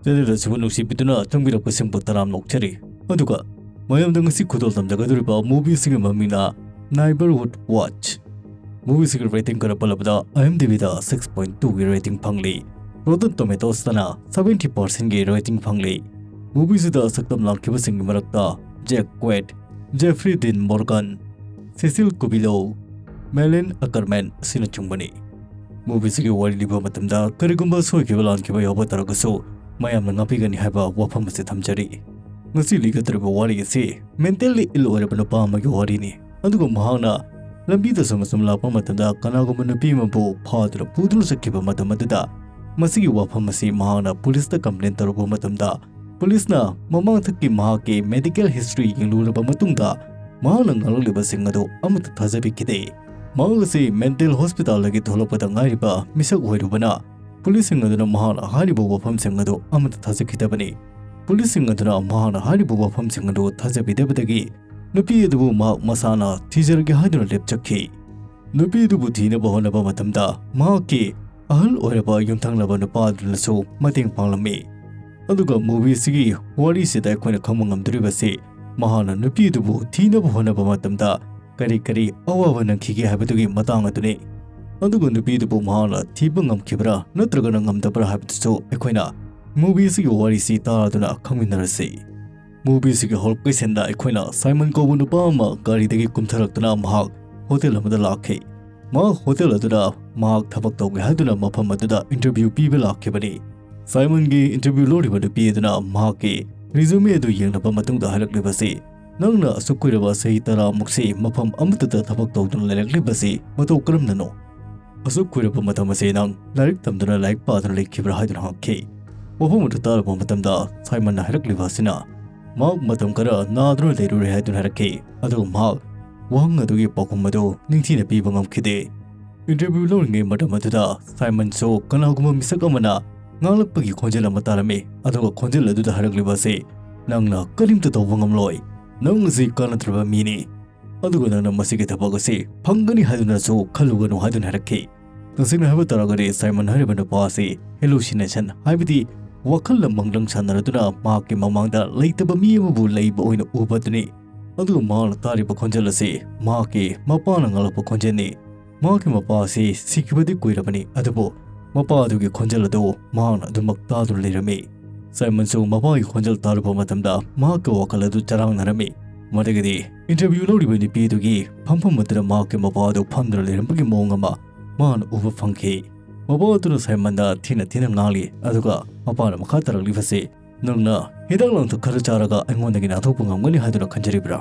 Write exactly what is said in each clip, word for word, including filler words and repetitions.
Channel ꯑꯁꯤꯕꯨ ꯅꯨꯡꯁꯤꯕꯤꯗꯨꯅ ꯆꯪꯕꯤꯔꯛꯄꯁꯤꯡꯕꯨ ꯇꯔꯥꯝꯅ ꯑꯣꯛꯆꯔꯤ꯫ ꯑꯗꯨꯒ ꯃꯌꯥꯝꯗ ꯉꯁꯤ ꯈꯨꯗꯣꯜ ꯇꯝꯖꯒꯗꯧꯔꯤꯕ movie ꯁꯤꯒꯤ ꯃꯃꯤꯡꯅ Neighborhood Watch꯫ Movie ꯁꯤꯒꯤ rating ꯈꯔ ꯄꯜꯂꯕꯗ IMDb ꯗ six point two ꯒꯤ rating ꯐꯪꯂꯤ꯫ Rotten Tomatoes ꯇꯅ seventy percent ꯒꯤ rating ꯐꯪꯂꯤ꯫ Movie ꯁꯤꯗ ꯁꯛꯇꯝ ꯂꯥꯡꯈꯤꯕꯁꯤꯡꯒꯤ ꯃꯔꯛꯇ Jack Quaid, Jeffrey Dean Morgan, Cecil Cubillo, Malin Ackerman ꯑꯁꯤꯅꯆꯤꯡꯕꯅꯤ꯫ Movie ꯁꯤꯒꯤ ꯋꯥꯔꯤ ꯂꯤꯕ ꯃꯇꯝꯗ ꯀꯔꯤꯒꯨꯝꯕ ꯁꯣꯏꯈꯤꯕ ꯂꯥꯟꯈꯤꯕ ꯌꯥꯎꯕ ꯇꯥꯔꯒꯁꯨ ꯃꯌꯥꯝꯅ ꯉꯥꯛꯄꯤꯒꯅꯤ ꯍꯥꯏꯕ ꯋꯥꯐꯝ ꯑꯁꯤ ꯊꯝꯖꯔꯤ꯫ ꯉꯁꯤ ꯂꯤꯒꯗꯧꯔꯤꯕ ꯋꯥꯔꯤ ꯑꯁꯤ mentally ill ꯑꯣꯏꯔꯕ ꯅꯨꯄꯥ ꯑꯃꯒꯤ ꯋꯥꯔꯤꯅꯤ꯫ ꯑꯗꯨꯒ ꯃꯍꯥꯛꯅ ꯂꯝꯕꯤꯗ ꯁꯨꯝ ꯁꯨꯝ ꯂꯥꯛꯄ ꯃꯇꯝꯗ ꯀꯅꯥꯒꯨꯝꯕ ꯅꯨꯄꯤ ꯑꯃꯕꯨ ꯐꯥꯗꯨꯅ ꯄꯨꯗꯨꯅ ꯆꯠꯈꯤꯕ ꯃꯇꯝ ꯑꯗꯨꯗ ꯃꯁꯤꯒꯤ ꯋꯥꯐꯝ ꯑꯁꯤ ꯃꯍꯥꯛꯅ ꯄꯨꯂꯤꯁꯇ complain ꯇꯧꯔꯨꯕ ꯃꯇꯝꯗ ꯄꯨꯂꯤꯁꯅ ꯃꯃꯥꯡꯊꯛꯀꯤ ꯃꯍꯥꯛꯀꯤ medical history ꯌꯦꯡꯂꯨꯔꯕ ꯃꯇꯨꯡꯗ ꯃꯍꯥꯛꯅ ꯉꯥꯡꯂꯛꯂꯤꯕꯁꯤꯡ ꯑꯗꯨ ꯑꯃꯠꯇ ꯊꯥꯖꯕꯤꯈꯤꯗꯦ꯫ ꯃꯍꯥꯛ ꯑꯁꯤ mental hospital ꯗꯒꯤ ꯊꯣꯛꯂꯛꯄꯗ ꯉꯥꯏꯔꯤꯕ ꯃꯤꯁꯛ ꯑꯣꯏꯔꯨꯕꯅ ꯄꯨꯂꯤꯁꯁꯤꯡ ꯑꯗꯨꯅ ꯃꯍꯥꯛꯅ ꯍꯥꯏꯔꯤꯕ ꯋꯥꯐꯝꯁꯤꯡ ꯑꯗꯨ ꯑꯃꯠꯇ ꯊꯥꯖꯈꯤꯗꯕꯅꯤ꯫ ꯄꯨꯂꯤꯁꯁꯤꯡ ꯑꯗꯨꯅ ꯃꯍꯥꯛꯅ ꯍꯥꯏꯔꯤꯕ ꯋꯥꯐꯝꯁꯤꯡ ꯑꯗꯨ ꯊꯥꯖꯕꯤꯗꯕꯗꯒꯤ ꯅꯨꯄꯤ ꯑꯗꯨꯕꯨ ꯃꯍꯥꯛ ꯃꯁꯥꯅ ꯊꯤꯖꯔꯒꯦ ꯍꯥꯏꯗꯨꯅ ꯂꯦꯞꯆꯈꯤ꯫ ꯅꯨꯄꯤ ꯑꯗꯨꯕꯨ ꯊꯤꯅꯕ ꯍꯣꯠꯅꯕ ꯃꯇꯝꯗ ꯃꯍꯥꯛꯀꯤ ꯑꯍꯜ ꯑꯣꯏꯔꯕ ꯌꯨꯝꯊꯪꯅꯕ ꯅꯨꯄꯥ ꯑꯗꯨꯅꯁꯨ ꯃꯇꯦꯡ ꯄꯥꯡꯂꯝꯃꯤ꯫ ꯑꯗꯨꯒ movie ꯁꯤꯒꯤ ꯋꯥꯔꯤꯁꯤꯗ ꯑꯩꯈꯣꯏꯅ ꯈꯪꯕ ꯉꯝꯗꯣꯔꯤꯕꯁꯤ ꯃꯍꯥꯛꯅ ꯅꯨꯄꯤ ꯑꯗꯨꯕꯨ ꯊꯤꯅꯕ ꯍꯣꯠꯅꯕ ꯃꯇꯝꯗ ꯀꯔꯤ ꯀꯔꯤ ꯑꯋꯥꯕ ꯅꯪꯈꯤꯒꯦ ꯍꯥꯏꯕꯗꯨꯒꯤ ꯃꯇꯥꯡ ꯑꯗꯨꯅꯤ꯫ ꯑꯗꯨꯒ ꯅꯨꯄꯤ ꯑꯗꯨꯕꯨ ꯃꯍꯥꯛꯅ ꯊꯤꯕ ꯉꯝꯈꯤꯕ꯭ꯔꯥ ꯅꯠꯇ꯭ꯔꯒꯅ ꯉꯝꯗꯕ꯭ꯔꯥ ꯍꯥꯏꯕꯗꯨꯁꯨ ꯑꯩꯈꯣꯏꯅ movie ꯁꯤꯒꯤ ꯋꯥꯔꯤꯁꯤ ꯇꯥꯗꯨꯅ ꯈꯪꯃꯤꯟꯅꯔꯁꯤ꯫ Movie ꯁꯤꯒꯤ ꯍꯧꯔꯛꯄꯒꯤ scene ꯗ ꯑꯩꯈꯣꯏꯅ ꯁꯥꯏꯃꯟ ꯀꯧꯕ ꯅꯨꯄꯥ ꯑꯃ ꯒꯥꯔꯤꯗꯒꯤ ꯀꯨꯝꯊꯔꯛꯇꯨꯅ ꯃꯍꯥꯛ hotel ꯑꯃꯗ ꯂꯥꯛꯈꯤ꯫ ꯃꯍꯥꯛ hotel ꯑꯗꯨꯗ ꯃꯍꯥꯛ ꯊꯕꯛ ꯇꯧꯒꯦ ꯍꯥꯏꯗꯨꯅ ꯃꯐꯝ ꯑꯗꯨꯗ interview ꯄꯤꯕ ꯂꯥꯛꯈꯤꯕꯅꯤ꯫ ꯁꯥꯏꯃꯟꯒꯤ interview ꯂꯧꯔꯤꯕ ꯅꯨꯄꯤ ꯑꯗꯨꯅ ꯃꯍꯥꯛꯀꯤ resume ꯑꯗꯨ ꯌꯦꯡꯂꯕ ꯃꯇꯨꯡꯗ ꯍꯥꯏꯔꯛꯂꯤꯕꯁꯤ, "ꯅꯪꯅ ꯑꯁꯨꯛ ꯀꯨꯏꯔꯕ ꯆꯍꯤ ꯇꯔꯥꯃꯨꯛꯁꯤ ꯃꯐꯝ ꯑꯃꯠꯇꯗ ꯊꯕꯛ ꯇꯧꯗꯨꯅ ꯂꯩꯔꯛꯂꯤꯕꯁꯤ ꯃꯇꯧ ꯀꯔꯝꯅꯅꯣ? ꯑꯁꯨꯛ ꯀꯨꯏꯔꯕ ꯃꯇꯝ ꯑꯁꯤ ꯅꯪ ꯂꯥꯏꯔꯤꯛ ꯇꯝꯗꯨꯅ ꯂꯥꯏꯔꯤꯛ ꯄꯥꯗꯨꯅ ꯂꯩꯈꯤꯕ꯭ꯔꯥ?" ꯍꯥꯏꯗꯨꯅ ꯍꯪꯈꯤ꯫ ꯋꯥꯐꯝ ꯑꯗꯨ ꯇꯥꯔꯕ ꯃꯇꯝꯗ ꯁꯥꯏꯃꯟꯅ ꯍꯥꯏꯔꯛꯂꯤꯕ ꯑꯁꯤꯅ, ꯃꯍꯥꯛ ꯃꯇꯝ ꯈꯔ ꯅꯥꯗꯨꯅ ꯂꯩꯔꯨꯔꯦ ꯍꯥꯏꯗꯨꯅ ꯍꯥꯏꯔꯛꯈꯤ꯫ ꯑꯗꯨꯒ ꯃꯍꯥꯛ ꯋꯥꯍꯪ ꯑꯗꯨꯒꯤ ꯄꯥꯎꯈꯨꯝ ꯑꯗꯨ ꯅꯤꯡꯊꯤꯅ ꯄꯤꯕ ꯉꯝꯈꯤꯗꯦ꯫ Interview ꯂꯧꯔꯤꯉꯩ ꯃꯇꯝ ꯑꯗꯨꯗ ꯁꯥꯏꯃꯟꯁꯨ ꯀꯅꯥꯒꯨꯝꯕ ꯃꯤꯁꯛ ꯑꯃꯅ ꯉꯥꯡꯂꯛꯄꯒꯤ ꯈꯣꯟꯖꯦꯜ ꯑꯃ ꯇꯥꯔꯝꯃꯤ꯫ ꯑꯗꯨꯒ ꯈꯣꯟꯖꯦꯜ ꯑꯗꯨꯗ ꯍꯥꯏꯔꯛꯂꯤꯕ ꯑꯁꯤ, "ꯅꯪꯅ ꯀꯔꯤꯝꯇ ꯇꯧꯕ ꯉꯝꯂꯣꯏ꯫ ꯅꯪ ꯑꯁꯤ ꯀꯥꯟꯅꯗ꯭ꯔꯕ ꯃꯤꯅꯤ꯫ ꯑꯗꯨꯒ ꯅꯪꯅ ꯃꯁꯤꯒꯤ ꯊꯕꯛ ꯑꯁꯤ ꯐꯪꯒꯅꯤ ꯍꯥꯏꯗꯨꯅꯁꯨ ꯈꯜꯂꯨꯒꯅꯨ" ꯍꯥꯏꯗꯨꯅ ꯍꯥꯏꯔꯛꯈꯤ꯫ ꯇꯁꯦꯡꯅ ꯍꯥꯏꯕ ꯇꯥꯔꯒꯗꯤ ꯁꯥꯏꯃꯟ ꯍꯥꯏꯔꯤꯕ ꯅꯨꯄꯥ ꯑꯁꯤ hallucination, ꯍꯥꯏꯕꯗꯤ ꯋꯥꯈꯜꯅ ꯃꯪꯂꯪ ꯁꯥꯟꯅꯔꯗꯨꯅ ꯃꯍꯥꯛꯀꯤ ꯃꯃꯥꯡꯗ ꯂꯩꯇꯕ ꯃꯤ ꯑꯃꯕꯨ ꯂꯩꯕ ꯑꯣꯏꯅ ꯎꯕ ꯑꯗꯨꯅꯤ꯫ ꯑꯗꯨꯒ ꯃꯍꯥꯛꯅ ꯇꯥꯔꯤꯕ ꯈꯣꯟꯖꯦꯜ ꯑꯁꯤ ꯃꯍꯥꯛꯀꯤ ꯃꯄꯥꯅ ꯉꯥꯡꯂꯛꯄ ꯈꯣꯟꯖꯦꯜꯅꯤ꯫ ꯃꯍꯥꯛꯀꯤ ꯃꯄꯥ ꯑꯁꯤ ꯁꯤꯈꯤꯕꯗꯤ ꯀꯨꯏꯔꯕꯅꯤ, ꯑꯗꯨꯕꯨ ꯃꯄꯥ ꯑꯗꯨꯒꯤ ꯈꯣꯟꯖꯦꯜ ꯑꯗꯨ ꯃꯍꯥꯛꯅ ꯑꯗꯨꯃꯛ ꯇꯥꯗꯨꯅ ꯂꯩꯔꯝꯃꯤ꯫ ꯁꯥꯏꯃꯟꯁꯨ ꯃꯄꯥꯒꯤ ꯈꯣꯟꯖꯦꯜ ꯇꯥꯔꯨꯕ ꯃꯇꯝꯗ ꯃꯍꯥꯛꯀꯤ ꯋꯥꯈꯜ ꯑꯗꯨ ꯆꯔꯥꯡꯅꯔꯝꯃꯤ꯫ ꯃꯗꯨꯒꯤꯗꯤ ꯏꯟꯇꯔꯚꯤꯌꯨ ꯂꯧꯔꯤꯕ ꯅꯨꯄꯤ ꯑꯗꯨꯒꯤ ꯐꯝꯐꯝ ꯑꯗꯨꯗ ꯃꯍꯥꯛꯀꯤ ꯃꯄꯥ ꯑꯗꯨ ꯐꯝꯗꯨꯅ ꯂꯩꯔꯝꯕꯒꯤ ꯃꯑꯣꯡ ꯑꯃ ꯃꯍꯥꯛꯅ ꯎꯕ ꯐꯪꯈꯤ꯫ ꯃꯄꯥ ꯑꯗꯨꯅ ꯁꯥꯏꯃꯟꯗ ꯊꯤꯅ ꯊꯤꯅ ꯉꯥꯡꯂꯤ, ꯑꯗꯨꯒ ꯃꯄꯥꯅ ꯃꯈꯥ ꯇꯥꯔꯛꯂꯤꯕꯁꯤ, "ꯅꯪꯅ ꯍꯤꯗꯥꯛ ꯂꯥꯡꯊꯛ ꯈꯔ ꯆꯥꯔꯒ ꯑꯩꯉꯣꯟꯗꯒꯤ ꯅꯥꯟꯊꯣꯛꯄ ꯉꯝꯒꯅꯤ ꯍꯥꯏꯗꯨꯅ ꯈꯟꯖꯔꯤꯕ꯭ꯔꯥ?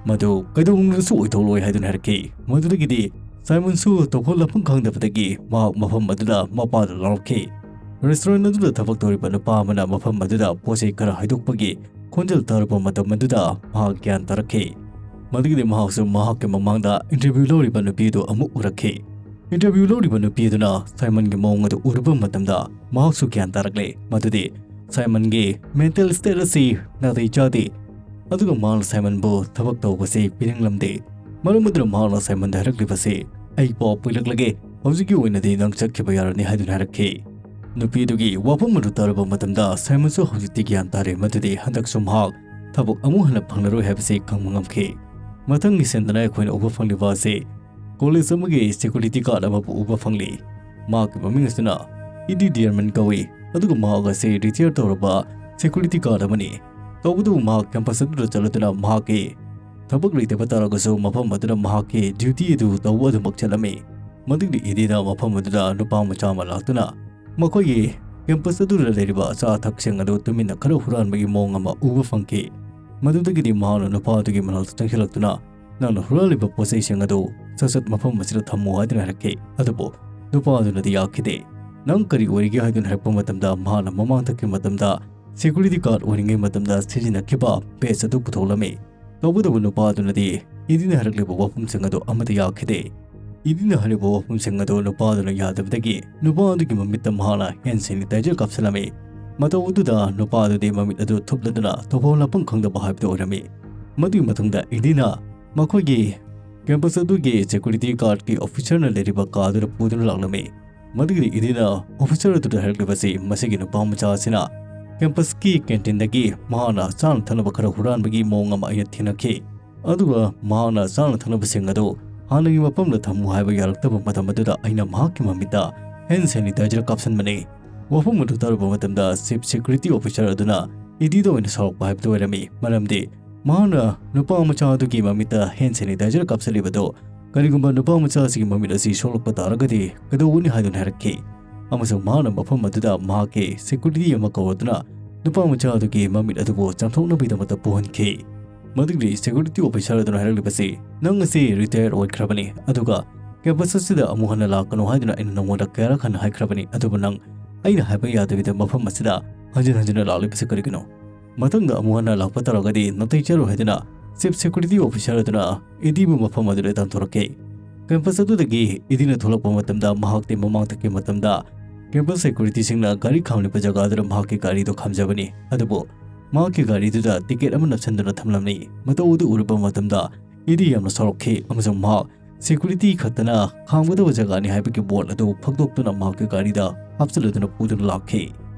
ꯃꯗꯨ ꯀꯩꯗꯧꯅꯨꯡꯗꯁꯨ ꯑꯣꯏꯊꯣꯛꯂꯣꯏ" ꯍꯥꯏꯗꯨꯅ ꯍꯥꯏꯔꯛꯈꯤ꯫ ꯃꯗꯨꯗꯒꯤꯗꯤ ꯁꯥꯏꯃꯟꯁꯨ ꯇꯧꯐꯝ ꯂꯥꯛꯐꯝ ꯈꯪꯗꯕꯗꯒꯤ ꯃꯍꯥꯛ ꯃꯐꯝ ꯑꯗꯨꯗ ꯃꯄꯥꯗ ꯂꯥꯎꯔꯛꯈꯤ꯫ ꯔꯦꯁꯇꯨꯔꯦꯟ ꯑꯗꯨꯗ ꯊꯕꯛ ꯇꯧꯔꯤꯕ ꯅꯨꯄꯥ ꯑꯃꯅ ꯃꯐꯝ ꯑꯗꯨꯗ ꯄꯣꯠ ꯆꯩ ꯈꯔ ꯍꯥꯏꯗꯣꯛꯄꯒꯤ ꯈꯣꯟꯖꯦꯜ ꯇꯥꯔꯨꯕ ꯃꯇꯝ ꯑꯗꯨꯗ ꯃꯍꯥꯛ ꯒ꯭ꯌꯥꯟ ꯇꯥꯔꯛꯈꯤ꯫ ꯃꯗꯨꯒꯤꯗꯤ ꯃꯍꯥꯛꯁꯨ ꯃꯍꯥꯛꯀꯤ ꯃꯃꯥꯡꯗ ꯏꯟꯇꯔꯚꯤꯌꯨ ꯂꯧꯔꯤꯕ ꯅꯨꯄꯤ ꯑꯗꯨ ꯑꯃꯨꯛ ꯎꯔꯛꯈꯤ꯫ ꯏꯟꯇꯔꯚꯤꯌꯨ ꯂꯧꯔꯤꯕ ꯅꯨꯄꯤ ꯑꯗꯨꯅ ꯁꯥꯏꯃꯟꯒꯤ ꯃꯑꯣꯡ ꯑꯗꯨ ꯎꯔꯨꯕ ꯃꯇꯝꯗ ꯃꯍꯥꯛꯁꯨ ꯒ꯭ꯌꯥꯟ ꯇꯥꯔꯛꯂꯦ ꯃꯗꯨꯗꯤ ꯁꯥꯏꯃꯟꯒꯤ ꯃꯦꯟꯇꯦꯜ ꯁ꯭ꯇꯦꯠ ꯑꯁꯤ ꯅꯥꯇꯩ ꯆꯥꯗꯦ꯫ ꯑꯗꯨꯒ ꯃꯍꯥꯛꯅ ꯁꯥꯏꯃꯟꯕꯨ ꯊꯕꯛ ꯇꯧꯕꯁꯤ ꯄꯤꯅꯤꯡꯂꯝꯗꯦ꯫ ꯃꯔꯝ ꯑꯗꯨꯅ ꯃꯍꯥꯛꯅ ꯁꯥꯏꯃꯟꯗ ꯍꯥꯏꯔꯛꯂꯤꯕꯁꯤ, "ꯑꯩ ꯄꯥꯎ ꯄꯤꯔꯛꯂꯒꯦ, ꯍꯧꯖꯤꯛꯀꯤ ꯑꯣꯏꯅꯗꯤ ꯅꯪ ꯆꯠꯈꯤꯕ ꯌꯥꯔꯅꯤ" ꯍꯥꯏꯗꯨꯅ ꯍꯥꯏꯔꯛꯈꯤ꯫ ꯅꯨꯄꯤꯗꯨꯒꯤ ꯋꯥꯐꯝ ꯑꯗꯨ ꯇꯥꯔꯨꯕ ꯃꯇꯝꯗ ꯁꯥꯏꯃꯟꯁꯨ ꯍꯧꯖꯤꯛꯇꯤ ꯒ꯭ꯌꯥꯟ ꯇꯥꯔꯦ ꯃꯗꯨꯗꯤ ꯍꯟꯗꯛꯁꯨ ꯃꯍꯥꯛ ꯊꯕꯛ ꯑꯃꯨꯛ ꯍꯟꯅ ꯐꯪꯂꯔꯣꯏ ꯍꯥꯏꯕꯁꯤ ꯈꯪꯕ ꯉꯝꯈꯤ꯫ ꯃꯊꯪꯒꯤ ꯁꯤꯟꯗꯅ ꯑꯩꯈꯣꯏꯅ ꯎꯕ ꯐꯪꯂꯤꯕ ꯑꯁꯤ ꯀꯣꯂꯦꯖ ꯑꯃꯒꯤ ꯁꯦꯀ꯭ꯌꯨꯔꯤꯇꯤ ꯒꯥꯔꯗ ꯑꯃꯕꯨ ꯎꯕ ꯐꯪꯂꯤ꯫ ꯃꯍꯥꯛꯀꯤ ꯃꯃꯤꯡ ꯑꯁꯤꯅ ꯏꯗꯤ ꯗꯤꯌꯔꯃꯟ ꯀꯧꯏ, ꯑꯗꯨꯒ ꯃꯍꯥꯛ ꯑꯁꯤ ꯔꯤꯇꯥꯌꯔ ꯇꯧꯔꯕ ꯁꯦꯀ꯭ꯌꯨꯔꯤꯇꯤ ꯒꯥꯔꯗ ꯑꯃꯅꯤ꯫ ꯇꯧꯕꯇꯕꯨ ꯃꯍꯥꯛ ꯀꯦꯝꯄꯁ ꯑꯗꯨꯗ ꯆꯠꯂꯗꯨꯅ ꯃꯍꯥꯛꯀꯤ ꯊꯕꯛ ꯂꯩꯇꯕ ꯇꯥꯔꯒꯁꯨ ꯃꯐꯝ ꯑꯗꯨꯗ ꯃꯍꯥꯛꯀꯤ ꯗ꯭ꯌꯨꯇꯤ ꯑꯗꯨ ꯇꯧꯕ ꯑꯗꯨꯃꯛ ꯆꯠꯂꯝꯃꯤ꯫ ꯃꯗꯨꯒꯤ ꯏꯗꯤꯅ ꯃꯐꯝ ꯑꯗꯨꯗ ꯅꯨꯄꯥ ꯃꯆꯥ ꯑꯃ ꯂꯥꯛꯇꯨꯅ ꯃꯈꯣꯏꯒꯤ ꯀꯦꯝꯄꯁ ꯑꯗꯨꯗ ꯂꯩꯔꯤꯕ ꯑꯆꯥ ꯑꯊꯛꯁꯤꯡ ꯑꯗꯨ ꯇꯨꯃꯤꯟꯅ ꯈꯔ ꯍꯨꯔꯥꯟꯕꯒꯤ ꯃꯑꯣꯡ ꯑꯃ ꯎꯕ ꯐꯪꯈꯤ꯫ ꯃꯗꯨꯗꯒꯤꯗꯤ ꯃꯍꯥꯛꯅ ꯅꯨꯄꯥ ꯑꯗꯨꯒꯤ ꯃꯅꯥꯛꯇ ꯆꯪꯁꯤꯜꯂꯛꯇꯨꯅ, "ꯅꯪꯅ ꯍꯨꯔꯥꯜꯂꯤꯕ ꯄꯣꯠꯆꯩꯁꯤꯡ ꯑꯗꯨ ꯁꯠ ꯁꯠ ꯃꯐꯝ ꯑꯁꯤꯗ ꯊꯝꯃꯨ" ꯍꯥꯏꯗꯨꯅ ꯍꯥꯏꯔꯛꯈꯤ꯫ ꯑꯗꯨꯕꯨ ꯅꯨꯄꯥ ꯑꯗꯨꯅꯗꯤ ꯌꯥꯈꯤꯗꯦ꯫ "ꯅꯪ ꯀꯔꯤ ꯑꯣꯏꯔꯤꯒꯦ?" ꯍꯥꯏꯗꯨꯅ ꯍꯥꯏꯔꯛꯄ ꯃꯇꯝꯗ ꯃꯍꯥꯛꯅ ꯃꯃꯥꯡꯊꯛꯀꯤ ꯃꯇꯝꯗ ꯁꯦꯀ꯭ꯌꯨꯔꯤꯇꯤ ꯒꯥꯔꯗ ꯑꯣꯏꯔꯤꯉꯩ ꯃꯇꯝꯗ ꯁꯤꯖꯤꯟꯅꯈꯤꯕ ꯕꯦꯖ ꯑꯗꯨ ꯄꯨꯊꯣꯛꯂꯝꯃꯤ꯫ ꯇꯧꯕꯇꯕꯨ ꯅꯨꯄꯥ ꯑꯗꯨꯅꯗꯤ ꯏꯗꯤꯅ ꯍꯥꯏꯔꯛꯂꯤꯕ ꯋꯥꯐꯝꯁꯤꯡ ꯑꯗꯨ ꯑꯃꯠꯇ ꯌꯥꯈꯤꯗꯦ꯫ ꯏꯗꯤꯅ ꯍꯥꯏꯔꯤꯕ ꯋꯥꯐꯝꯁꯤꯡ ꯑꯗꯨ ꯅꯨꯄꯥ ꯑꯗꯨꯅ ꯌꯥꯗꯕꯗꯒꯤ ꯅꯨꯄꯥ ꯑꯗꯨꯒꯤ ꯃꯃꯤꯠꯇ ꯃꯍꯥꯛꯅ ꯍꯦꯟ ꯁꯦꯅꯤꯇꯥꯏꯖꯔ ꯀꯥꯞꯁꯤꯜꯂꯝꯃꯤ꯫ ꯃꯇꯧ ꯑꯗꯨꯗ ꯅꯨꯄꯥ ꯑꯗꯨꯗꯤ ꯃꯃꯤꯠ ꯑꯗꯨ ꯊꯨꯞꯂꯗꯨꯅ ꯇꯧꯐꯝ ꯂꯥꯛꯐꯝ ꯈꯪꯗꯕ ꯍꯥꯏꯕꯗꯨ ꯑꯣꯏꯔꯝꯃꯤ꯫ ꯃꯗꯨꯒꯤ ꯃꯇꯨꯡꯗ ꯏꯗꯤꯅ ꯃꯈꯣꯏꯒꯤ ꯀꯦꯝꯄꯁ ꯑꯗꯨꯒꯤ ꯁꯦꯀ꯭ꯌꯨꯔꯤꯇꯤ ꯒꯥꯔꯗꯀꯤ ꯑꯣꯐꯤꯁꯔꯅ ꯂꯩꯔꯤꯕ ꯀꯥ ꯑꯗꯨꯗ ꯄꯨꯗꯨꯅ ꯂꯥꯛꯂꯝꯃꯤ꯫ ꯃꯗꯨꯒꯤꯗꯤ ꯏꯗꯤꯅ ꯑꯣꯐꯤꯁꯔ ꯑꯗꯨꯗ ꯍꯥꯏꯔꯛꯂꯤꯕꯁꯤ, ꯃꯁꯤꯒꯤ ꯅꯨꯄꯥ ꯃꯆꯥ ꯑꯁꯤꯅ ꯀꯦꯝꯄꯁꯀꯤ ꯀꯦꯟꯇꯤꯟꯗꯒꯤ ꯃꯍꯥꯛꯅ ꯆꯥꯅ ꯊꯛꯅꯕ ꯈꯔ ꯍꯨꯔꯥꯟꯕꯒꯤ ꯃꯑꯣꯡ ꯑꯃ ꯑꯩꯅ ꯊꯦꯡꯅꯈꯤ꯫ ꯑꯗꯨꯒ ꯃꯍꯥꯛꯅ ꯆꯥꯅ ꯊꯛꯅꯕꯁꯤꯡ ꯑꯗꯨ ꯍꯥꯟꯅꯒꯤ ꯃꯐꯝꯗ ꯊꯝꯃꯨ ꯍꯥꯏꯕ ꯌꯥꯔꯛꯇꯕ ꯃꯇꯝ ꯑꯗꯨꯗ ꯑꯩꯅ ꯃꯍꯥꯛꯀꯤ ꯃꯃꯤꯠꯇ ꯍꯦꯟ ꯁꯦꯅꯤꯇꯥꯏꯖꯔ ꯀꯥꯞꯁꯤꯟꯕꯅꯤ꯫ ꯋꯥꯐꯝ ꯑꯗꯨ ꯇꯥꯔꯨꯕ ꯃꯇꯝꯗ ꯆꯤꯐ ꯁꯦꯀ꯭ꯌꯨꯔꯤꯇꯤ ꯑꯣꯐꯤꯁꯥꯔ ꯑꯗꯨꯅ ꯏꯗꯤꯗ ꯑꯣꯏꯅ ꯁꯥꯎꯔꯛꯄ ꯍꯥꯏꯕꯗꯨ ꯑꯣꯏꯔꯝꯃꯤ꯫ ꯃꯔꯝꯗꯤ ꯃꯍꯥꯛꯅ ꯅꯨꯄꯥ ꯃꯆꯥ ꯑꯗꯨꯒꯤ ꯃꯃꯤꯠꯇ ꯍꯦꯟ ꯁꯦꯅꯤꯇꯥꯏꯖꯔ ꯀꯥꯞꯁꯤꯜꯂꯤꯕꯗꯨ ꯀꯔꯤꯒꯨꯝꯕ ꯅꯨꯄꯥ ꯃꯆꯥ ꯑꯁꯤꯒꯤ ꯃꯃꯤꯠ ꯑꯁꯤ ꯁꯣꯛꯂꯛꯄ ꯇꯥꯔꯒꯗꯤ ꯀꯩꯗꯧꯒꯅꯤ ꯍꯥꯏꯗꯨꯅ ꯍꯥꯏꯔꯛꯈꯤ꯫ ꯑꯃꯁꯨꯡ ꯃꯍꯥꯛꯅ ꯃꯐꯝ ꯑꯗꯨꯗ ꯃꯍꯥꯛꯀꯤ ꯁꯦꯀ꯭ꯌꯨꯔꯤꯇꯤ ꯑꯃ ꯀꯧꯔꯗꯨꯅ ꯅꯨꯄꯥ ꯃꯆꯥ ꯑꯗꯨꯒꯤ ꯃꯃꯤꯠ ꯑꯗꯨꯕꯨ ꯆꯥꯝꯊꯣꯛꯅꯕꯒꯤꯗꯃꯛꯇ ꯄꯨꯍꯟꯈꯤ꯫ ꯃꯗꯨꯒꯤ ꯁꯦꯀ꯭ꯌꯨꯔꯤꯇꯤ ꯑꯣꯐꯤꯁꯥꯔ ꯑꯗꯨꯅ ꯍꯥꯏꯔꯛꯂꯤꯕꯁꯤ, "ꯅꯪ ꯑꯁꯤ ꯔꯤꯇꯥꯌꯔ ꯑꯣꯏꯈ꯭ꯔꯕꯅꯤ, ꯑꯗꯨꯒ ꯀꯦꯝꯄꯁ ꯑꯁꯤꯗ ꯑꯃꯨꯛ ꯍꯟꯅ ꯂꯥꯛꯀꯅꯨ ꯍꯥꯏꯗꯨꯅ ꯑꯩꯅ ꯅꯉꯣꯟꯗ ꯀꯌꯥꯔꯛ ꯍꯟꯅ ꯍꯥꯏꯈ꯭ꯔꯕꯅꯤ, ꯑꯗꯨꯕꯨ ꯅꯪ ꯑꯩꯅ ꯍꯥꯏꯕ ꯌꯥꯗꯕꯤꯗ ꯃꯐꯝ ꯑꯁꯤꯗ ꯍꯟꯖꯤꯟ ꯍꯟꯖꯤꯟꯅ ꯂꯥꯛꯂꯤꯕꯁꯤ ꯀꯔꯤꯒꯤꯅꯣ? ꯃꯊꯪꯗ ꯑꯃꯨꯛ ꯍꯟꯅ ꯂꯥꯛꯄ ꯇꯥꯔꯒꯗꯤ ꯅꯥꯇꯩ ꯆꯥꯔꯣꯏ" ꯍꯥꯏꯗꯨꯅ ꯆꯤꯐ ꯁꯦꯀ꯭ꯌꯨꯔꯤꯇꯤ ꯑꯣꯐꯤꯁꯥꯔ ꯑꯗꯨꯅ ꯏꯗꯤꯕꯨ ꯃꯐꯝ ꯑꯗꯨꯗ ꯇꯥꯟꯊꯣꯔꯛꯈꯤ꯫ ꯀꯦꯝꯄꯁ ꯑꯗꯨꯗꯒꯤ ꯏꯗꯤꯅ ꯊꯣꯛꯂꯛꯄ ꯃꯇꯝꯗ ꯃꯍꯥꯛꯇꯤ ꯃꯃꯥꯡꯗꯒꯤ ꯃꯇꯝꯗ ꯀꯦꯝꯄꯁ ꯁꯦꯀ꯭ꯌꯨꯔꯤꯇꯤꯁꯤꯡꯅ ꯒꯥꯔꯤ ꯈꯥꯝꯂꯤꯕ ꯖꯒꯥ ꯑꯗꯨꯗ ꯃꯍꯥꯛꯀꯤ ꯒꯥꯔꯤꯗꯨ ꯈꯥꯝꯖꯕꯅꯤ꯫ ꯑꯗꯨꯕꯨ ꯃꯍꯥꯛꯀꯤ ꯒꯥꯔꯤꯗꯨꯗ ꯇꯤꯀꯦꯠ ꯑꯃ ꯅꯞꯁꯤꯟꯗꯨꯅ ꯊꯝꯂꯝꯃꯤ꯫ ꯃꯇꯧ ꯑꯗꯨ ꯎꯔꯨꯕ ꯃꯇꯝꯗ ꯏꯗꯤ ꯌꯥꯝꯅ ꯁꯥꯎꯔꯛꯈꯤ ꯑꯃꯁꯨꯡ ꯃꯍꯥꯛ ꯁꯦꯀ꯭ꯌꯨꯔꯤꯇꯤ ꯈꯛꯇꯅ ꯈꯥꯝꯒꯗꯕ ꯖꯒꯥꯅꯤ ꯍꯥꯏꯕꯒꯤ ꯕꯣꯔꯗ ꯑꯗꯨ ꯐꯛꯇꯣꯛꯇꯨꯅ ꯃꯍꯥꯛꯀꯤ ꯒꯥꯔꯤꯗ ꯍꯥꯞꯆꯤꯜꯂꯗꯨꯅ ꯄꯨꯗꯨꯅ ꯂꯥꯛꯈꯤ꯫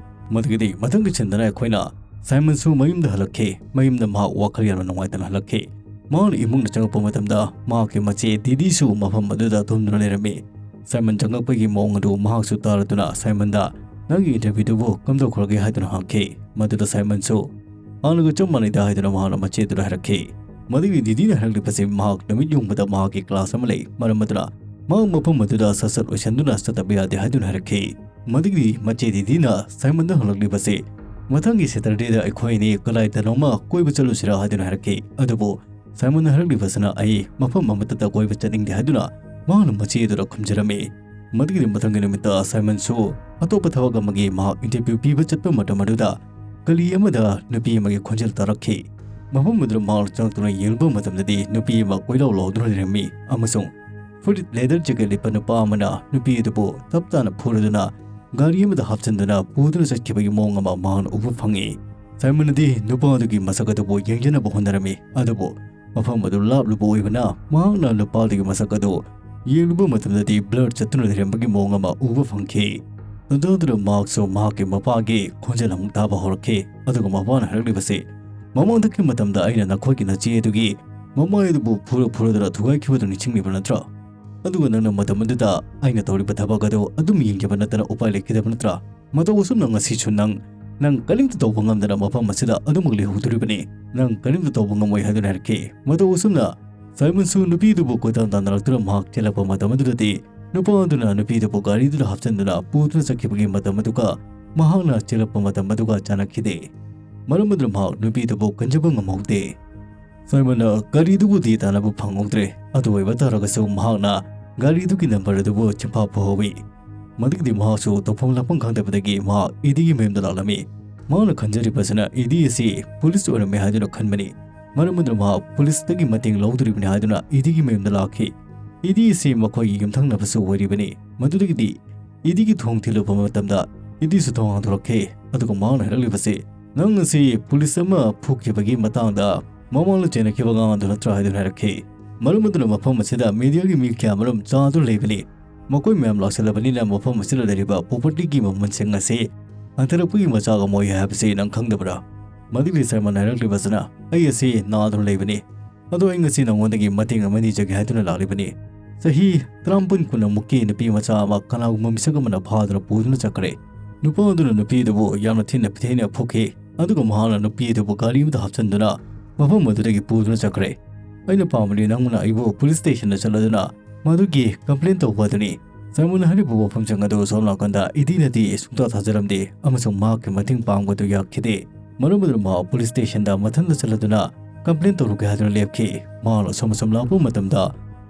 ꯃꯗꯨꯒꯤꯗꯤ ꯃꯊꯪꯒꯤ ꯁꯤꯟꯗꯅ ꯑꯩꯈꯣꯏꯅ ꯁꯥꯏꯃꯟꯁꯨ ꯃꯌꯨꯝꯗ ꯍꯜꯂꯛꯈꯤ꯫ ꯃꯌꯨꯝꯗ ꯃꯍꯥꯛ ꯋꯥꯈꯜ ꯌꯥꯝꯅ ꯅꯨꯡꯉꯥꯏꯇꯅ ꯍꯜꯂꯛꯈꯤ꯫ ꯃꯍꯥꯛꯅ ꯏꯃꯨꯡꯗ ꯆꯪꯂꯛꯄ ꯃꯇꯝꯗ ꯃꯍꯥꯛꯀꯤ ꯃꯆꯦ ꯗꯤꯗꯤꯁꯨ ꯃꯐꯝ ꯑꯗꯨꯗ ꯇꯨꯝꯗꯨꯅ ꯂꯩꯔꯝꯃꯤ꯫ ꯁꯥꯏꯃꯟ ꯆꯪꯂꯛꯄꯒꯤ ꯃꯑꯣꯡ ꯑꯗꯨ ꯃꯍꯥꯛꯁꯨ ꯇꯥꯔꯗꯨꯅ ꯁꯥꯏꯃꯟꯗ, "ꯅꯪꯒꯤ ꯏꯟꯇꯔꯚ꯭ꯌꯨꯗꯨꯕꯨ ꯀꯝꯗꯧꯈ꯭ꯔꯒꯦ?" ꯍꯥꯏꯗꯨꯅ ꯍꯪꯈꯤ꯫ ꯃꯗꯨꯗ ꯁꯥꯏꯃꯟꯁꯨ ꯍꯥꯟꯅꯒ ꯆꯞ ꯃꯥꯟꯅꯩꯗ ꯍꯥꯏꯗꯨꯅ ꯃꯍꯥꯛꯅ ꯃꯆꯦ ꯑꯗꯨꯗ ꯍꯥꯏꯔꯛꯈꯤ꯫ ꯃꯗꯨꯒꯤ ꯗꯤꯗꯤꯅ ꯍꯥꯏꯔꯛꯂꯤꯕꯁꯤ ꯃꯍꯥꯛ ꯅꯨꯃꯤꯠ ꯌꯨꯡꯕꯗ ꯃꯍꯥꯛꯀꯤ ꯀ꯭ꯂꯥꯁ ꯑꯃ ꯂꯩ, ꯃꯔꯝ ꯑꯗꯨꯅ ꯃꯍꯥꯛ ꯃꯐꯝ ꯑꯗꯨꯗ ꯁꯠ ꯁꯠ ꯑꯣꯏꯁꯤꯟꯗꯨꯅ ꯆꯠꯇꯕ ꯌꯥꯗꯦ ꯍꯥꯏꯗꯨꯅ ꯍꯥꯏꯔꯛꯈꯤ꯫ ꯃꯗꯨꯒꯤ ꯃꯆꯦ ꯗꯤꯗꯤꯅ ꯁꯥꯏꯃꯟꯗ ꯍꯪꯂꯛꯂꯤꯕꯁꯤ, "ꯃꯊꯪꯒꯤ ꯁꯦꯇꯔꯗꯦꯗ ꯑꯩꯈꯣꯏ ꯑꯅꯤ ꯀꯗꯥꯏꯗꯅꯣꯃ ꯀꯣꯏꯕ ꯆꯠꯂꯨꯁꯤꯔꯥ?" ꯍꯥꯏꯗꯨꯅ ꯍꯥꯏꯔꯛꯈꯤ꯫ ꯑꯗꯨꯕꯨ ꯁꯥꯏꯃꯟꯅ ꯍꯥꯏꯔꯛꯂꯤꯕꯁꯤꯅ, "ꯑꯩ ꯃꯐꯝ ꯑꯃꯠꯇꯗ ꯀꯣꯏꯕ ꯆꯠꯅꯤꯡꯗꯦ" ꯍꯥꯏꯗꯨꯅ ꯃꯍꯥꯛꯅ ꯃꯆꯦ ꯑꯗꯨꯗ ꯈꯨꯝꯖꯔꯝꯃꯤ꯫ ꯃꯗꯨꯒꯤꯗꯤ ꯃꯊꯪꯒꯤ ꯅꯨꯃꯤꯠꯇ ꯁꯥꯏꯃꯟꯁꯨ ꯑꯇꯣꯞꯄ ꯊꯕꯛ ꯑꯃꯒꯤ ꯃꯍꯥꯛ ꯏꯟꯇꯔꯚ꯭ꯌꯨ ꯄꯤꯕ ꯆꯠꯄ ꯃꯇꯝ ꯑꯗꯨꯗ ꯒꯂꯤ ꯑꯃꯗ ꯅꯨꯄꯤ ꯑꯃꯒꯤ ꯈꯣꯟꯖꯦꯜ ꯇꯥꯔꯛꯈꯤ꯫ ꯃꯐꯝ ꯑꯗꯨꯗ ꯃꯍꯥꯛ ꯆꯪꯂꯛꯇꯨꯅ ꯌꯦꯡꯂꯨꯕ ꯃꯇꯝꯗꯗꯤ ꯅꯨꯄꯤ ꯑꯃ ꯀꯣꯏꯂꯥꯎ ꯂꯥꯎꯗꯨꯅ ꯂꯩꯔꯝꯃꯤ ꯑꯃꯁꯨꯡ ꯐꯨꯔꯤꯠ ꯂꯦꯗꯔ ꯖꯦꯀꯦꯠ ꯂꯤꯠꯄ ꯅꯨꯄꯥ ꯑꯃꯅ ꯅꯨꯄꯤ ꯑꯗꯨꯕꯨ ꯇꯞ ꯇꯥꯅ ꯐꯨꯔꯗꯨꯅ ꯒꯥꯔꯤ ꯑꯃꯗ ꯍꯥꯞꯆꯤꯟꯗꯨꯅ ꯄꯨꯗꯨꯅ ꯆꯠꯈꯤꯕꯒꯤ ꯃꯑꯣꯡ ꯑꯃ ꯃꯍꯥꯛꯅ ꯎꯕ ꯐꯪꯉꯤ꯫ ꯁꯥꯏꯃꯟꯅꯗꯤ ꯅꯨꯄꯥ ꯑꯗꯨꯒꯤ ꯃꯁꯛ ꯑꯗꯨꯕꯨ ꯌꯦꯡꯖꯅꯕ ꯍꯣꯠꯅꯔꯝꯃꯤ, ꯑꯗꯨꯕꯨ ꯃꯐꯝ ꯑꯗꯨ ꯂꯥꯞꯂꯨꯕ ꯑꯣꯏꯕꯅ ꯃꯍꯥꯛꯅ ꯅꯨꯄꯥ ꯑꯗꯨꯒꯤ ꯃꯁꯛ ꯑꯗꯨ ꯌꯦꯡꯂꯨꯕ ꯃꯇꯝꯗꯗꯤ blur ꯆꯠꯇꯨꯅ ꯂꯩꯔꯝꯕꯒꯤ ꯃꯑꯣꯡ ꯑꯃ ꯎꯕ ꯐꯪꯈꯤ꯫ ꯇꯟꯖꯥꯗꯨꯗ ꯃꯍꯥꯛꯁꯨ ꯃꯍꯥꯛꯀꯤ ꯃꯄꯥꯒꯤ ꯈꯣꯟꯖꯦꯜ ꯑꯃꯨꯛ ꯇꯥꯕ ꯍꯧꯔꯛꯈꯤ, ꯑꯗꯨꯒ ꯃꯄꯥꯅ ꯍꯥꯏꯔꯛꯂꯤꯕꯁꯤ, "ꯃꯃꯥꯡꯗꯒꯤ ꯃꯇꯝꯗ ꯑꯩꯅ ꯅꯈꯣꯏꯒꯤ ꯅꯆꯦ ꯑꯗꯨꯒꯤ ꯃꯃꯥꯏ ꯑꯗꯨꯕꯨ ꯐꯨꯔ ꯐꯨꯔꯗꯨꯅ ꯊꯨꯒꯥꯏꯈꯤꯕꯗꯨ ꯅꯤꯡꯁꯤꯡꯂꯤꯕ ꯅꯠꯇ꯭ꯔꯥ? ꯑꯗꯨꯒ ꯅꯪꯅ ꯃꯇꯝ ꯑꯗꯨꯗ ꯑꯩꯅ ꯇꯧꯔꯤꯕ ꯊꯕꯛ ꯑꯗꯨ ꯑꯗꯨꯝ ꯌꯦꯡꯖꯕ ꯅꯠꯇꯅ ꯎꯄꯥꯏ ꯂꯩꯈꯤꯗꯕ ꯅꯠꯇ꯭ꯔꯥ? ꯃꯇꯧ ꯑꯁꯨꯝꯅ ꯉꯁꯤꯁꯨ ꯅꯪ, ꯅꯪ ꯀꯔꯤꯝꯇ ꯇꯧꯕ ꯉꯝꯗꯅ ꯃꯐꯝ ꯑꯁꯤꯗ ꯑꯗꯨꯃꯛ ꯂꯩꯍꯧꯗꯣꯔꯤꯕꯅꯤ꯫ ꯅꯪ ꯀꯔꯤꯝꯇ ꯇꯧꯕ ꯉꯝꯃꯣꯏ" ꯍꯥꯏꯗꯨꯅ ꯍꯥꯏꯔꯛꯈꯤ꯫ ꯃꯇꯧ ꯑꯁꯨꯝꯅ ꯁꯥꯏꯃꯟꯁꯨ ꯅꯨꯄꯤꯗꯨꯕꯨ ꯀꯣꯏꯇꯥꯟ ꯇꯥꯟꯅꯔꯛꯇꯨꯅ ꯃꯍꯥꯛ ꯆꯦꯜꯂꯛꯄ ꯃꯇꯝ ꯑꯗꯨꯗꯗꯤ, ꯅꯨꯄꯥ ꯑꯗꯨꯅ ꯅꯨꯄꯤꯗꯨꯕꯨ ꯒꯥꯔꯤꯗꯨꯗ ꯍꯥꯞꯆꯤꯟꯗꯨꯅ ꯄꯨꯗꯨꯅ ꯆꯠꯈꯤꯕꯒꯤ ꯃꯇꯝ ꯑꯗꯨꯒ ꯃꯍꯥꯛꯅ ꯆꯦꯜꯂꯛꯄ ꯃꯇꯝ ꯑꯗꯨꯒ ꯆꯥꯟꯅꯈꯤꯗꯦ꯫ ꯃꯔꯝ ꯑꯗꯨꯅ ꯃꯍꯥꯛ ꯅꯨꯄꯤꯗꯨꯕꯨ ꯀꯟꯖꯕ ꯉꯝꯍꯧꯗꯦ꯫ ꯁꯥꯏꯃꯟꯅ ꯒꯥꯔꯤꯗꯨꯕꯨꯗꯤ ꯇꯥꯟꯅꯕ ꯐꯪꯍꯧꯗ꯭ꯔꯦ꯫ ꯑꯗꯨ ꯑꯣꯏꯕ ꯇꯥꯔꯒꯁꯨ ꯃꯍꯥꯛꯅ ꯒꯥꯔꯤꯗꯨꯒꯤ ꯅꯝꯕꯔ ꯑꯗꯨꯕꯨ ꯆꯤꯟꯐꯥ ꯐꯍꯧꯏ꯫ ꯃꯗꯨꯒꯤꯗꯤ ꯃꯍꯥꯛꯁꯨ ꯇꯧꯐꯝ ꯂꯥꯛꯐꯝ ꯈꯪꯗꯕꯗꯒꯤ ꯃꯍꯥꯛ ꯏꯗꯤꯒꯤ ꯃꯌꯨꯝꯗ ꯂꯥꯛꯂꯝꯃꯤ꯫ ꯃꯍꯥꯛꯅ ꯈꯟꯖꯔꯤꯕꯁꯤꯅ ꯏꯗꯤ ꯑꯁꯤ ꯄꯨꯂꯤꯁ ꯑꯣꯏꯔꯝꯃꯦ ꯍꯥꯏꯗꯨꯅ ꯈꯟꯕꯅꯤ꯫ ꯃꯔꯝ ꯑꯗꯨꯅ ꯃꯍꯥꯛ ꯄꯨꯂꯤꯁꯇꯒꯤ ꯃꯇꯦꯡ ꯂꯧꯗꯣꯔꯤꯕꯅꯤ ꯍꯥꯏꯗꯨꯅ ꯏꯗꯤꯒꯤ ꯃꯌꯨꯝꯗ ꯂꯥꯛꯈꯤ꯫ ꯏꯗꯤ ꯑꯁꯤ ꯃꯈꯣꯏꯒꯤ ꯌꯨꯝꯊꯪꯅꯕꯁꯨ ꯑꯣꯏꯔꯤꯕꯅꯤ꯫ ꯃꯗꯨꯗꯒꯤꯗꯤ ꯏꯗꯤꯒꯤ ꯊꯣꯡ ꯊꯤꯜꯂꯨꯕ ꯃꯇꯝꯗ ꯏꯗꯤꯁꯨ ꯊꯣꯡ ꯍꯥꯡꯗꯣꯔꯛꯈꯤ꯫ ꯑꯗꯨꯒ ꯃꯍꯥꯛꯅ ꯍꯥꯏꯔꯛꯂꯤꯕꯁꯤ, "ꯅꯪ ꯑꯁꯤ ꯄꯨꯂꯤꯁ ꯑꯃ ꯐꯨꯈꯤꯕꯒꯤ ꯃꯇꯥꯡꯗ ꯃꯃꯥꯡꯗ ꯆꯦꯟꯅꯈꯤꯕ ꯑꯉꯥꯡ ꯑꯗꯨ ꯅꯠꯇ꯭ꯔꯥ?" ꯍꯥꯏꯗꯨꯅ ꯍꯥꯏꯔꯛꯈꯤ꯫ ꯃꯔꯝ ꯑꯗꯨꯅ ꯃꯐꯝ ꯑꯁꯤꯗ ꯃꯤꯗꯤꯌꯥꯒꯤ ꯃꯤ ꯀꯌꯥ ꯑꯃꯔꯣꯝ ꯆꯥꯗꯨꯅ ꯂꯩꯕꯅꯤ꯫ ꯃꯈꯣꯏ ꯃꯌꯥꯝ ꯂꯥꯛꯁꯤꯜꯂꯕꯅꯤꯅ ꯃꯐꯝ ꯑꯁꯤꯗ ꯂꯩꯔꯤꯕ propertyꯒꯤ ꯃꯃꯜꯁꯤꯡ ꯑꯁꯤ ꯍꯟꯊꯔꯛꯄꯒꯤ ꯃꯆꯥꯛ ꯑꯃ ꯑꯣꯏ ꯍꯥꯏꯕꯁꯤ ꯅꯪ ꯈꯪꯗꯕ꯭ꯔꯥ? ꯃꯗꯨꯒꯤ ꯁꯥꯏꯃꯟꯅ ꯍꯥꯏꯔꯛꯂꯤꯕꯁꯤꯅ, "ꯑꯩ ꯑꯁꯤ ꯅꯥꯗꯨꯅ ꯂꯩꯕꯅꯤ꯫ ꯑꯗꯣ ꯑꯩ ꯉꯁꯤ ꯅꯉꯣꯟꯗꯒꯤ ꯃꯇꯦꯡ ꯑꯃ ꯅꯤꯖꯒꯦ ꯍꯥꯏꯗꯨꯅ ꯂꯥꯛꯂꯤꯕꯅꯤ꯫ ꯆꯍꯤ ꯇꯔꯥꯃꯥꯄꯟ ꯀꯨꯟꯃꯨꯛꯀꯤ ꯅꯨꯄꯤ ꯃꯆꯥ ꯑꯃ ꯀꯅꯥꯒꯨꯝꯕ ꯃꯤꯁꯛ ꯑꯃꯅ ꯐꯥꯗꯨꯅ ꯄꯨꯗꯨꯅ ꯆꯠꯈ꯭ꯔꯦ꯫ ꯅꯨꯄꯥ ꯑꯗꯨꯅ ꯅꯨꯄꯤ ꯑꯗꯨꯕꯨ ꯌꯥꯝꯅ ꯊꯤꯅ ꯄꯤꯊꯩꯅ ꯐꯨꯈꯤ꯫ ꯑꯗꯨꯒ ꯃꯍꯥꯛꯅ ꯅꯨꯄꯤ ꯑꯗꯨꯕꯨ ꯒꯥꯔꯤ ꯑꯃꯗ ꯍꯥꯞꯆꯤꯟꯗꯨꯅ ꯃꯐꯝ ꯑꯗꯨꯗꯒꯤ ꯄꯨꯗꯨꯅ ꯆꯠꯈ꯭ꯔꯦ꯫ ꯑꯩꯅ ꯄꯥꯝꯕꯗꯤ ꯅꯪꯅ ꯑꯩꯕꯨ ꯄꯨꯂꯤꯁ ꯁ꯭ꯇꯦꯁꯟꯗ ꯆꯠꯂꯗꯨꯅ ꯃꯗꯨꯒꯤ ꯀꯝꯄ꯭ꯂꯦꯟ ꯇꯧꯕ ꯑꯗꯨꯅꯤ꯫" ꯁꯥꯏꯃꯟꯅ ꯍꯥꯏꯔꯤꯕ ꯋꯥꯐꯝꯁꯤꯡ ꯑꯗꯨ ꯁꯣꯝ ꯅꯥꯀꯟꯗ ꯏꯗꯤꯅꯗꯤ ꯁꯨꯡꯇꯥ ꯊꯥꯖꯔꯝꯗꯦ ꯑꯃꯁꯨꯡ ꯃꯍꯥꯛꯀꯤ ꯃꯇꯦꯡ ꯄꯥꯡꯕꯗꯨ ꯌꯥꯈꯤꯗꯦ꯫ ꯃꯔꯝ ꯑꯗꯨꯅ ꯃꯍꯥꯛ ꯄꯨꯂꯤꯁ ꯁ꯭ꯇꯦꯁꯟꯗ ꯃꯊꯟꯇ ꯆꯠꯂꯗꯨꯅ ꯀꯝꯄ꯭ꯂꯦꯟ ꯇꯧꯔꯨꯒꯦ ꯍꯥꯏꯗꯨꯅ ꯂꯦꯞꯈꯤ꯫ ꯃꯍꯥꯛꯅ ꯑꯁꯨꯝ ꯑꯁꯨꯝ ꯂꯥꯛꯄ ꯃꯇꯝꯗ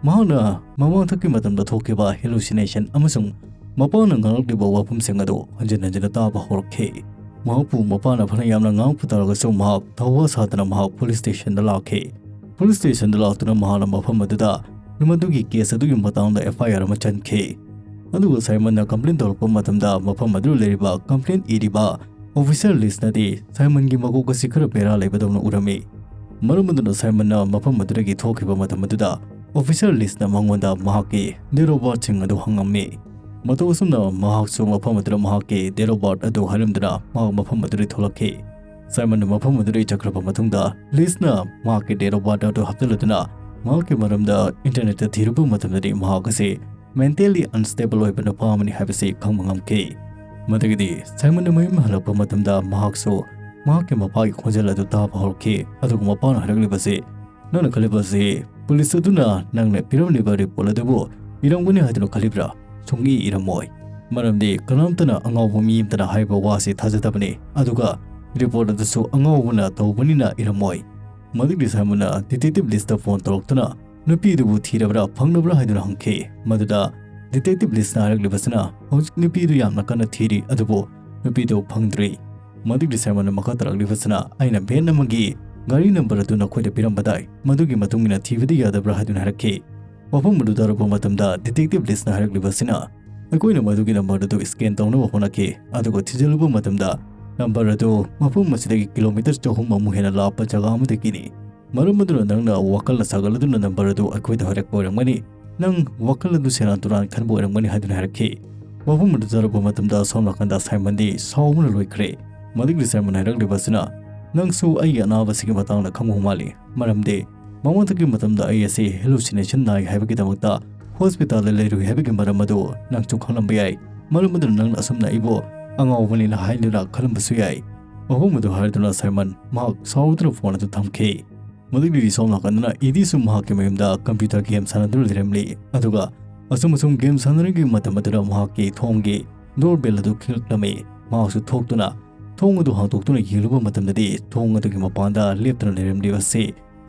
ꯃꯍꯥꯛꯅ ꯃꯃꯥꯡꯊꯛꯀꯤ ꯃꯇꯝꯗ ꯊꯣꯛꯈꯤꯕ ꯍꯦꯂꯨꯁꯤꯅꯦꯁꯟ ꯑꯃꯁꯨꯡ ꯃꯄꯥꯅ ꯉꯥꯡꯂꯛꯂꯤꯕ ꯋꯥꯐꯝꯁꯤꯡ ꯑꯗꯨ ꯍꯟꯖꯤꯟ ꯍꯟꯖꯤꯟꯅ ꯇꯥꯕ ꯍꯧꯔꯛꯈꯤ꯫ ꯃꯍꯥꯛꯄꯨ ꯃꯄꯥꯅ ꯐꯅ ꯌꯥꯝꯅ ꯉꯥꯡꯉꯛꯄ ꯇꯥꯔꯒꯁꯨ ꯃꯍꯥꯛ ꯊꯧꯋꯥ ꯁꯥꯗꯅ ꯃꯍꯥꯛ ꯄꯨꯂꯤꯁ ꯁ꯭ꯇꯦꯁꯟꯗ ꯂꯥꯛꯈꯤ꯫ ꯄꯨꯂꯤꯁ ꯁ꯭ꯇꯦꯁꯟꯗ ꯂꯥꯛꯇꯨꯅ ꯃꯍꯥꯛꯅ ꯃꯐꯝ ꯑꯗꯨꯗ ꯃꯗꯨꯒꯤ ꯀꯦꯁ ꯑꯗꯨꯒꯤ ꯃꯇꯥꯡꯗ ꯑꯦꯐ ꯑꯥꯏ ꯑꯥꯔ ꯑꯃ ꯆꯟꯈꯤ꯫ ꯑꯗꯨꯒ ꯁꯥꯏꯃꯟꯅ ꯀꯝꯄ꯭ꯂꯦꯟ ꯇꯧꯔꯛꯄ ꯃꯇꯝꯗ ꯃꯐꯝ ꯑꯗꯨꯗ ꯂꯩꯔꯤꯕ ꯀꯝꯄ꯭ꯂꯦꯟ ꯏꯔꯤꯕ ꯑꯣꯐꯤꯁꯔ ꯂꯤꯁꯅꯗꯤ ꯁꯥꯏꯃꯟꯒꯤ ꯃꯀꯣꯛ ꯑꯁꯤ ꯈꯔ ꯕꯦꯔꯥ ꯂꯩꯕꯗꯧꯅ ꯎꯔꯝꯃꯤ꯫ ꯃꯔꯝ ꯑꯗꯨꯅ ꯁꯥꯏꯃꯟꯅ ꯃꯐꯝ ꯑꯗꯨꯗꯒꯤ ꯊꯣꯛꯈꯤꯕ ꯃꯇꯝ ꯑꯗꯨꯗ ꯑꯣꯐꯤꯁꯔ ꯂꯤꯁꯅ ꯃꯉꯣꯟꯗ ꯃꯍꯥꯛꯀꯤ date of birth ꯁꯤꯡ ꯑꯗꯨ ꯍꯪꯉꯝꯃꯤ꯫ ꯃꯇꯧ ꯑꯁꯨꯝꯅ ꯃꯍꯥꯛꯁꯨ ꯃꯐꯝ ꯑꯗꯨꯗ ꯃꯍꯥꯛꯀꯤ date of birth ꯑꯗꯨ ꯍꯥꯏꯔꯝꯗꯨꯅ ꯃꯍꯥꯛ ꯃꯐꯝ ꯑꯗꯨꯗꯒꯤ ꯊꯣꯛꯂꯛꯈꯤ꯫ ꯁꯥꯏꯃꯟꯅ ꯃꯐꯝ ꯑꯗꯨꯗꯒꯤ ꯆꯠꯈ꯭ꯔꯕ ꯃꯇꯨꯡꯗ, ꯂꯤꯁꯅ ꯃꯍꯥꯛꯀꯤ date of birth ꯑꯗꯨ ꯍꯥꯞꯆꯤꯜꯂꯗꯨꯅ ꯃꯍꯥꯛꯀꯤ ꯃꯔꯝꯗ internet ꯇ ꯊꯤꯔꯨꯕ ꯃꯇꯝꯗꯗꯤ, ꯃꯍꯥꯛ ꯑꯁꯤ mentally unstable ꯑꯣꯏꯕ ꯅꯨꯄꯥ ꯑꯃꯅꯤ ꯍꯥꯏꯕꯁꯤ ꯈꯪꯕ ꯉꯝꯈꯤ꯫ ꯃꯗꯨꯒꯤꯗꯤ ꯁꯥꯏꯃꯟꯅ ꯃꯌꯨꯝ ꯍꯜꯂꯛꯄ ꯃꯇꯝꯗ ꯃꯍꯥꯛꯁꯨ ꯃꯍꯥꯛꯀꯤ ꯃꯄꯥꯒꯤ ꯈꯣꯟꯖꯦꯜ ꯑꯗꯨ ꯇꯥꯕ ꯍꯧꯔꯛꯈꯤ, ꯑꯗꯨꯒ ꯃꯄꯥꯅ ꯍꯥꯏꯔꯛꯂꯤꯕꯁꯤ, "ꯅꯪꯅ ꯈꯜꯂꯤꯕꯁꯤ ꯄꯨꯂꯤꯁ ꯑꯗꯨꯅ ꯅꯪꯅ ꯄꯤꯔꯝꯂꯤꯕ report ꯑꯗꯨꯕꯨ ꯏꯔꯝꯒꯅꯤ ꯍꯥꯏꯗꯨꯅ ꯈꯜꯂꯤꯕ꯭ꯔꯥ? ꯁꯨꯡꯏ ꯏꯔꯝꯃꯣꯏ꯫ ꯃꯔꯝꯗꯤ ꯀꯅꯥꯝꯇꯅ ꯑꯉꯥꯎꯕ ꯃꯤ ꯑꯃꯇꯅ ꯍꯥꯏꯕ ꯋꯥꯁꯤ ꯊꯥꯖꯗꯕꯅꯤ, ꯑꯗꯨꯒ report ꯑꯗꯨꯁꯨ ꯑꯉꯥꯎꯕꯅ ꯇꯧꯕꯅꯤꯅ ꯏꯔꯝꯃꯣꯏ"꯫ ꯃꯗꯨꯒꯤ ꯁꯥꯏꯃꯟꯅ detective ꯂꯤꯁꯇ ꯐꯣꯟ ꯇꯧꯔꯛꯇꯨꯅ ꯅꯨꯄꯤꯗꯨꯕꯨ ꯊꯤꯔꯕ꯭ꯔꯥ, ꯐꯪꯂꯕ꯭ꯔꯥ ꯍꯥꯏꯗꯨꯅ ꯍꯪꯈꯤ꯫ ꯃꯗꯨꯗ detective ꯂꯤꯁꯅ ꯍꯥꯏꯔꯛꯂꯤꯕꯁꯤꯅ, "ꯍꯧꯖꯤꯛ ꯅꯨꯄꯤꯗꯨ ꯌꯥꯝꯅ ꯀꯟꯅ ꯊꯤꯔꯤ, ꯑꯗꯨꯕꯨ ꯅꯨꯄꯤꯗꯨ ꯐꯪꯗ꯭ꯔꯤ"꯫ ꯃꯗꯨꯒꯤ ꯁꯥꯏꯃꯟꯅ ꯃꯈꯥ ꯇꯥꯔꯛꯂꯤꯕꯁꯤꯅ, "ꯑꯩꯅ van ꯑꯃꯒꯤ ꯒꯥꯔꯤ ꯅꯝꯕꯔ ꯑꯗꯨ ꯅꯈꯣꯏꯗ ꯄꯤꯔꯝꯕꯗꯥꯏ, ꯃꯗꯨꯒꯤ ꯃꯇꯨꯡ ꯏꯟꯅ ꯊꯤꯕꯗꯤ ꯌꯥꯗꯕ꯭ꯔꯥ?" ꯍꯥꯏꯗꯨꯅ ꯍꯥꯏꯔꯛꯈꯤ꯫ ꯋꯥꯐꯝ ꯑꯗꯨ ꯇꯥꯔꯨꯕ ꯃꯇꯝꯗ detective ꯂꯤꯁꯅ ꯍꯥꯏꯔꯛꯂꯤꯕꯁꯤꯅ, "ꯑꯩꯈꯣꯏꯅ ꯃꯗꯨꯒꯤ ꯅꯝꯕꯔ ꯑꯗꯨ scan ꯇꯧꯅꯕ ꯍꯣꯠꯅꯈꯤ, ꯑꯗꯨꯒ ꯊꯤꯖꯤꯜꯂꯨꯕ ꯃꯇꯝꯗ ꯅꯝꯕꯔ ꯑꯗꯨ ꯃꯐꯝ ꯑꯁꯤꯗꯒꯤ ꯀꯤꯂꯣꯃꯤꯇꯔ ꯆꯍꯨꯝ ꯑꯃꯨꯛ ꯍꯦꯟꯅ ꯂꯥꯞꯄ ꯖꯒꯥ ꯑꯃꯗꯒꯤꯅꯤ꯫ ꯃꯔꯝ ꯑꯗꯨꯅ ꯅꯪꯅ ꯋꯥꯈꯜꯅ ꯁꯥꯒꯠꯂꯗꯨꯅ ꯅꯝꯕꯔ ꯑꯗꯨ ꯑꯩꯈꯣꯏꯗ ꯍꯥꯏꯔꯛꯄ ꯑꯣꯏꯔꯝꯒꯅꯤ꯫ ꯅꯪ ꯋꯥꯈꯜ ꯑꯗꯨ ꯁꯦꯔꯥꯟ ꯇꯨꯔꯥꯟ ꯈꯟꯕ ꯑꯣꯏꯔꯝꯒꯅꯤ" ꯍꯥꯏꯗꯨꯅ ꯍꯥꯏꯔꯛꯈꯤ꯫ ꯋꯥꯐꯝ ꯑꯗꯨ ꯇꯥꯔꯨꯕ ꯃꯇꯝꯗ ꯁꯣꯝ ꯅꯥꯀꯟꯗ ꯁꯥꯏꯃꯟꯗꯤ ꯁꯥꯎꯕꯅ ꯂꯣꯏꯈ꯭ꯔꯦ꯫ ꯃꯗꯨꯒꯤ ꯁꯥꯏꯃꯟ ꯍꯥꯏꯔꯛꯂꯤꯕ ꯑꯁꯤꯅ, "ꯅꯪꯁꯨ ꯑꯩꯒꯤ ꯑꯅꯥꯕꯁꯤꯒꯤ ꯃꯇꯥꯡꯗ ꯈꯪꯕ ꯃꯥꯜꯂꯤ, ꯃꯔꯝꯗꯤ ꯃꯃꯥꯡꯗꯒꯤ ꯃꯇꯝꯗ ꯑꯩ ꯑꯁꯤ hallucination ꯅꯥꯏ ꯍꯥꯏꯕꯒꯤꯗꯃꯛꯇ ꯍꯣꯁꯄꯤꯇꯥꯜꯗ ꯂꯩꯔꯨꯏ ꯍꯥꯏꯕꯒꯤ ꯃꯔꯝ ꯑꯗꯨ ꯅꯪꯁꯨ ꯈꯪꯂꯝꯕ ꯌꯥꯏ꯫ ꯃꯔꯝ ꯑꯗꯨꯅ ꯅꯪꯅ ꯑꯁꯨꯝꯅ ꯑꯩꯕꯨ ꯑꯉꯥꯎꯕꯅꯤꯅ ꯍꯥꯏꯗꯨꯅ ꯈꯜꯂꯝꯕꯁꯨ ꯌꯥꯏ"꯫ ꯋꯥꯐꯝ ꯑꯗꯨ ꯍꯥꯏꯔꯗꯨꯅ ꯁꯥꯏꯃꯟ ꯃꯍꯥꯛ ꯁꯥꯎꯗꯨꯅ ꯐꯣꯟ ꯑꯗꯨ ꯊꯝꯈꯤ꯫ ꯃꯗꯨꯒꯤꯗꯤ ꯁꯣꯝ ꯅꯥꯀꯟꯗꯅ ꯏꯗꯤꯁꯨ ꯃꯍꯥꯛꯀꯤ ꯃꯌꯨꯝꯗ computer game ꯁꯥꯟꯅꯗꯨꯅ ꯂꯩꯔꯝꯂꯤ꯫ ꯑꯗꯨꯒ ꯑꯁꯨꯝ ꯑꯁꯨꯝ game ꯁꯥꯟꯅꯔꯤꯉꯩ ꯃꯇꯝ ꯑꯗꯨꯗ ꯃꯍꯥꯛꯀꯤ ꯊꯣꯡꯒꯤ doorbell ꯑꯗꯨ ꯈꯤꯡꯂꯛꯂꯝꯃꯤ꯫ ꯃꯍꯥꯛꯁꯨ ꯊꯣꯛꯇꯨꯅ ꯊꯣꯡ ꯑꯗꯨ ꯍꯥꯡꯗꯣꯛꯇꯨꯅ ꯌꯦꯡꯂꯨꯕ ꯃꯇꯝꯗꯗꯤ, ꯊꯣꯡ ꯑꯗꯨꯒꯤ ꯃꯄꯥꯟꯗ ꯂꯦꯞꯇꯨꯅ ꯂꯩꯔꯝꯂꯤꯕ ꯑꯁꯤ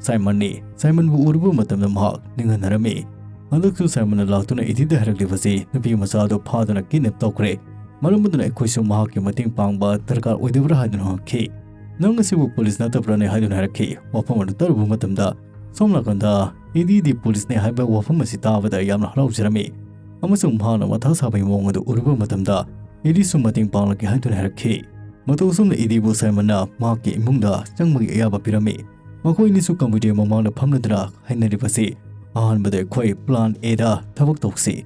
ꯁꯥꯏꯃꯟꯅꯤ꯫ ꯁꯥꯏꯃꯟꯕꯨ ꯎꯔꯨꯕ ꯃꯇꯝꯗ ꯃꯍꯥꯛ ꯅꯤꯡꯍꯟꯅꯔꯝꯃꯤ꯫ ꯍꯟꯗꯛꯁꯨ ꯁꯥꯏꯃꯟꯅ ꯂꯥꯛꯇꯨꯅ ꯏꯗꯤꯗ ꯍꯥꯏꯔꯛꯂꯤꯕꯁꯤ ꯅꯨꯄꯤ ꯃꯆꯥ ꯑꯗꯨ ꯐꯥꯗꯨꯅ kidnap ꯇꯧꯈ꯭ꯔꯦ꯫ ꯃꯔꯝ ꯑꯗꯨꯅ ꯑꯩꯈꯣꯏꯁꯨ ꯃꯍꯥꯛꯀꯤ ꯃꯇꯦꯡ ꯄꯥꯡꯕ ꯗꯔꯀꯥꯔ ꯑꯣꯏꯗꯕ꯭ꯔꯥ ꯍꯥꯏꯗꯨꯅ ꯍꯪꯈꯤ꯫ "ꯅꯪ ꯑꯁꯤꯕꯨ ꯄꯨꯂꯤꯁ ꯅꯠꯇꯕ꯭ꯔꯥꯅꯦ?" ꯍꯥꯏꯗꯨꯅ ꯍꯥꯏꯔꯛꯈꯤ꯫ ꯋꯥꯐꯝ ꯑꯗꯨ ꯇꯥꯔꯨꯕ ꯃꯇꯝꯗ ꯁꯣꯝ ꯅꯥꯀꯟꯗ ꯏꯗꯤꯗꯤ ꯄꯨꯂꯤꯁꯅꯦ ꯍꯥꯏꯕ ꯋꯥꯐꯝ ꯑꯁꯤ ꯇꯥꯕꯗ ꯌꯥꯝꯅ ꯍꯔꯥꯎꯖꯔꯝꯃꯤ꯫ ꯑꯃꯁꯨꯡ ꯃꯍꯥꯛꯅ ꯃꯊꯥ ꯁꯥꯕꯒꯤ ꯃꯑꯣꯡ ꯑꯗꯨ ꯎꯔꯨꯕ ꯃꯇꯝꯗ ꯏꯗꯤꯁꯨ ꯃꯇꯦꯡ ꯄꯥꯡꯂꯛꯀꯦ ꯍꯥꯏꯗꯨꯅ ꯍꯥꯏꯔꯛꯈꯤ꯫ ꯃꯇꯧ ꯑꯁꯨꯝꯅ ꯏꯗꯤꯕꯨ ꯁꯥꯏꯃꯟꯅ ꯃꯍꯥꯛꯀꯤ ꯏꯃꯨꯡꯗ ꯆꯪꯕꯒꯤ ꯑꯌꯥꯕ ꯄꯤꯔꯝꯃꯤ꯫ ꯃꯈꯣꯏ ꯑꯅꯤꯁꯨ computer ꯃꯃꯥꯡꯗ ꯐꯝꯂꯗꯨꯅ ꯍꯥꯏꯅꯔꯤꯕꯁꯤ ꯑꯍꯥꯟꯕꯗ ꯑꯩꯈꯣꯏ plan A ꯗ ꯊꯕꯛ ꯇꯧꯁꯤ꯫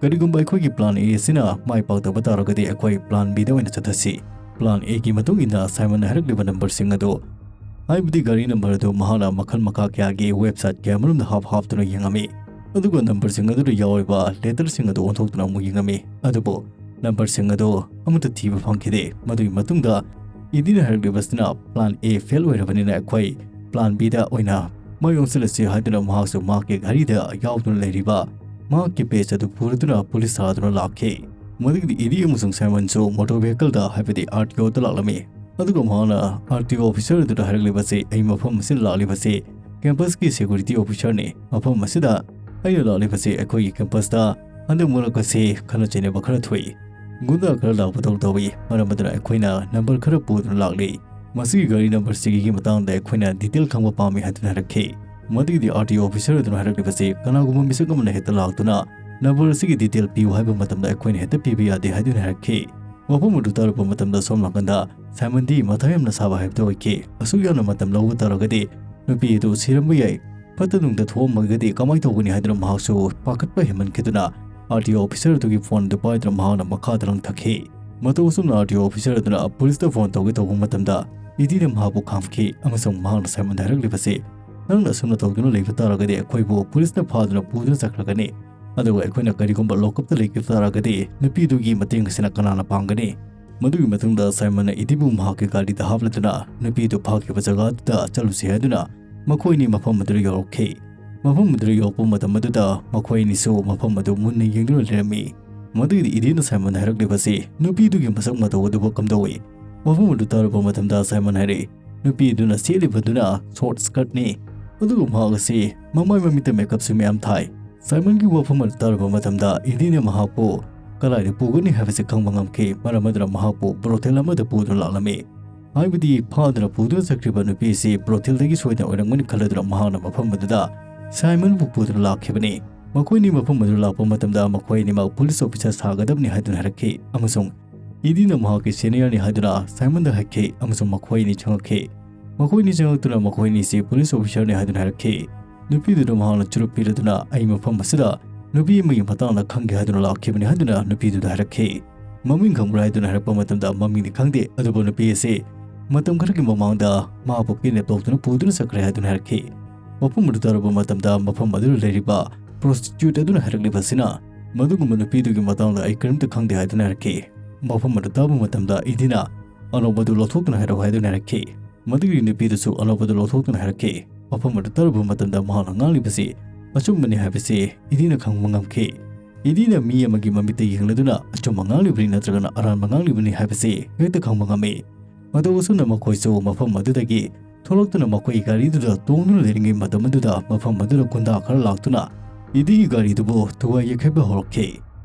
ꯀꯔꯤꯒꯨꯝꯕ ꯑꯩꯈꯣꯏꯒꯤ plan A ꯑꯁꯤꯅ ꯃꯥꯏ ꯄꯥꯛꯇꯕ ꯇꯥꯔꯒꯗꯤ ꯑꯩꯈꯣꯏ plan B ꯗ ꯑꯣꯏꯅ ꯆꯠꯊꯁꯤ꯫ Plan A ꯒꯤ ꯃꯇꯨꯡ ꯏꯟꯅ ꯁꯥꯏꯃꯟꯅ ꯍꯥꯏꯔꯛꯂꯤꯕ number ꯁꯤꯡ ꯑꯗꯨ, ꯍꯥꯏꯕꯗꯤ ꯒꯥꯔꯤ number ꯑꯗꯨ ꯃꯍꯥꯛꯅ ꯃꯈꯜ ꯃꯈꯥ ꯀꯌꯥꯒꯤ website ꯀꯌꯥ ꯃꯅꯨꯡꯗ ꯍꯥꯞ ꯍꯥꯞꯇꯨꯅ ꯌꯦꯡꯉꯝꯃꯤ꯫ ꯑꯗꯨꯒ number ꯁꯤꯡ ꯑꯗꯨꯗ ꯌꯥꯎꯔꯤꯕ letter ꯁꯤꯡ ꯑꯗꯨ ꯑꯣꯟꯊꯣꯛꯇꯨꯅ ꯑꯃꯨꯛ ꯌꯦꯡꯉꯝꯃꯤ꯫ ꯑꯗꯨꯕꯨ number ꯁꯤꯡ ꯑꯗꯨ ꯑꯃꯠꯇ ꯊꯤꯕ ꯐꯪꯈꯤꯗꯦ꯫ ꯃꯗꯨꯒꯤ ꯃꯇꯨꯡꯗ ꯏꯗꯤꯅ ꯍꯥꯏꯔꯛꯂꯤꯕꯁꯤꯅ plan A fail ꯑꯣꯏꯔꯕꯅꯤꯅ ꯑꯩꯈꯣꯏ plan B ꯗ ꯑꯣꯏꯅ ꯃꯥꯏ ꯑꯣꯟꯁꯤꯜꯂꯁꯤ ꯍꯥꯏꯗꯨꯅ ꯃꯍꯥꯛꯁꯨ ꯃꯍꯥꯛꯀꯤ ꯒꯥꯔꯤꯗ ꯌꯥꯎꯗꯨꯅ ꯂꯩꯔꯤꯕ ꯃꯍꯥꯛꯀꯤ badge ꯑꯗꯨ ꯄꯨꯔꯗꯨꯅ police ꯊꯥꯗꯨꯅ ꯂꯥꯛꯈꯤ꯫ ꯃꯗꯨꯒꯤꯗꯤ ꯏꯗꯤ ꯑꯃꯁꯨꯡ ꯁꯥꯏꯃꯟꯁꯨ motor vehicle ꯗ, ꯍꯥꯏꯕꯗꯤ R T O ꯗ ꯂꯥꯛꯂꯝꯃꯤ꯫ ꯑꯗꯨꯒ ꯃꯍꯥꯛꯅ R T O officer ꯑꯗꯨꯗ ꯍꯥꯏꯔꯛꯂꯤꯕꯁꯤ, "ꯑꯩ ꯃꯐꯝ ꯑꯁꯤꯗ ꯂꯥꯛꯂꯤꯕꯁꯤ campus ꯀꯤ security officer ꯅꯤ꯫ ꯃꯐꯝ ꯑꯁꯤꯗ ꯑꯩꯅ ꯂꯥꯛꯂꯤꯕꯁꯤ ꯑꯩꯈꯣꯏꯒꯤ campus ꯇ ꯍꯟꯗꯛ ꯃꯔꯛ ꯑꯁꯤ ꯈꯠꯅ ꯆꯩꯅꯕ ꯈꯔ ꯊꯣꯛꯏ꯫ ꯒꯨꯟꯗꯥ ꯈꯔ ꯂꯥꯛꯄꯗꯧ ꯇꯧꯏ꯫ ꯃꯔꯝ ꯑꯗꯨꯅ ꯑꯩꯈꯣꯏꯅ number ꯈꯔ ꯄꯨꯗꯨꯅ ꯂꯥꯛꯂꯤ꯫ ꯃꯁꯤꯒꯤ ꯒꯥꯔꯤ number ꯁꯤꯒꯤ ꯃꯇꯥꯡꯗ ꯑꯩꯈꯣꯏꯅ detail ꯈꯪꯕ ꯄꯥꯝꯃꯤ" ꯍꯥꯏꯗꯨꯅ ꯍꯥꯏꯔꯛꯈꯤ꯫ ꯃꯗꯨꯒꯤꯗꯤ R T O officer ꯑꯗꯨꯅ ꯍꯥꯏꯔꯛꯂꯤꯕꯁꯤ, "ꯀꯅꯥꯒꯨꯝꯕ ꯃꯤꯁꯛ ꯑꯃꯅ ꯍꯦꯛꯇ ꯂꯥꯛꯇꯨꯅ number ꯑꯁꯤꯒꯤ detail ꯄꯤꯌꯨ ꯍꯥꯏꯕ ꯃꯇꯝꯗ ꯑꯩꯈꯣꯏꯅ ꯍꯦꯛꯇ ꯄꯤꯕ ꯌꯥꯗꯦ" ꯍꯥꯏꯗꯨꯅ ꯍꯥꯏꯔꯛꯈꯤ꯫ ꯋꯥꯐꯝ ꯑꯗꯨ ꯇꯥꯔꯨꯕ ꯃꯇꯝꯗ ꯁꯣꯝ ꯅꯥꯀꯟꯗ ꯁꯥꯏꯃꯟꯗꯤ ꯃꯊꯥ ꯌꯥꯝꯅ ꯁꯥꯕ ꯍꯥꯏꯕꯗꯨ ꯑꯣꯏꯈꯤ꯫ ꯑꯁꯨꯛ ꯌꯥꯝꯅ ꯃꯇꯝ ꯂꯧꯕ ꯇꯥꯔꯒꯗꯤ ꯅꯨꯄꯤ ꯑꯗꯨ ꯁꯤꯔꯝꯕ ꯌꯥꯏ꯫ ꯐꯠꯇ ꯅꯨꯡꯗ ꯊꯣꯛꯑꯝꯃꯒꯗꯤ ꯀꯃꯥꯏ ꯇꯧꯒꯅꯤ ꯍꯥꯏꯗꯨꯅ ꯃꯍꯥꯛꯁꯨ ꯄꯥꯈꯠꯄ ꯍꯦꯟꯃꯟꯈꯤꯗꯨꯅ R T O officer ꯑꯗꯨꯒꯤ phone ꯑꯗꯨ ꯄꯥꯏꯗꯨꯅ ꯃꯍꯥꯛꯅ ꯃꯈꯥ ꯇꯥꯔꯪ ꯊꯛꯈꯤ꯫ ꯃꯇꯧ ꯑꯁꯨꯝꯅ R T O officer ꯑꯗꯨꯅ police ꯇ phone ꯇꯧꯒꯦ ꯇꯧꯕ ꯃꯇꯝꯗ ꯏꯗꯤꯅ ꯃꯍꯥꯛꯄꯨ ꯈꯥꯝꯈꯤ ꯑꯃꯁꯨꯡ ꯃꯍꯥꯛꯅ ꯁꯥꯏꯃꯟꯗ ꯍꯥꯏꯔꯛꯂꯤꯕꯁꯤ, "ꯅꯪꯅ ꯑꯁꯨꯝꯅ ꯇꯧꯗꯨꯅ ꯂꯩꯕ ꯇꯥꯔꯒꯗꯤ ꯑꯩꯈꯣꯏꯕꯨ police ꯅ ꯐꯥꯗꯨꯅ ꯄꯨꯗꯨꯅ ꯆꯠꯈ꯭ꯔꯒꯅꯤ꯫ ꯑꯗꯨꯒ ꯑꯩꯈꯣꯏꯅ ꯀꯔꯤꯒꯨꯝꯕ lock up ꯇ ꯂꯩꯈꯤꯕ ꯇꯥꯔꯒꯗꯤ ꯅꯨꯄꯤꯗꯨꯒꯤ ꯃꯇꯦꯡ ꯑꯁꯤꯅ ꯀꯅꯥꯅ ꯄꯥꯡꯒꯅꯤ?" ꯃꯗꯨꯒꯤ ꯃꯇꯨꯡꯗ ꯁꯥꯏꯃꯟꯅ ꯏꯗꯤꯕꯨ ꯃꯍꯥꯛꯀꯤ ꯒꯥꯔꯤꯗ ꯍꯥꯞꯂꯗꯨꯅ ꯅꯨꯄꯤꯗꯨ ꯐꯥꯈꯤꯕ ꯖꯒꯥꯗꯨꯗ ꯆꯠꯂꯨꯁꯤ ꯍꯥꯏꯗꯨꯅ ꯃꯈꯣꯏꯅꯤ ꯃꯐꯝ ꯑꯗꯨꯗ ꯌꯧꯔꯛꯈꯤ꯫ ꯃꯐꯝ ꯑꯗꯨꯗ ꯌꯧꯔꯛꯄ ꯃꯇꯝ ꯑꯗꯨꯗ ꯃꯈꯣꯏ ꯑꯅꯤꯁꯨ ꯃꯐꯝ ꯑꯗꯨ ꯃꯨꯟꯅ ꯌꯦꯡꯗꯨꯅ ꯂꯩꯔꯝꯃꯤ꯫ ꯃꯗꯨꯒꯤꯗꯤ ꯏꯗꯤꯅ ꯁꯥꯏꯃꯟꯗ ꯍꯥꯏꯔꯛꯂꯤꯕꯁꯤ ꯅꯨꯄꯤꯗꯨꯒꯤ ꯃꯁꯛ ꯃꯇꯧ ꯑꯗꯨꯕꯨ ꯀꯝꯗꯧꯏ? ꯋꯥꯐꯝ ꯑꯗꯨ ꯇꯥꯔꯨꯕ ꯃꯇꯝꯗ ꯁꯥꯏꯃꯟ ꯍꯥꯏꯔꯛꯏ, "ꯅꯨꯄꯤꯗꯨꯅ ꯁꯦꯠꯂꯤꯕꯗꯨꯅ short skirt ꯅꯤ, ꯑꯗꯨꯒ ꯃꯍꯥꯛ ꯑꯁꯤ ꯃꯃꯥꯏ ꯃꯃꯤꯠꯇ makeup ꯁꯨ ꯃꯌꯥꯝ ꯊꯥꯏ꯫" ꯁꯥꯏꯃꯟꯒꯤ ꯋꯥꯐꯝ ꯑꯗꯨ ꯇꯥꯔꯨꯕ ꯃꯇꯝꯗ ꯏꯗꯤꯅ ꯃꯍꯥꯛꯄꯨ ꯀꯗꯥꯏꯗ ꯄꯨꯒꯅꯤ ꯍꯥꯏꯕꯁꯤ ꯈꯪꯕ ꯉꯝꯈꯤ꯫ ꯃꯔꯝ ꯑꯗꯨꯅ ꯃꯍꯥꯛꯄꯨ brothel ꯑꯃꯗ ꯄꯨꯗꯨꯅ ꯂꯥꯛꯂꯝꯃꯤ꯫ ꯍꯥꯏꯕꯗꯤ ꯐꯥꯗꯨꯅ ꯄꯨꯗꯨꯅ ꯆꯠꯈ꯭ꯔꯤꯕ ꯅꯨꯄꯤ ꯑꯁꯤ brothel ꯗꯒꯤ ꯁꯣꯏꯗꯅ ꯑꯣꯏꯔꯝꯒꯅꯤ ꯈꯜꯂꯗꯨꯅ ꯃꯍꯥꯛꯅ ꯃꯐꯝ ꯑꯗꯨꯗ ꯁꯥꯏꯃꯟꯕꯨ ꯄꯨꯗꯨꯅ ꯂꯥꯛꯈꯤꯕꯅꯤ꯫ ꯃꯈꯣꯏꯅꯤ ꯃꯐꯝ ꯑꯗꯨꯗ ꯂꯥꯛꯄ ꯃꯇꯝꯗ ꯃꯈꯣꯏ ꯑꯅꯤꯃꯛ police officer ꯁꯥꯒꯗꯕꯅꯤ ꯍꯥꯏꯗꯨꯅ ꯍꯥꯏꯔꯛꯈꯤ ꯑꯃꯁꯨꯡ ꯏꯗꯤꯅ ꯃꯍꯥꯛꯀꯤ senior ꯅꯤ ꯍꯥꯏꯗꯨꯅ ꯁꯥꯏꯃꯟꯗ ꯍꯥꯏꯈꯤ ꯑꯃꯁꯨꯡ ꯃꯈꯣꯏ ꯑꯅꯤ ꯆꯪꯉꯛꯈꯤ꯫ ꯃꯈꯣꯏ ꯑꯅꯤ ꯆꯪꯉꯛꯇꯨꯅ ꯃꯈꯣꯏ ꯑꯅꯤꯁꯤ police officer ꯅꯤ ꯍꯥꯏꯗꯨꯅ ꯍꯥꯏꯔꯛꯈꯤ꯫ ꯅꯨꯄꯤꯗꯨꯗ ꯃꯍꯥꯛꯅ ꯆꯨꯔꯨꯞ ꯄꯤꯔꯗꯨꯅ, "ꯑꯩ ꯃꯐꯝ ꯑꯁꯤꯗ ꯅꯨꯄꯤ ꯑꯃꯒꯤ ꯃꯇꯥꯡꯗ ꯈꯪꯒꯦ ꯍꯥꯏꯗꯨꯅ ꯂꯥꯛꯈꯤꯕꯅꯤ" ꯍꯥꯏꯗꯨꯅ ꯅꯨꯄꯤꯗꯨꯗ ꯍꯥꯏꯔꯛꯈꯤ꯫ "ꯃꯃꯤꯡ ꯈꯪꯕ꯭ꯔꯥ?" ꯍꯥꯏꯗꯨꯅ ꯍꯥꯏꯔꯛꯄ ꯃꯇꯝꯗ, "ꯃꯃꯤꯡꯗꯤ ꯈꯪꯗꯦ, ꯑꯗꯨꯕꯨ ꯅꯨꯄꯤ ꯑꯁꯤ ꯃꯇꯝ ꯈꯔꯒꯤ ꯃꯃꯥꯡꯗ ꯃꯍꯥꯛꯄꯨ ꯀꯤꯗꯅꯦꯞ ꯇꯧꯗꯨꯅ ꯄꯨꯗꯨꯅ ꯆꯠꯈ꯭ꯔꯦ" ꯍꯥꯏꯗꯨꯅ ꯍꯥꯏꯔꯛꯈꯤ꯫ ꯃꯐꯝ ꯑꯗꯨ ꯇꯥꯔꯨꯕ ꯃꯇꯝꯗ, ꯃꯐꯝ ꯑꯗꯨꯗ ꯂꯩꯔꯤꯕ ꯄ꯭ꯔꯣꯁꯇꯤꯇ꯭ꯌꯨꯠ ꯑꯗꯨꯅ ꯍꯥꯏꯔꯛꯂꯤꯕꯁꯤꯅ, ꯃꯗꯨꯒꯨꯝꯕ ꯅꯨꯄꯤꯗꯨꯒꯤ ꯃꯇꯥꯡꯗ ꯑꯩ ꯀꯔꯤꯝꯇ ꯈꯪꯗꯦ ꯍꯥꯏꯗꯨꯅ ꯍꯥꯏꯔꯛꯈꯤ꯫ ꯃꯐꯝ ꯑꯗꯨ ꯇꯥꯕ ꯃꯇꯝꯗ, ꯏꯗꯤꯅ ꯑꯅꯧꯕꯗꯨ ꯂꯧꯊꯣꯛꯇꯨꯅ ꯍꯥꯏꯔꯛꯎ ꯍꯥꯏꯗꯨꯅ ꯍꯥꯏꯔꯛꯈꯤ꯫ ꯃꯗꯨꯒꯤ ꯅꯨꯄꯤꯗꯨꯁꯨ ꯑꯅꯧꯕꯗꯨ ꯂꯧꯊꯣꯛꯇꯨꯅ ꯍꯥꯏꯔꯛꯈꯤ꯫ ꯃꯐꯝ ꯑꯗꯨ ꯇꯥꯔꯨꯕ ꯃꯇꯝꯗ, ꯃꯍꯥꯛꯅ ꯉꯥꯡꯂꯤꯕꯁꯤ ꯑꯆꯨꯝꯕꯅꯤ ꯍꯥꯏꯕꯁꯤ ꯏꯗꯤꯅ ꯈꯪꯕ ꯉꯝꯈꯤ꯫ ꯏꯗꯤꯅ ꯃꯤ ꯑꯃꯒꯤ ꯃꯃꯤꯠꯇ ꯌꯦꯡꯂꯗꯨꯅ ꯑꯆꯨꯝꯕ ꯉꯥꯡꯂꯤꯕꯅꯤ ꯅꯠꯇ꯭ꯔꯒꯅ ꯑꯔꯥꯟꯕ ꯉꯥꯡꯂꯤꯕꯅꯤ ꯍꯥꯏꯕꯁꯤ ꯍꯦꯛꯇ ꯈꯪꯕ ꯉꯝꯃꯤ꯫ ꯃꯇꯧ ꯑꯁꯨꯝꯅ ꯃꯈꯣꯏꯁꯨ ꯃꯐꯝ ꯑꯗꯨꯗꯒꯤ ꯊꯣꯛꯂꯛꯇꯨꯅ ꯃꯈꯣꯏꯒꯤ ꯒꯥꯔꯤꯗꯨꯗ ꯇꯣꯡꯗꯨꯅ ꯂꯩꯔꯤꯉꯩ ꯃꯇꯝ ꯑꯗꯨꯗ, ꯃꯐꯝ ꯑꯗꯨꯗ ꯒꯨꯟꯗꯥ ꯈꯔ ꯂꯥꯛꯇꯨꯅ ꯏꯗꯤꯒꯤ ꯒꯥꯔꯤꯗꯨꯕꯨ ꯊꯨꯒꯥꯏ ꯌꯩꯈꯥꯏꯕ ꯍꯧꯔꯛꯈꯤ꯫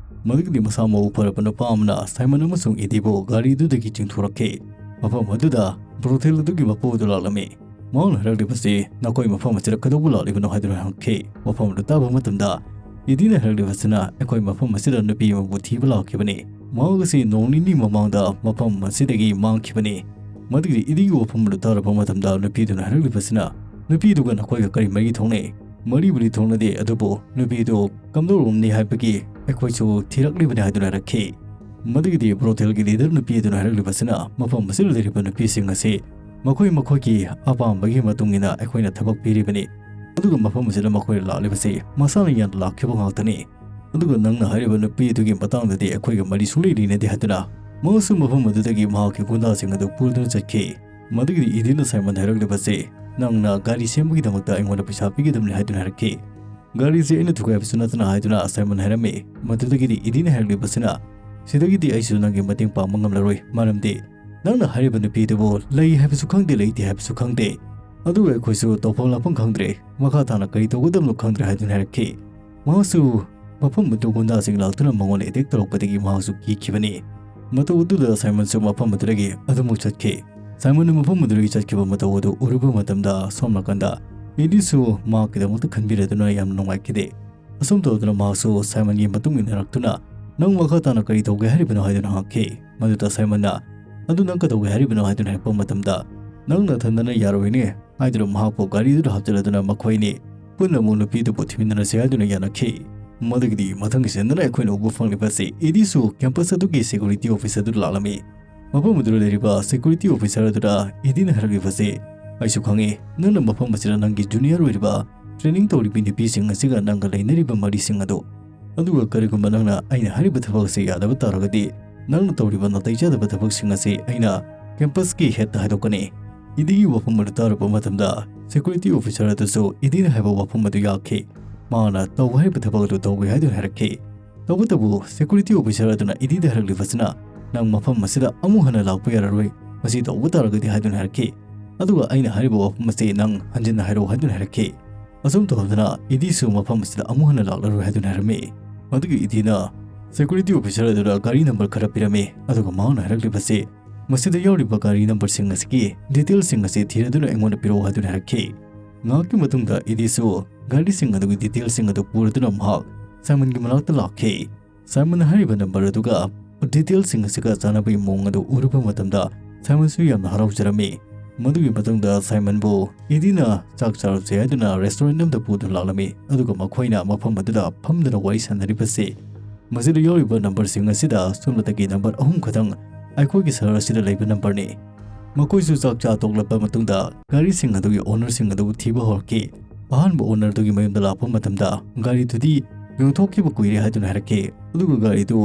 ꯃꯗꯨꯒꯤꯗꯤ ꯃꯁꯥ ꯃꯎ ꯐꯔꯕ ꯅꯨꯄꯥ ꯑꯃꯅ ꯁꯥꯏꯃꯟ ꯑꯃꯁꯨꯡ ꯏꯗꯤꯕꯨ ꯒꯥꯔꯤꯗꯨꯗꯒꯤ ꯆꯤꯡꯊꯣꯔꯛꯈꯤ꯫ ꯃꯐꯝ ꯑꯗꯨꯗ ꯕ꯭ꯔꯣꯊꯦꯜ ꯑꯗꯨꯒꯤ ꯃꯄꯨ ꯑꯗꯨ ꯂꯥꯛꯂꯝꯃꯤ꯫ ꯃꯍꯥꯛꯅ ꯍꯥꯏꯔꯛꯂꯤꯕꯁꯤ, "ꯅꯈꯣꯏ ꯃꯐꯝ ꯑꯁꯤꯗ ꯀꯩꯗꯧꯕ ꯂꯥꯛꯂꯤꯕꯅꯣ?" ꯍꯥꯏꯗꯨꯅ ꯍꯪꯈꯤ꯫ ꯃꯐꯝ ꯑꯗꯨ ꯇꯥꯕ ꯃꯇꯝꯗ, ꯏꯗꯤꯅ ꯍꯥꯏꯔꯛꯂꯤꯕꯁꯤꯅ, "ꯑꯩꯈꯣꯏ ꯃꯐꯝ ꯑꯁꯤꯗ ꯅꯨꯄꯤ ꯑꯃꯕꯨ ꯊꯤꯕ ꯂꯥꯛꯈꯤꯕꯅꯤ꯫ ꯃꯍꯥꯛ ꯑꯁꯤ ꯅꯣꯡ ꯅꯤꯅꯤ ꯃꯃꯥꯡꯗ ꯃꯐꯝ ꯑꯁꯤꯗꯒꯤ ꯃꯥꯡꯈꯤꯕꯅꯤ꯫ ꯃꯗꯨꯒꯤ ꯏꯗꯤꯒꯤ ꯋꯥꯐꯝ ꯑꯗꯨ ꯇꯥꯔꯕ ꯃꯇꯝꯗ, ꯅꯨꯄꯤꯗꯨꯅ ꯍꯥꯏꯔꯛꯂꯤꯕꯁꯤꯅ, ꯅꯨꯄꯤꯗꯨꯒ ꯅꯈꯣꯏꯒ ꯀꯔꯤ ꯃꯔꯤ ꯊꯣꯛꯅꯩ? ꯃꯔꯤꯕꯨꯗꯤ ꯊꯣꯛꯅꯗꯦ, ꯑꯗꯨꯕꯨ ꯅꯨꯄꯤꯗꯨ ꯀꯝꯗꯧꯔꯝꯅꯤ ꯍꯥꯏꯕꯒꯤ ꯑꯩꯈꯣꯏꯁꯨ ꯊꯤꯔꯛꯂꯤꯕꯅꯤ" ꯍꯥꯏꯗꯨꯅ ꯍꯥꯏꯔꯛꯈꯤ꯫ ꯃꯗꯨꯒꯤꯗꯤ ꯕ꯭ꯔꯣꯊꯦꯜꯒꯤ ꯂꯤꯗꯔ ꯅꯨꯄꯤ ꯑꯗꯨꯅ ꯍꯥꯏꯔꯛꯂꯤꯕꯁꯤꯅ, "ꯃꯐꯝ ꯑꯁꯤꯗ ꯂꯩꯔꯤꯕ ꯅꯨꯄꯤꯁꯤꯡ ꯑꯁꯤ ꯃꯈꯣꯏ ꯃꯈꯣꯏꯒꯤ ꯑꯄꯥꯝꯕꯒꯤ ꯃꯇꯨꯡ ꯏꯟꯅ ꯑꯩꯈꯣꯏꯅ ꯊꯕꯛ ꯄꯤꯔꯤꯕꯅꯤ, ꯑꯗꯨꯒ ꯃꯐꯝ ꯑꯁꯤꯗ ꯃꯈꯣꯏꯅ ꯂꯥꯛꯂꯤꯕꯁꯤ ꯃꯁꯥꯅ ꯌꯥꯅ ꯂꯥꯛꯈꯤꯕ ꯉꯥꯛꯇꯅꯤ꯫ ꯑꯗꯨꯒ ꯅꯪꯅ ꯍꯥꯏꯔꯤꯕ ꯅꯨꯄꯤ ꯑꯗꯨꯒꯤ ꯃꯇꯥꯡꯗꯗꯤ ꯑꯩꯈꯣꯏꯒ ꯃꯔꯤ ꯁꯨꯡꯂꯩ ꯂꯩꯅꯗꯦ" ꯍꯥꯏꯗꯨꯅ ꯃꯍꯥꯛꯁꯨ ꯃꯐꯝ ꯑꯗꯨꯗꯒꯤ ꯃꯍꯥꯛꯀꯤ ꯒꯨꯟꯗꯥꯁꯤꯡ ꯑꯗꯨ ꯄꯨꯗꯨꯅ ꯆꯠꯈꯤ꯫ ꯃꯗꯨꯒꯤꯗꯤ ꯏꯗꯤꯅ ꯁꯥꯏꯃꯟ ꯍꯥꯏꯔꯛꯂꯤꯕꯁꯤ, "ꯅꯪꯅ ꯒꯥꯔꯤ ꯁꯦꯝꯕꯒꯤꯗꯃꯛꯇ ꯑꯩꯉꯣꯟꯗ ꯄꯩꯁꯥ ꯄꯤꯒꯗꯕꯅꯤ" ꯍꯥꯏꯗꯨꯅ ꯍꯥꯏꯔꯛꯈꯤ꯫ "ꯒꯥꯔꯤꯁꯦ ꯑꯩꯅ ꯊꯨꯒꯥꯏꯕꯁꯨ ꯅꯠꯇꯅ" ꯍꯥꯏꯗꯨꯅ ꯁꯥꯏꯃꯟ ꯍꯥꯏꯔꯝꯃꯤ꯫ ꯃꯗꯨꯗꯒꯤꯗꯤ ꯏꯗꯤꯅ ꯍꯥꯏꯔꯛꯂꯤꯕꯁꯤꯅ, "ꯁꯤꯗꯒꯤꯗꯤ ꯑꯩꯁꯨ ꯅꯪꯒꯤ ꯃꯇꯦꯡ ꯄꯥꯡꯕ ꯉꯝꯂꯔꯣꯏ, ꯃꯔꯝꯗꯤ ꯅꯪꯅ ꯍꯥꯏꯔꯤꯕ ꯅꯨꯄꯤꯗꯨꯕꯨ ꯂꯩ ꯍꯥꯏꯕꯁꯨ ꯈꯪꯗꯦ, ꯂꯩꯇꯦ ꯍꯥꯏꯕꯁꯨ ꯈꯪꯗꯦ꯫ ꯑꯗꯨꯒ ꯑꯩꯈꯣꯏꯁꯨ ꯇꯧꯐꯝ ꯂꯥꯛꯐꯝ ꯈꯪꯗ꯭ꯔꯦ꯫ ꯃꯈꯥ ꯇꯥꯅ ꯀꯔꯤ ꯇꯧꯒꯗꯕꯅꯣ ꯈꯪꯗ꯭ꯔꯦ" ꯍꯥꯏꯗꯨꯅ ꯍꯥꯏꯔꯛꯈꯤ꯫ ꯃꯍꯥꯛꯁꯨ ꯃꯐꯝ ꯑꯗꯨ ꯒꯨꯟꯗꯥꯁꯤꯡ ꯂꯥꯛꯇꯨꯅ ꯃꯉꯣꯟꯗ ꯑꯦꯇꯦꯛ ꯇꯧꯔꯛꯄꯗꯒꯤ ꯃꯍꯥꯛꯁꯨ ꯀꯤꯈꯤꯕꯅꯤ꯫ ꯃꯇꯧ ꯑꯗꯨꯗ ꯁꯥꯏꯃꯟꯁꯨ ꯃꯐꯝ ꯑꯗꯨꯗꯒꯤ ꯑꯗꯨꯃꯛ ꯆꯠꯈꯤ꯫ ꯁꯥꯏꯃꯟꯅ ꯃꯐꯝ ꯑꯗꯨꯗꯒꯤ ꯆꯠꯈꯤꯕ ꯃꯇꯧ ꯑꯗꯨ ꯎꯔꯨꯕ ꯃꯇꯝꯗ, ꯁꯣꯝ ꯅꯥꯀꯟꯗ ꯏꯗꯤꯁꯨ ꯃꯍꯥꯛꯀꯤꯗꯃꯛꯇ ꯈꯟꯕꯤꯔꯗꯨꯅ ꯌꯥꯝꯅ ꯅꯨꯡꯉꯥꯏꯈꯤꯗꯦ꯫ ꯑꯁꯨꯝ ꯇꯧꯗꯨꯅ ꯃꯍꯥꯛꯁꯨ ꯁꯥꯏꯃꯟꯒꯤ ꯃꯇꯨꯡ ꯏꯟꯅꯔꯛꯇꯨꯅ, "ꯅꯪ ꯃꯈꯥ ꯇꯥꯅ ꯀꯔꯤ ꯇꯧꯒꯦ ꯍꯥꯏꯔꯤꯕꯅꯣ?" ꯍꯥꯏꯗꯨꯅ ꯍꯪꯉꯛꯈꯤ꯫ ꯃꯗꯨꯗ ꯁꯥꯏꯃꯟꯅ, "ꯑꯗꯨ ꯅꯪ ꯀꯩꯗꯧꯒꯦ ꯍꯥꯏꯔꯤꯕꯅꯣ?" ꯍꯥꯏꯗꯨꯅ ꯍꯪꯉꯛꯄ ꯃꯇꯝꯗ, "ꯅꯪ ꯅꯊꯟꯗꯅ ꯌꯥꯔꯣꯏꯅꯦ" ꯍꯥꯏꯗꯨꯅ ꯃꯍꯥꯛꯄꯨ ꯒꯥꯔꯤꯗꯨꯗ ꯍꯥꯞꯆꯤꯜꯂꯗꯨꯅ ꯃꯈꯣꯏ ꯑꯅꯤ ꯄꯨꯟꯅ ꯑꯃꯨꯛ ꯅꯨꯄꯤꯗꯨꯕꯨ ꯊꯤꯃꯤꯟꯅꯔꯁꯤ ꯍꯥꯏꯗꯨꯅ ꯌꯥꯅꯈꯤ꯫ ꯃꯗꯨꯒꯤꯗꯤ ꯃꯊꯪꯒꯤ ꯁꯤꯟꯗꯅ ꯑꯩꯈꯣꯏꯅ ꯎꯕ ꯐꯪꯂꯤꯕ ꯑꯁꯤ ꯏꯗꯤꯁꯨ campus ꯑꯗꯨꯒꯤ security officer ꯑꯗꯨ ꯂꯥꯛꯂꯝꯃꯤ꯫ ꯃꯐꯝ ꯑꯗꯨꯗ ꯂꯩꯔꯤꯕ security officer ꯑꯗꯨꯗ ꯏꯗꯤꯅ ꯍꯥꯏꯔꯛꯂꯤꯕꯁꯤ, "ꯑꯩꯁꯨ ꯈꯪꯏ, ꯅꯪꯅ ꯃꯐꯝ ꯑꯁꯤꯗ ꯅꯪꯒꯤ junior ꯑꯣꯏꯔꯤꯕ training ꯇꯧꯔꯤꯕ ꯅꯨꯄꯤꯁꯤꯡ ꯑꯁꯤꯒ ꯅꯪꯒ ꯂꯩꯅꯔꯤꯕ ꯃꯔꯤꯁꯤꯡ ꯑꯗꯨ꯫ ꯑꯗꯨꯒ ꯀꯔꯤꯒꯨꯝꯕ ꯅꯪꯅ ꯑꯩꯅ ꯍꯥꯏꯔꯤꯕ ꯊꯕꯛ ꯑꯁꯤ ꯌꯥꯗꯕ ꯇꯥꯔꯒꯗꯤ, ꯅꯪꯅ ꯇꯧꯔꯤꯕ ꯅꯥꯇꯩ ꯆꯥꯗꯕ ꯊꯕꯛꯁꯤꯡ ꯑꯁꯤ ꯑꯩꯅ campusꯀꯤ headꯇ ꯍꯥꯏꯗꯣꯛꯀꯅꯤ꯫" ꯏꯗꯤꯒꯤ ꯋꯥꯐꯝ ꯑꯗꯨ ꯇꯥꯔꯕ ꯃꯇꯝꯗ security officer ꯑꯗꯨꯁꯨ ꯏꯗꯤꯅ ꯍꯥꯏꯕ ꯋꯥꯐꯝ ꯑꯗꯨ ꯌꯥꯈꯤ꯫ ꯃꯍꯥꯛꯅ ꯇꯧꯕ ꯍꯥꯏꯔꯤꯕ ꯊꯕꯛ ꯑꯗꯨ ꯇꯧꯒꯦ ꯍꯥꯏꯗꯨꯅ ꯍꯥꯏꯔꯛꯈꯤ꯫ ꯇꯧꯕꯇꯕꯨ security officer ꯑꯗꯨꯅ ꯏꯗꯤꯗ ꯍꯥꯏꯔꯛꯂꯤꯕꯁꯤꯅ, "ꯅꯪ ꯃꯐꯝ ꯑꯁꯤꯗ ꯑꯃꯨꯛ ꯍꯟꯅ ꯂꯥꯛꯄ ꯌꯥꯔꯔꯣꯏ꯫ ꯃꯁꯤ ꯇꯧꯕ ꯇꯥꯔꯒꯗꯤ" ꯍꯥꯏꯗꯨꯅ ꯍꯥꯏꯔꯛꯈꯤ꯫ "ꯑꯗꯨꯒ ꯑꯩꯅ ꯍꯥꯏꯔꯤꯕ ꯋꯥꯐꯝ ꯑꯁꯤ ꯅꯪ ꯍꯟꯖꯤꯟꯅ ꯍꯥꯏꯔꯛꯎ" ꯍꯥꯏꯗꯨꯅ ꯍꯥꯏꯔꯛꯈꯤ꯫ ꯑꯁꯨꯝ ꯇꯧꯗꯨꯅ ꯏꯗꯤꯁꯨ ꯃꯐꯝ ꯑꯁꯤꯗ ꯑꯃꯨꯛ ꯍꯟꯅ ꯂꯥꯛꯂꯔꯣꯏ ꯍꯥꯏꯗꯨꯅ ꯍꯥꯏꯔꯝꯃꯤ꯫ ꯃꯗꯨꯒꯤ ꯏꯗꯤꯅ security officer ꯑꯗꯨꯗ ꯒꯥꯔꯤ number ꯈꯔ ꯄꯤꯔꯝꯃꯤ, ꯑꯗꯨꯒ ꯃꯍꯥꯛꯅ ꯍꯥꯏꯔꯛꯂꯤꯕꯁꯤ, "ꯃꯁꯤꯗ ꯌꯥꯎꯔꯤꯕ ꯒꯥꯔꯤ numberꯁꯤꯡ ꯑꯁꯤꯒꯤ detailꯁꯤꯡ ꯑꯁꯤ ꯊꯤꯔꯗꯨꯅ ꯑꯩꯉꯣꯟꯗ ꯄꯤꯔꯛꯎ" ꯍꯥꯏꯗꯨꯅ ꯍꯥꯏꯔꯛꯈꯤ꯫ ꯉꯥꯏꯍꯥꯛꯀꯤ ꯃꯇꯨꯡꯗ ꯏꯗꯤꯁꯨ ꯒꯥꯔꯤꯁꯤꯡ ꯑꯗꯨꯒꯤ detailꯁꯤꯡ ꯑꯗꯨ ꯄꯨꯔꯗꯨꯅ ꯃꯍꯥꯛ ꯁꯥꯏꯃꯟꯒꯤ ꯃꯅꯥꯛꯇ ꯂꯥꯛꯈꯤ꯫ ꯁꯥꯏꯃꯟꯅ ꯍꯥꯏꯔꯤꯕ number ꯑꯗꯨꯒ detailꯁꯤꯡ ꯑꯁꯤꯒ ꯆꯥꯟꯅꯕꯒꯤ ꯃꯑꯣꯡ ꯑꯗꯨ ꯎꯔꯨꯕ ꯃꯇꯝꯗ ꯁꯥꯏꯃꯟꯁꯨ ꯌꯥꯝꯅ ꯍꯔꯥꯎꯖꯔꯝꯃꯤ꯫ ꯃꯗꯨꯒꯤ ꯃꯇꯨꯡꯗ ꯁꯥꯏꯃꯟꯕꯨ ꯏꯗꯤꯅ ꯆꯥꯛ ꯆꯥꯔꯨꯁꯦ ꯍꯥꯏꯗꯨꯅ restaurant ꯑꯃꯗ ꯄꯨꯗꯨꯅ ꯂꯥꯛꯂꯝꯃꯤ, ꯑꯗꯨꯒ ꯃꯈꯣꯏꯅ ꯃꯐꯝ ꯑꯗꯨꯗ ꯐꯝꯗꯨꯅ ꯋꯥꯔꯤ ꯁꯥꯟꯅꯔꯤꯕꯁꯤ, ꯃꯁꯤꯗ ꯌꯥꯎꯔꯤꯕ numberꯁꯤꯡ ꯑꯁꯤꯗ ꯁꯨꯞꯅꯇꯒꯤ number ꯑꯍꯨꯝ ꯈꯛꯇꯪ ꯑꯩꯈꯣꯏꯒꯤ ꯁꯍꯔ ꯑꯁꯤꯗ ꯂꯩꯕ numberꯅꯤ꯫ ꯃꯈꯣꯏꯁꯨ ꯆꯥꯛ ꯆꯥ ꯇꯣꯛꯂꯕ ꯃꯇꯨꯡꯗ ꯒꯥꯔꯤꯁꯤꯡ ꯑꯗꯨꯒꯤ ownerꯁꯤꯡ ꯑꯗꯨꯕꯨ ꯊꯤꯕ ꯍꯧꯔꯛꯈꯤ꯫ ꯑꯍꯥꯟꯕ owner ꯑꯗꯨꯒꯤ ꯃꯌꯨꯝꯗ ꯂꯥꯛꯄ ꯃꯇꯝꯗ ꯒꯥꯔꯤꯗꯨꯗꯤ ꯌꯣꯟꯊꯣꯛꯈꯤꯕ ꯀꯨꯏꯔꯦ ꯍꯥꯏꯗꯨꯅ ꯍꯥꯏꯔꯛꯈꯤ, ꯑꯗꯨꯒ ꯒꯥꯔꯤꯗꯨ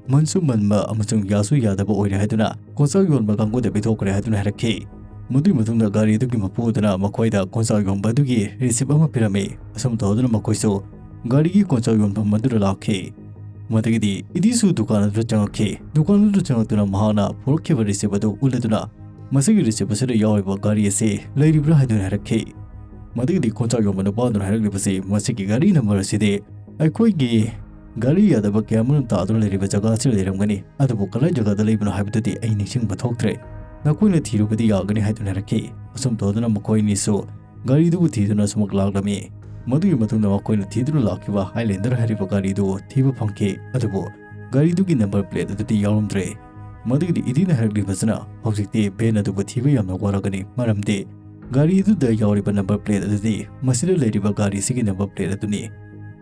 ꯃꯟꯁꯨ ꯃꯟꯕ ꯑꯃꯁꯨꯡ ꯌꯥꯁꯨ ꯌꯥꯗꯕ ꯑꯣꯏꯔꯦ ꯍꯥꯏꯗꯨꯅ ꯀꯣꯟꯆꯥꯛ ꯌꯣꯟꯕ ꯀꯥꯡꯕꯨꯗ ꯄꯤꯊꯣꯛꯈ꯭ꯔꯦ ꯍꯥꯏꯗꯨꯅ ꯍꯥꯏꯔꯛꯈꯤ꯫ ꯃꯗꯨꯒꯤ ꯃꯇꯨꯡꯗ ꯒꯥꯔꯤ ꯑꯗꯨꯒꯤ ꯃꯄꯨ ꯑꯗꯨꯅ ꯃꯈꯣꯏꯗ ꯀꯣꯟꯆꯥꯛ ꯌꯣꯟꯕ ꯑꯗꯨꯒꯤ receipt ꯑꯃ ꯄꯤꯔꯝꯃꯤ꯫ ꯑꯁꯨꯝ ꯇꯧꯗꯨꯅ ꯃꯈꯣꯏꯁꯨ ꯒꯥꯔꯤꯒꯤ ꯀꯣꯟꯆꯥꯛ ꯌꯣꯟꯐꯝ ꯑꯗꯨꯗ ꯂꯥꯛꯈꯤ꯫ ꯃꯗꯨꯗꯒꯤꯗꯤ ꯏꯗꯤꯁꯨ ꯗꯨꯀꯥꯟ ꯑꯗꯨꯗ ꯆꯪꯉꯛꯈꯤ꯫ ꯗꯨꯀꯥꯟ ꯑꯗꯨꯗ ꯆꯪꯉꯛꯇꯨꯅ ꯃꯍꯥꯛꯅ ꯄꯨꯔꯛꯈꯤꯕ receipt ꯑꯗꯨ ꯎꯠꯂꯗꯨꯅ ꯃꯁꯤꯒꯤ receipt ꯑꯁꯤꯗ ꯌꯥꯎꯔꯤꯕ ꯒꯥꯔꯤ ꯑꯁꯤ ꯂꯩꯔꯤꯕ꯭ꯔꯥ ꯍꯥꯏꯗꯨꯅ ꯍꯥꯏꯔꯛꯈꯤ꯫ ꯃꯗꯨꯒꯤꯗꯤ ꯀꯣꯟꯆꯥꯛ ꯌꯣꯟꯕ ꯅꯨꯄꯥ ꯑꯗꯨꯅ ꯍꯥꯏꯔꯛꯂꯤꯕꯁꯤ, "ꯃꯁꯤꯒꯤ ꯒꯥꯔꯤ number ꯑꯁꯤꯗꯤ ꯑꯩꯈꯣꯏꯒꯤ ꯒꯥꯔꯤ ꯌꯥꯗꯕ ꯀꯌꯥ ꯑꯃꯔꯣꯝ ꯇꯥꯗꯨꯅ ꯂꯩꯔꯤꯕ ꯖꯒꯥ ꯑꯁꯤꯗ ꯂꯩꯔꯝꯒꯅꯤ, ꯑꯗꯨꯕꯨ ꯀꯗꯥꯏ ꯖꯒꯥꯗ ꯂꯩꯕꯅꯣ ꯍꯥꯏꯕꯗꯨꯗꯤ ꯑꯩ ꯅꯤꯡꯁꯤꯡꯕ ꯊꯣꯛꯇ꯭ꯔꯦ꯫ ꯅꯈꯣꯏꯅ ꯊꯤꯔꯨꯕꯗꯤ ꯌꯥꯒꯅꯤ" ꯍꯥꯏꯗꯨꯅ ꯍꯥꯏꯔꯛꯈꯤ꯫ ꯑꯁꯨꯝ ꯇꯧꯗꯨꯅ ꯃꯈꯣꯏ ꯑꯅꯤꯁꯨ ꯒꯥꯔꯤꯗꯨꯕꯨ ꯊꯤꯗꯨꯅ ꯁꯨꯃꯛ ꯂꯥꯛꯂꯝꯃꯤ꯫ ꯃꯗꯨꯒꯤ ꯃꯇꯨꯡꯗ ꯃꯈꯣꯏꯅ ꯊꯤꯗꯨꯅ ꯂꯥꯛꯈꯤꯕ Highlander ꯍꯥꯏꯔꯤꯕ ꯒꯥꯔꯤꯗꯨ ꯊꯤꯕ ꯐꯪꯈꯤ, ꯑꯗꯨꯕꯨ ꯒꯥꯔꯤꯗꯨꯒꯤ number plate ꯑꯗꯨꯗꯤ ꯌꯥꯎꯔꯝꯗ꯭ꯔꯦ꯫ ꯃꯗꯨꯒꯤꯗꯤ ꯏꯗꯤꯅ ꯍꯥꯏꯔꯛꯂꯤꯕꯁꯤꯅ, "ꯍꯧꯖꯤꯛꯇꯤ van ꯑꯗꯨꯕꯨ ꯊꯤꯕ ꯌꯥꯝꯅ ꯋꯥꯔꯒꯅꯤ, ꯃꯔꯝꯗꯤ ꯒꯥꯔꯤ ꯑꯗꯨꯗ ꯌꯥꯎꯔꯤꯕ ꯅꯝꯕꯔ ꯄ꯭ꯂꯦꯠ ꯑꯗꯨꯗꯤ ꯃꯁꯤꯗ ꯂꯩꯔꯤꯕ ꯒꯥꯔꯤꯁꯤꯒꯤ ꯅꯝꯕꯔ ꯄ꯭ꯂꯦꯠ ꯑꯗꯨꯅꯤ꯫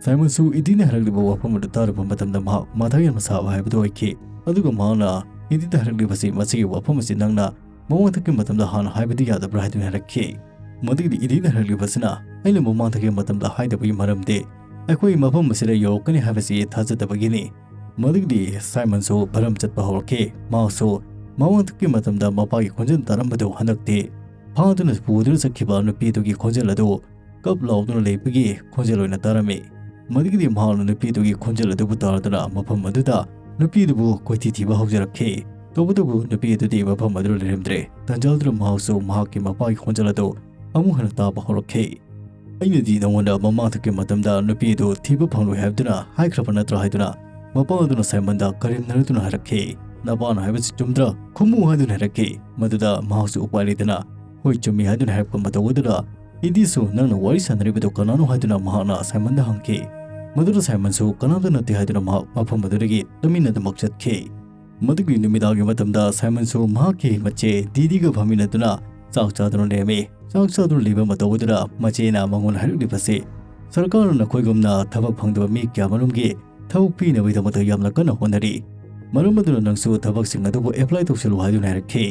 ꯁꯥꯏꯃꯟꯁꯨ ꯏꯗꯤꯅ ꯍꯥꯏꯔꯛꯂꯤꯕ ꯋꯥꯐꯝ ꯑꯗꯨ ꯇꯥꯔꯨꯕ ꯃꯇꯝꯗ ꯃꯍꯥꯛ ꯃꯊꯥ ꯌꯥꯝꯅ ꯁꯥꯕ ꯍꯥꯏꯕꯗꯨ ꯑꯣꯏꯈꯤ꯫ ꯑꯗꯨꯒ ꯃꯍꯥꯛꯅ ꯏꯗꯤꯗ ꯍꯥꯏꯔꯛꯂꯤꯕꯁꯤ, "ꯃꯁꯤꯒꯤ ꯋꯥꯐꯝ ꯑꯁꯤ ꯅꯪꯅ ꯃꯃꯥꯡꯊꯛꯀꯤ ꯃꯇꯝꯗ ꯍꯥꯟꯅ ꯍꯥꯏꯕꯗꯤ ꯌꯥꯗꯕ꯭ꯔꯥ?" ꯍꯥꯏꯗꯨꯅ ꯍꯥꯏꯔꯛꯈꯤ꯫ ꯃꯗꯨꯒꯤꯗꯤ ꯏꯗꯤꯅ ꯍꯥꯏꯔꯛꯂꯤꯕꯁꯤꯅ, "ꯑꯩꯅ ꯃꯃꯥꯡꯊꯛꯀꯤ ꯃꯇꯝꯗ ꯍꯥꯏꯗꯕꯒꯤ ꯃꯔꯝꯗꯤ ꯑꯩꯈꯣꯏ ꯃꯐꯝ ꯑꯁꯤꯗ ꯌꯧꯔꯛꯀꯅꯤ ꯍꯥꯏꯕꯁꯤ ꯊꯥꯖꯗꯕꯒꯤꯅꯤ"꯫ ꯃꯗꯨꯒꯤꯗꯤ ꯁꯥꯏꯃꯟꯁꯨ ꯚꯔꯝ ꯆꯠꯄ ꯍꯧꯔꯛꯈꯤ꯫ ꯃꯍꯥꯛꯁꯨ ꯃꯃꯥꯡꯊꯛꯀꯤ ꯃꯇꯝꯗ ꯃꯄꯥꯒꯤ ꯈꯣꯟꯖꯦꯜ ꯇꯥꯔꯝꯕꯗꯨ ꯍꯟꯗꯛꯇꯤ ꯐꯥꯗꯨꯅ ꯄꯨꯗꯨꯅ ꯆꯠꯈꯤꯕ ꯅꯨꯄꯤꯗꯨꯒꯤ ꯈꯣꯟꯖꯦꯜ ꯑꯗꯨ ꯀꯞ ꯂꯥꯎꯗꯨꯅ ꯂꯩꯕꯒꯤ ꯈꯣꯟꯖꯦꯜ ꯑꯣꯏꯅ ꯇꯥꯔꯝꯃꯤ꯫ ꯃꯗꯨꯒꯤꯗꯤ ꯃꯍꯥꯛꯅ ꯅꯨꯄꯤꯗꯨꯒꯤ ꯈꯣꯟꯖꯦꯜ ꯑꯗꯨꯕꯨ ꯇꯥꯔꯗꯨꯅ ꯃꯐꯝ ꯑꯗꯨꯗ ꯅꯨꯄꯤꯗꯨꯕꯨ ꯀꯣꯏꯊꯤ ꯊꯤꯕ ꯍꯧꯖꯔꯛꯈꯤ꯫ ꯇꯧꯕꯇꯕꯨ ꯅꯨꯄꯤ ꯑꯗꯨꯗꯤ ꯃꯐꯝ ꯑꯗꯨꯗ ꯂꯩꯔꯝꯗ꯭ꯔꯦ꯫ ꯇꯟꯖꯥꯗꯨꯗ ꯃꯍꯥꯛꯁꯨ ꯃꯍꯥꯛꯀꯤ ꯃꯄꯥꯒꯤ ꯈꯣꯟꯖꯦꯜ ꯑꯗꯨ ꯑꯃꯨꯛ ꯍꯟꯅ ꯇꯥꯕ ꯍꯧꯔꯛꯈꯤ꯫ "ꯑꯩꯅꯗꯤ ꯅꯉꯣꯟꯗ ꯃꯃꯥꯡꯊꯛꯀꯤ ꯃꯇꯝꯗ ꯅꯨꯄꯤ ꯑꯗꯨ ꯊꯤꯕ ꯐꯪꯂꯣꯏ ꯍꯥꯏꯕꯗꯨꯅ ꯍꯥꯏꯈ꯭ꯔꯕ ꯅꯠꯇ꯭ꯔꯥ?" ꯍꯥꯏꯗꯨꯅ ꯃꯄꯥ ꯑꯗꯨꯅ ꯁꯥꯏꯃꯟꯗ ꯀꯔꯦꯝꯅꯔꯗꯨꯅ ꯍꯥꯏꯔꯛꯈꯤ꯫ "ꯅꯄꯥꯅ ꯍꯥꯏꯕꯁꯤ ꯆꯨꯝꯗ꯭ꯔꯥ? ꯈꯨꯝꯃꯨ" ꯍꯥꯏꯗꯨꯅ ꯍꯥꯏꯔꯛꯈꯤ꯫ ꯃꯗꯨꯗ ꯃꯍꯥꯛꯁꯨ ꯎꯄꯥꯏ ꯂꯩꯇꯅ "ꯍꯣꯏ, ꯆꯨꯝꯃꯤ" ꯍꯥꯏꯗꯨꯅ ꯍꯥꯏꯔꯛꯄ ꯃꯇꯧ ꯑꯗꯨꯗ ꯏꯗꯤꯁꯨ "ꯅꯪꯅ ꯋꯥꯔꯤ ꯁꯥꯟꯅꯔꯤꯕꯗꯨ ꯀꯅꯥꯅꯣ?" ꯍꯥꯏꯗꯨꯅ ꯃꯍꯥꯛꯅ ꯁꯥꯏꯃꯟꯗ ꯍꯪꯈꯤ꯫ ꯃꯗꯨꯗ ꯁꯥꯏꯃꯟꯁꯨ "ꯀꯅꯥꯝꯇ ꯅꯠꯇꯦ" ꯍꯥꯏꯗꯨꯅ ꯃꯍꯥꯛ ꯃꯐꯝ ꯑꯗꯨꯗꯒꯤ ꯇꯨꯃꯤꯟꯅ ꯑꯗꯨꯃꯛ ꯆꯠꯈꯤ꯫ ꯃꯗꯨꯒꯤ ꯅꯨꯃꯤꯗꯥꯡꯒꯤ ꯃꯇꯝꯗ ꯁꯥꯏꯃꯟꯁꯨ ꯃꯍꯥꯛꯀꯤ ꯃꯆꯦ ꯗꯤꯗꯤꯒ ꯐꯝꯃꯤꯟꯅꯗꯨꯅ ꯆꯥꯛ ꯆꯥꯗꯨꯅ ꯂꯩꯔꯝꯃꯤ꯫ ꯆꯥꯛ ꯆꯥꯗꯨꯅ ꯂꯩꯕ ꯃꯇꯧ ꯑꯗꯨꯗ ꯃꯆꯦꯅ ꯃꯉꯣꯟꯗ ꯍꯥꯏꯔꯛꯂꯤꯕꯁꯤ, "ꯁꯔꯀꯥꯔꯅ ꯅꯈꯣꯏꯒꯨꯝꯅ ꯊꯕꯛ ꯐꯪꯗꯕ ꯃꯤ ꯀꯌꯥ ꯃꯔꯨꯝꯒꯤ ꯊꯕꯛ ꯄꯤꯅꯕꯒꯤꯗꯃꯛꯇ ꯌꯥꯝꯅ ꯀꯟꯅ ꯍꯣꯠꯅꯔꯤ꯫ ꯃꯔꯝ ꯑꯗꯨꯅ ꯅꯪꯁꯨ ꯊꯕꯛꯁꯤꯡ ꯑꯗꯨꯕꯨ ꯑꯦꯄ꯭ꯂꯥꯏ ꯇꯧꯁꯤꯜꯂꯨ" ꯍꯥꯏꯗꯨꯅ ꯍꯥꯏꯔꯛꯈꯤ꯫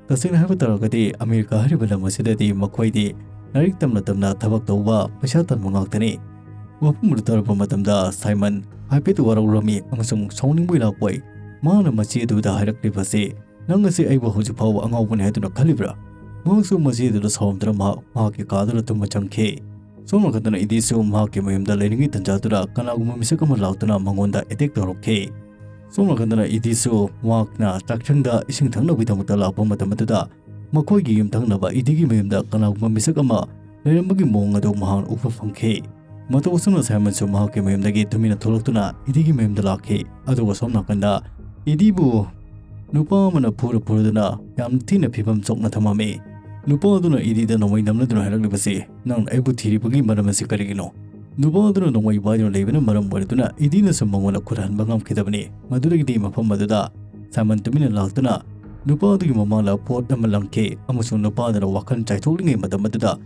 ꯇꯁꯦꯡꯅ ꯍꯥꯏꯕ ꯇꯥꯔꯒꯗꯤ ꯑꯃꯦꯔꯤꯀꯥ ꯍꯥꯏꯔꯤꯕ ꯂꯝ ꯑꯁꯤꯗꯗꯤ ꯃꯈꯣꯏꯗꯤ ꯂꯥꯏꯔꯤꯛ ꯇꯝꯅ ꯇꯝꯅ ꯊꯕꯛ ꯇꯧꯕ, ꯄꯩꯁꯥ ꯇꯥꯟꯕ ꯉꯥꯛꯇꯅꯤ꯫ ꯋꯥꯐꯝ ꯑꯗꯨ ꯇꯥꯔꯛꯄ ꯃꯇꯝꯗ ꯁꯥꯏꯃꯟ ꯍꯥꯏꯐꯦꯠ ꯋꯥꯔꯧꯔꯝꯃꯤ ꯑꯃꯁꯨꯡ ꯁꯥꯎꯅꯤꯡꯕ ꯂꯥꯛꯄꯣꯏ꯫ ꯃꯍꯥꯛꯅ ꯃꯆꯦ ꯑꯗꯨꯗ ꯍꯥꯏꯔꯛꯂꯤꯕꯁꯤ, "ꯅꯪ ꯑꯁꯤ ꯑꯩꯕꯨ ꯍꯧꯖꯤꯛ ꯐꯥꯎꯕ ꯑꯉꯥꯎꯕꯅꯤ ꯍꯥꯏꯗꯨꯅ ꯈꯜꯂꯤꯕ꯭ꯔꯥ?" ꯃꯍꯥꯛꯁꯨ ꯃꯆꯦ ꯑꯗꯨꯗ ꯁꯥꯎꯔꯝꯗꯨꯅ ꯃꯍꯥꯛ ꯃꯍꯥꯛꯀꯤ ꯀꯥꯗꯨꯗ ꯇꯨꯝꯕ ꯆꯪꯈꯤ꯫ ꯁꯣꯝ ꯅꯥꯀꯟꯗꯅ ꯏꯗꯤꯁꯨ ꯃꯍꯥꯛꯀꯤ ꯃꯌꯨꯝꯗ ꯂꯩꯔꯤꯉꯩ ꯇꯟꯖꯥꯗꯨꯗ ꯀꯅꯥꯒꯨꯝꯕ ꯃꯤꯁꯛ ꯑꯃ ꯂꯥꯛꯇꯨꯅ ꯃꯉꯣꯟꯗ ꯑꯦꯇꯦꯛ ꯇꯧꯔꯛꯈꯤ꯫ ꯁꯣꯝ ꯅꯥꯀꯟꯗꯅ ꯏꯗꯤꯁꯨ ꯃꯍꯥꯛꯅ ꯆꯥꯛꯁꯪꯗ ꯏꯁꯤꯡ ꯊꯛꯅꯕꯒꯤꯗꯃꯛꯇ ꯂꯥꯛꯄ ꯃꯇꯝ ꯑꯗꯨꯗ ꯃꯈꯣꯏꯒꯤ ꯌꯨꯝꯊꯪꯅꯕ ꯏꯗꯤꯒꯤ ꯃꯌꯨꯝꯗ ꯀꯅꯥꯒꯨꯝꯕ ꯃꯤꯁꯛ ꯑꯃ ꯂꯩꯔꯝꯕꯒꯤ ꯃꯑꯣꯡ ꯑꯗꯨ ꯃꯍꯥꯛꯅ ꯎꯕ ꯐꯪꯈꯤ꯫ ꯃꯇꯧ ꯑꯁꯨꯝꯅ ꯁꯥꯏꯃꯟꯁꯨ ꯃꯍꯥꯛꯀꯤ ꯃꯌꯨꯝꯗꯒꯤ ꯇꯨꯃꯤꯟꯅ ꯊꯣꯛꯂꯛꯇꯨꯅ ꯏꯗꯤꯒꯤ ꯃꯌꯨꯝꯗ ꯂꯥꯛꯈꯤ꯫ ꯑꯗꯨꯒ ꯁꯣꯝ ꯅꯥꯀꯟꯗ ꯏꯗꯤꯕꯨ ꯅꯨꯄꯥ ꯑꯃꯅ ꯐꯨꯔ ꯐꯨꯔꯗꯨꯅ ꯌꯥꯝ ꯊꯤꯅ ꯐꯤꯕꯝ ꯁꯣꯛꯅ ꯊꯝꯃꯝꯃꯤ꯫ ꯅꯨꯄꯥ ꯑꯗꯨꯅ ꯏꯗꯤꯗ ꯅꯣꯡꯃꯩ ꯅꯝꯂꯗꯨꯅ ꯍꯥꯏꯔꯛꯂꯤꯕꯁꯤ, "ꯅꯪꯅ ꯑꯩꯕꯨ ꯊꯤꯔꯤꯕꯒꯤ ꯃꯔꯝ ꯑꯁꯤ ꯀꯔꯤꯒꯤꯅꯣ?" ꯅꯨꯄꯥ ꯑꯗꯨꯅ ꯅꯣꯡꯃꯩ ꯄꯥꯏꯗꯨꯅ ꯂꯩꯕꯅ ꯃꯔꯝ ꯑꯣꯏꯔꯗꯨꯅ ꯏꯗꯤꯅꯁꯨ ꯃꯉꯣꯟꯗ ꯈꯨꯠ ꯍꯟꯕ ꯉꯝꯈꯤꯗꯕꯅꯤ꯫ ꯃꯗꯨꯗꯒꯤꯗꯤ ꯃꯐꯝ ꯑꯗꯨꯗ ꯁꯥꯏꯃꯟ ꯇꯨꯃꯤꯟꯅ ꯂꯥꯛꯇꯨꯅ ꯅꯨꯄꯥꯗꯨꯒꯤ ꯃꯃꯥꯡꯗ ꯄꯣꯠ ꯑꯃ ꯂꯪꯈꯤ ꯑꯃꯁꯨꯡ ꯅꯨꯄꯥꯗꯨꯅ ꯋꯥꯈꯜ ꯆꯥꯏꯊꯣꯛꯂꯤꯉꯩ ꯃꯇꯝ ꯑꯗꯨꯗ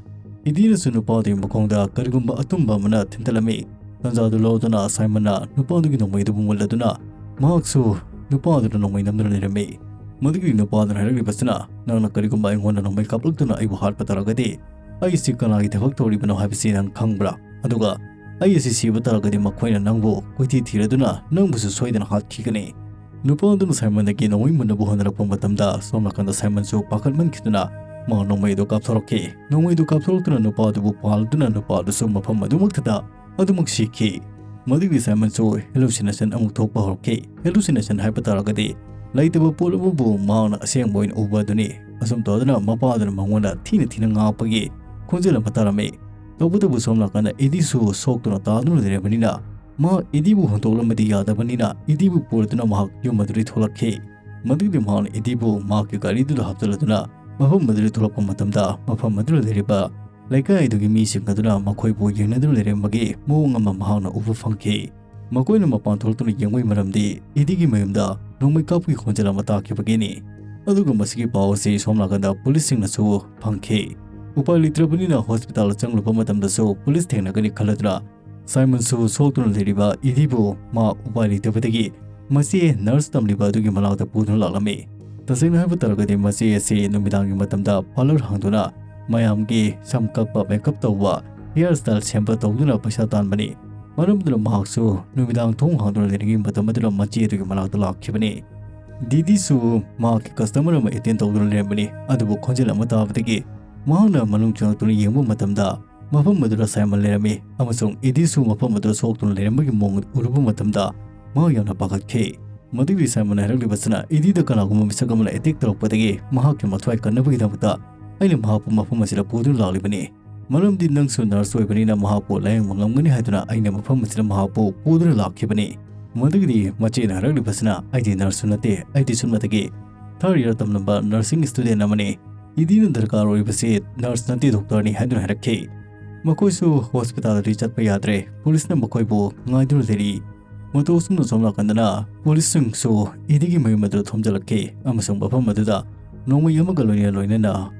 ꯏꯗꯤꯅꯁꯨ ꯅꯨꯄꯥꯗꯨꯒꯤ ꯃꯈꯣꯡꯗ ꯀꯔꯤꯒꯨꯝꯕ ꯑꯊꯨꯝꯕ ꯑꯃꯅ ꯊꯤꯟꯇꯠꯂꯝꯃꯤ꯫ ꯇꯥꯟꯖꯥꯗꯨ ꯂꯧꯗꯨꯅ ꯁꯥꯏꯃꯟꯅ ꯅꯨꯄꯥꯗꯨꯒꯤ ꯅꯣꯡꯃꯩꯗꯨꯕꯨ ꯃꯨꯜꯂꯗꯨꯅ ꯃꯍꯥꯛꯁꯨ ꯅꯨꯄꯥꯗꯨꯗ ꯅꯣꯡꯃꯩ ꯅꯝꯗꯨꯅ ꯂꯩꯔꯝꯃꯤ꯫ ꯃꯗꯨꯒꯤ ꯅꯨꯄꯥꯗꯨꯅ ꯍꯥꯏꯔꯛꯂꯤꯕꯁꯤꯅ, "ꯅꯪꯅ ꯀꯔꯤꯒꯨꯝꯕ ꯑꯩꯉꯣꯟꯗ ꯅꯣꯡꯃꯩ ꯀꯥꯞꯂꯛꯇꯨꯅ ꯑꯩꯕꯨ ꯍꯥꯠꯄ ꯇꯥꯔꯒꯗꯤ ꯑꯩ ꯑꯁꯤ ꯀꯅꯥꯒꯤ ꯊꯕꯛ ꯇꯧꯔꯤꯕꯅꯣ ꯍꯥꯏꯕꯁꯤ ꯅꯪ ꯈꯪꯕ꯭ꯔꯥ? ꯑꯗꯨꯒ ꯑꯩ ꯑꯁꯤ ꯁꯤꯕ ꯇꯥꯔꯒꯗꯤ ꯃꯈꯣꯏꯅ ꯅꯪꯕꯨ ꯀꯣꯏꯊꯤ ꯊꯤꯔꯗꯨꯅ ꯅꯪꯕꯨꯁꯨ ꯁꯣꯏꯗꯅ ꯍꯥꯠꯈꯤꯒꯅꯤ"꯫ ꯅꯨꯄꯥ ꯑꯗꯨꯅ ꯁꯥꯏꯃꯟꯗꯒꯤ ꯅꯣꯡꯃꯩ ꯃꯨꯟꯅꯕ ꯍꯣꯠꯅꯔꯛꯄ ꯃꯇꯝꯗ ꯁꯣꯝ ꯅꯥꯀꯟꯗ ꯁꯥꯏꯃꯟꯁꯨ ꯄꯥꯈꯠꯃꯟꯈꯤꯗꯨꯅ ꯃꯥ ꯅꯣꯡꯃꯩꯗꯨ ꯀꯥꯞꯊꯣꯔꯛꯈꯤ꯫ ꯅꯣꯡꯃꯩꯗꯨ ꯀꯥꯞꯊꯣꯔꯛꯇꯨꯅ ꯅꯨꯄꯥ ꯑꯗꯨꯕꯨ ꯄꯥꯜꯗꯨꯅ ꯅꯨꯄꯥ ꯑꯗꯨꯁꯨ ꯃꯐꯝ ꯑꯗꯨꯃꯛꯇꯗ ꯑꯗꯨꯃꯛ ꯁꯤꯈꯤ꯫ ꯃꯗꯨꯒꯤ ꯁꯥꯏꯃꯟꯁꯨ ꯍꯦꯂꯨꯁꯤꯅꯦꯁꯟ ꯑꯃꯨꯛ ꯊꯣꯛꯄ ꯍꯧꯔꯛꯈꯤ꯫ ꯍꯦꯂꯨꯁꯤꯅꯦꯁꯟ ꯍꯥꯏꯕ ꯇꯥꯔꯒꯗꯤ ꯂꯩꯇꯕ ꯄꯣꯠ ꯑꯃꯕꯨ ꯃꯍꯥꯛꯅ ꯑꯁꯦꯡꯕ ꯑꯣꯏꯅ ꯎꯕ ꯑꯗꯨꯅꯤ꯫ ꯑꯁꯨꯝ ꯇꯧꯗꯨꯅ ꯃꯄꯥ ꯑꯗꯨꯅ ꯃꯉꯣꯟꯗ ꯊꯤꯅ ꯊꯤꯅ ꯉꯥꯡꯉꯛꯄꯒꯤ ꯈꯣꯟꯖꯦꯜ ꯑꯃ ꯇꯥꯔꯝꯃꯤ꯫ ꯇꯧꯕꯇꯕꯨ ꯁꯣꯝ ꯅꯥꯀꯟꯗ ꯏꯗꯤꯁꯨ ꯁꯣꯛꯇꯨꯅ ꯇꯥꯗꯨꯅ ꯂꯩꯔꯕꯅꯤꯅ ꯃꯍꯥꯛ ꯏꯗꯤꯕꯨ ꯍꯨꯟꯗꯣꯛꯂꯝꯕꯗꯤ ꯌꯥꯗꯕꯅꯤꯅ ꯏꯗꯤꯕꯨ ꯄꯨꯔꯗꯨꯅ ꯃꯍꯥꯛ ꯌꯨꯝ ꯑꯗꯨꯗꯒꯤ ꯊꯣꯛꯂꯛꯈꯤ꯫ ꯃꯗꯨꯒꯤꯗꯤ ꯃꯍꯥꯛꯅ ꯏꯗꯤꯕꯨ ꯃꯍꯥꯛꯀꯤ ꯒꯥꯔꯤꯗꯨꯗ ꯍꯥꯞꯆꯤꯜꯂꯗꯨꯅ ꯃꯐꯝ ꯑꯗꯨꯗ ꯊꯣꯛꯂꯛꯄ ꯃꯇꯝꯗ ꯃꯐꯝ ꯑꯗꯨꯗ ꯂꯩꯔꯤꯕ ꯂꯩꯀꯥꯏ ꯑꯗꯨꯒꯤ ꯃꯤꯁꯤꯡ ꯑꯗꯨꯅ ꯃꯈꯣꯏꯕꯨ ꯌꯦꯡꯅꯗꯨꯅ ꯂꯩꯔꯝꯕꯒꯤ ꯃꯑꯣꯡ ꯑꯃ ꯃꯍꯥꯛꯅ ꯎꯕ ꯐꯪꯈꯤ꯫ ꯃꯈꯣꯏꯅ ꯃꯄꯥꯟ ꯊꯣꯛꯂꯛꯇꯨꯅ ꯌꯦꯡꯕꯒꯤ ꯃꯔꯝꯗꯤ ꯏꯗꯤꯒꯤ ꯃꯌꯨꯝꯗ ꯅꯣꯡꯃꯩ ꯀꯥꯞꯄꯒꯤ ꯈꯣꯟꯖꯦꯜ ꯑꯃ ꯇꯥꯈꯤꯕꯒꯤꯅꯤ꯫ ꯑꯗꯨꯒ ꯃꯁꯤꯒꯤ ꯄꯥꯎ ꯑꯁꯤ ꯁꯣꯝ ꯅꯥꯀꯟꯗ ꯄꯨꯂꯤꯁꯁꯤꯡꯅꯁꯨ ꯐꯪꯈꯤ꯫ ꯎꯄꯥꯏ ꯂꯩꯇ꯭ꯔꯕꯅꯤꯅ ꯍꯣꯁꯄꯤꯇꯥꯜꯗ ꯆꯪꯂꯨꯕ ꯃꯇꯝꯗꯁꯨ ꯄꯨꯂꯤꯁ ꯊꯦꯡꯅꯒꯅꯤ ꯈꯜꯂꯗꯨꯅ ꯁꯥꯏꯃꯟꯁꯨ ꯁꯣꯛꯇꯨꯅ ꯂꯩꯔꯤꯕ ꯏꯗꯤꯕꯨ ꯃꯥ ꯎꯄꯥꯏ ꯂꯩꯇꯕꯗꯒꯤ ꯃꯆꯦ ꯅꯔꯁ ꯇꯝꯂꯤꯕ ꯑꯗꯨꯒꯤ ꯃꯅꯥꯛꯇ ꯄꯨꯗꯨꯅ ꯂꯥꯛꯂꯝꯃꯤ꯫ ꯇꯁꯦꯡꯅ ꯍꯥꯏꯕ ꯇꯥꯔꯒꯗꯤ ꯃꯆꯦ ꯑꯁꯤ ꯅꯨꯃꯤꯗꯥꯡꯒꯤ ꯃꯇꯝꯗ ꯄꯥꯔꯂꯔ ꯍꯥꯡꯗꯨꯅ ꯃꯌꯥꯝꯒꯤ ꯁꯝ ꯀꯛꯄ, ꯃꯦꯀꯞ ꯇꯧꯕ, ꯍꯤꯌꯔ ꯁ꯭ꯇꯥꯏꯜ ꯁꯦꯝꯕ ꯇꯧꯗꯨꯅ ꯄꯩꯁꯥ ꯇꯥꯟꯕꯅꯤ꯫ ꯃꯔꯝ ꯑꯗꯨꯅ ꯃꯍꯥꯛꯁꯨ ꯅꯨꯃꯤꯗꯥꯡ ꯊꯣꯡ ꯍꯥꯡꯗꯨꯅ ꯂꯩꯔꯤꯉꯩ ꯃꯇꯝ ꯑꯗꯨꯗ ꯃꯆꯦ ꯑꯗꯨꯒꯤ ꯃꯅꯥꯛꯇ ꯂꯥꯛꯈꯤꯕꯅꯤ꯫ ꯗꯤꯗꯤꯁꯨ ꯃꯍꯥꯛꯀꯤ ꯀꯁꯇꯃꯔ ꯑꯃ ꯑꯦꯇꯦꯟ ꯇꯧꯗꯨꯅ ꯂꯩꯔꯝꯕꯅꯤ꯫ ꯑꯗꯨꯕꯨ ꯈꯣꯟꯖꯦꯜ ꯑꯃ ꯇꯥꯕꯗꯒꯤ ꯃꯍꯥꯛꯅ ꯃꯅꯨꯡ ꯆꯪꯂꯛꯇꯨꯅ ꯌꯦꯡꯕ ꯃꯇꯝꯗ ꯃꯐꯝ ꯑꯗꯨꯗ ꯁꯥꯏꯃꯟ ꯂꯩꯔꯝꯃꯤ ꯑꯃꯁꯨꯡ ꯏꯗꯤꯁꯨ ꯃꯐꯝ ꯑꯗꯨꯗ ꯁꯣꯛꯇꯨꯅ ꯂꯩꯔꯝꯕꯒꯤ ꯃꯑꯣꯡ ꯑꯗꯨ ꯎꯔꯨꯕ ꯃꯇꯝꯗ ꯃꯍꯥꯛ ꯌꯥꯝꯅ ꯄꯥꯈꯠꯈꯤ꯫ ꯃꯗꯨꯒꯤ ꯁꯥꯏꯃꯟꯅ ꯍꯥꯏꯔꯛꯂꯤꯕꯁꯤꯅ ꯏꯗꯤꯗ ꯀꯅꯥꯒꯨꯝꯕ ꯃꯤꯁꯛ ꯑꯃꯅ ꯑꯦꯇꯦꯛ ꯇꯧꯔꯛꯄꯗꯒꯤ ꯃꯍꯥꯛꯀꯤ ꯃꯊ꯭ꯋꯥꯏ ꯀꯟꯅꯕꯒꯤꯗꯃꯛꯇ ꯑꯩꯅ ꯃꯍꯥꯛꯄꯨ ꯃꯐꯝ ꯑꯁꯤꯗ ꯄꯨꯗꯨꯅ ꯂꯥꯛꯂꯤꯕꯅꯤ꯫ ꯃꯔꯝꯗꯤ ꯅꯪꯁꯨ ꯅꯔꯁ ꯑꯣꯏꯕꯅꯤꯅ ꯃꯍꯥꯛꯄꯨ ꯂꯥꯌꯦꯡꯕ ꯉꯝꯒꯅꯤ ꯍꯥꯏꯗꯨꯅ ꯑꯩꯅ ꯃꯐꯝ ꯑꯁꯤꯗ ꯃꯍꯥꯛꯄꯨ ꯄꯨꯗꯨꯅ ꯂꯥꯛꯈꯤꯕꯅꯤ꯫ ꯃꯗꯨꯒꯤꯗꯤ ꯃꯆꯦꯅ ꯍꯥꯏꯔꯛꯂꯤꯕꯁꯤꯅ, "ꯑꯩꯗꯤ ꯅꯔꯁꯁꯨ ꯅꯠꯇꯦ, ꯑꯩꯗꯤ ꯁꯨꯞꯅꯇꯒꯤ ꯊꯥꯔꯗ ꯏꯌꯥꯔ ꯇꯝꯂꯝꯕ ꯅꯔꯁꯤꯡ ꯁ꯭ꯇꯨꯗꯦꯟ ꯑꯃꯅꯤ꯫ ꯏꯗꯤꯅ ꯗꯔꯀꯥꯔ ꯑꯣꯏꯔꯤꯕꯁꯤ ꯅꯔꯁ ꯅꯠꯇꯦ, ꯗꯣꯛꯇꯔꯅꯤ" ꯍꯥꯏꯗꯨꯅ ꯍꯥꯏꯔꯛꯈꯤ꯫ ꯃꯈꯣꯏꯁꯨ ꯍꯣꯁꯄꯤꯇꯥꯜꯗꯗꯤ ꯆꯠꯄ ꯌꯥꯗ꯭ꯔꯦ꯫ ꯄꯨꯂꯤꯁꯅ ꯃꯈꯣꯏꯕꯨ ꯉꯥꯏꯗꯨꯅ ꯂꯩꯔꯤ꯫ ꯃꯇꯧ ꯑꯁꯨꯝꯅ ꯁꯣꯝ ꯅꯥꯀꯟꯗꯅ ꯄꯨꯂꯤꯁꯁꯤꯡꯁꯨ ꯏꯗꯤꯒꯤ ꯃꯌꯨꯝ ꯑꯗꯨꯗ ꯊꯣꯝꯖꯤꯜꯂꯛꯈꯤ ꯑꯃꯁꯨꯡ ꯃꯐꯝ ꯑꯗꯨꯗ ꯅꯣꯡꯃꯩ ꯑꯃꯒ ꯂꯣꯏꯅ ꯂꯣꯏꯅꯅ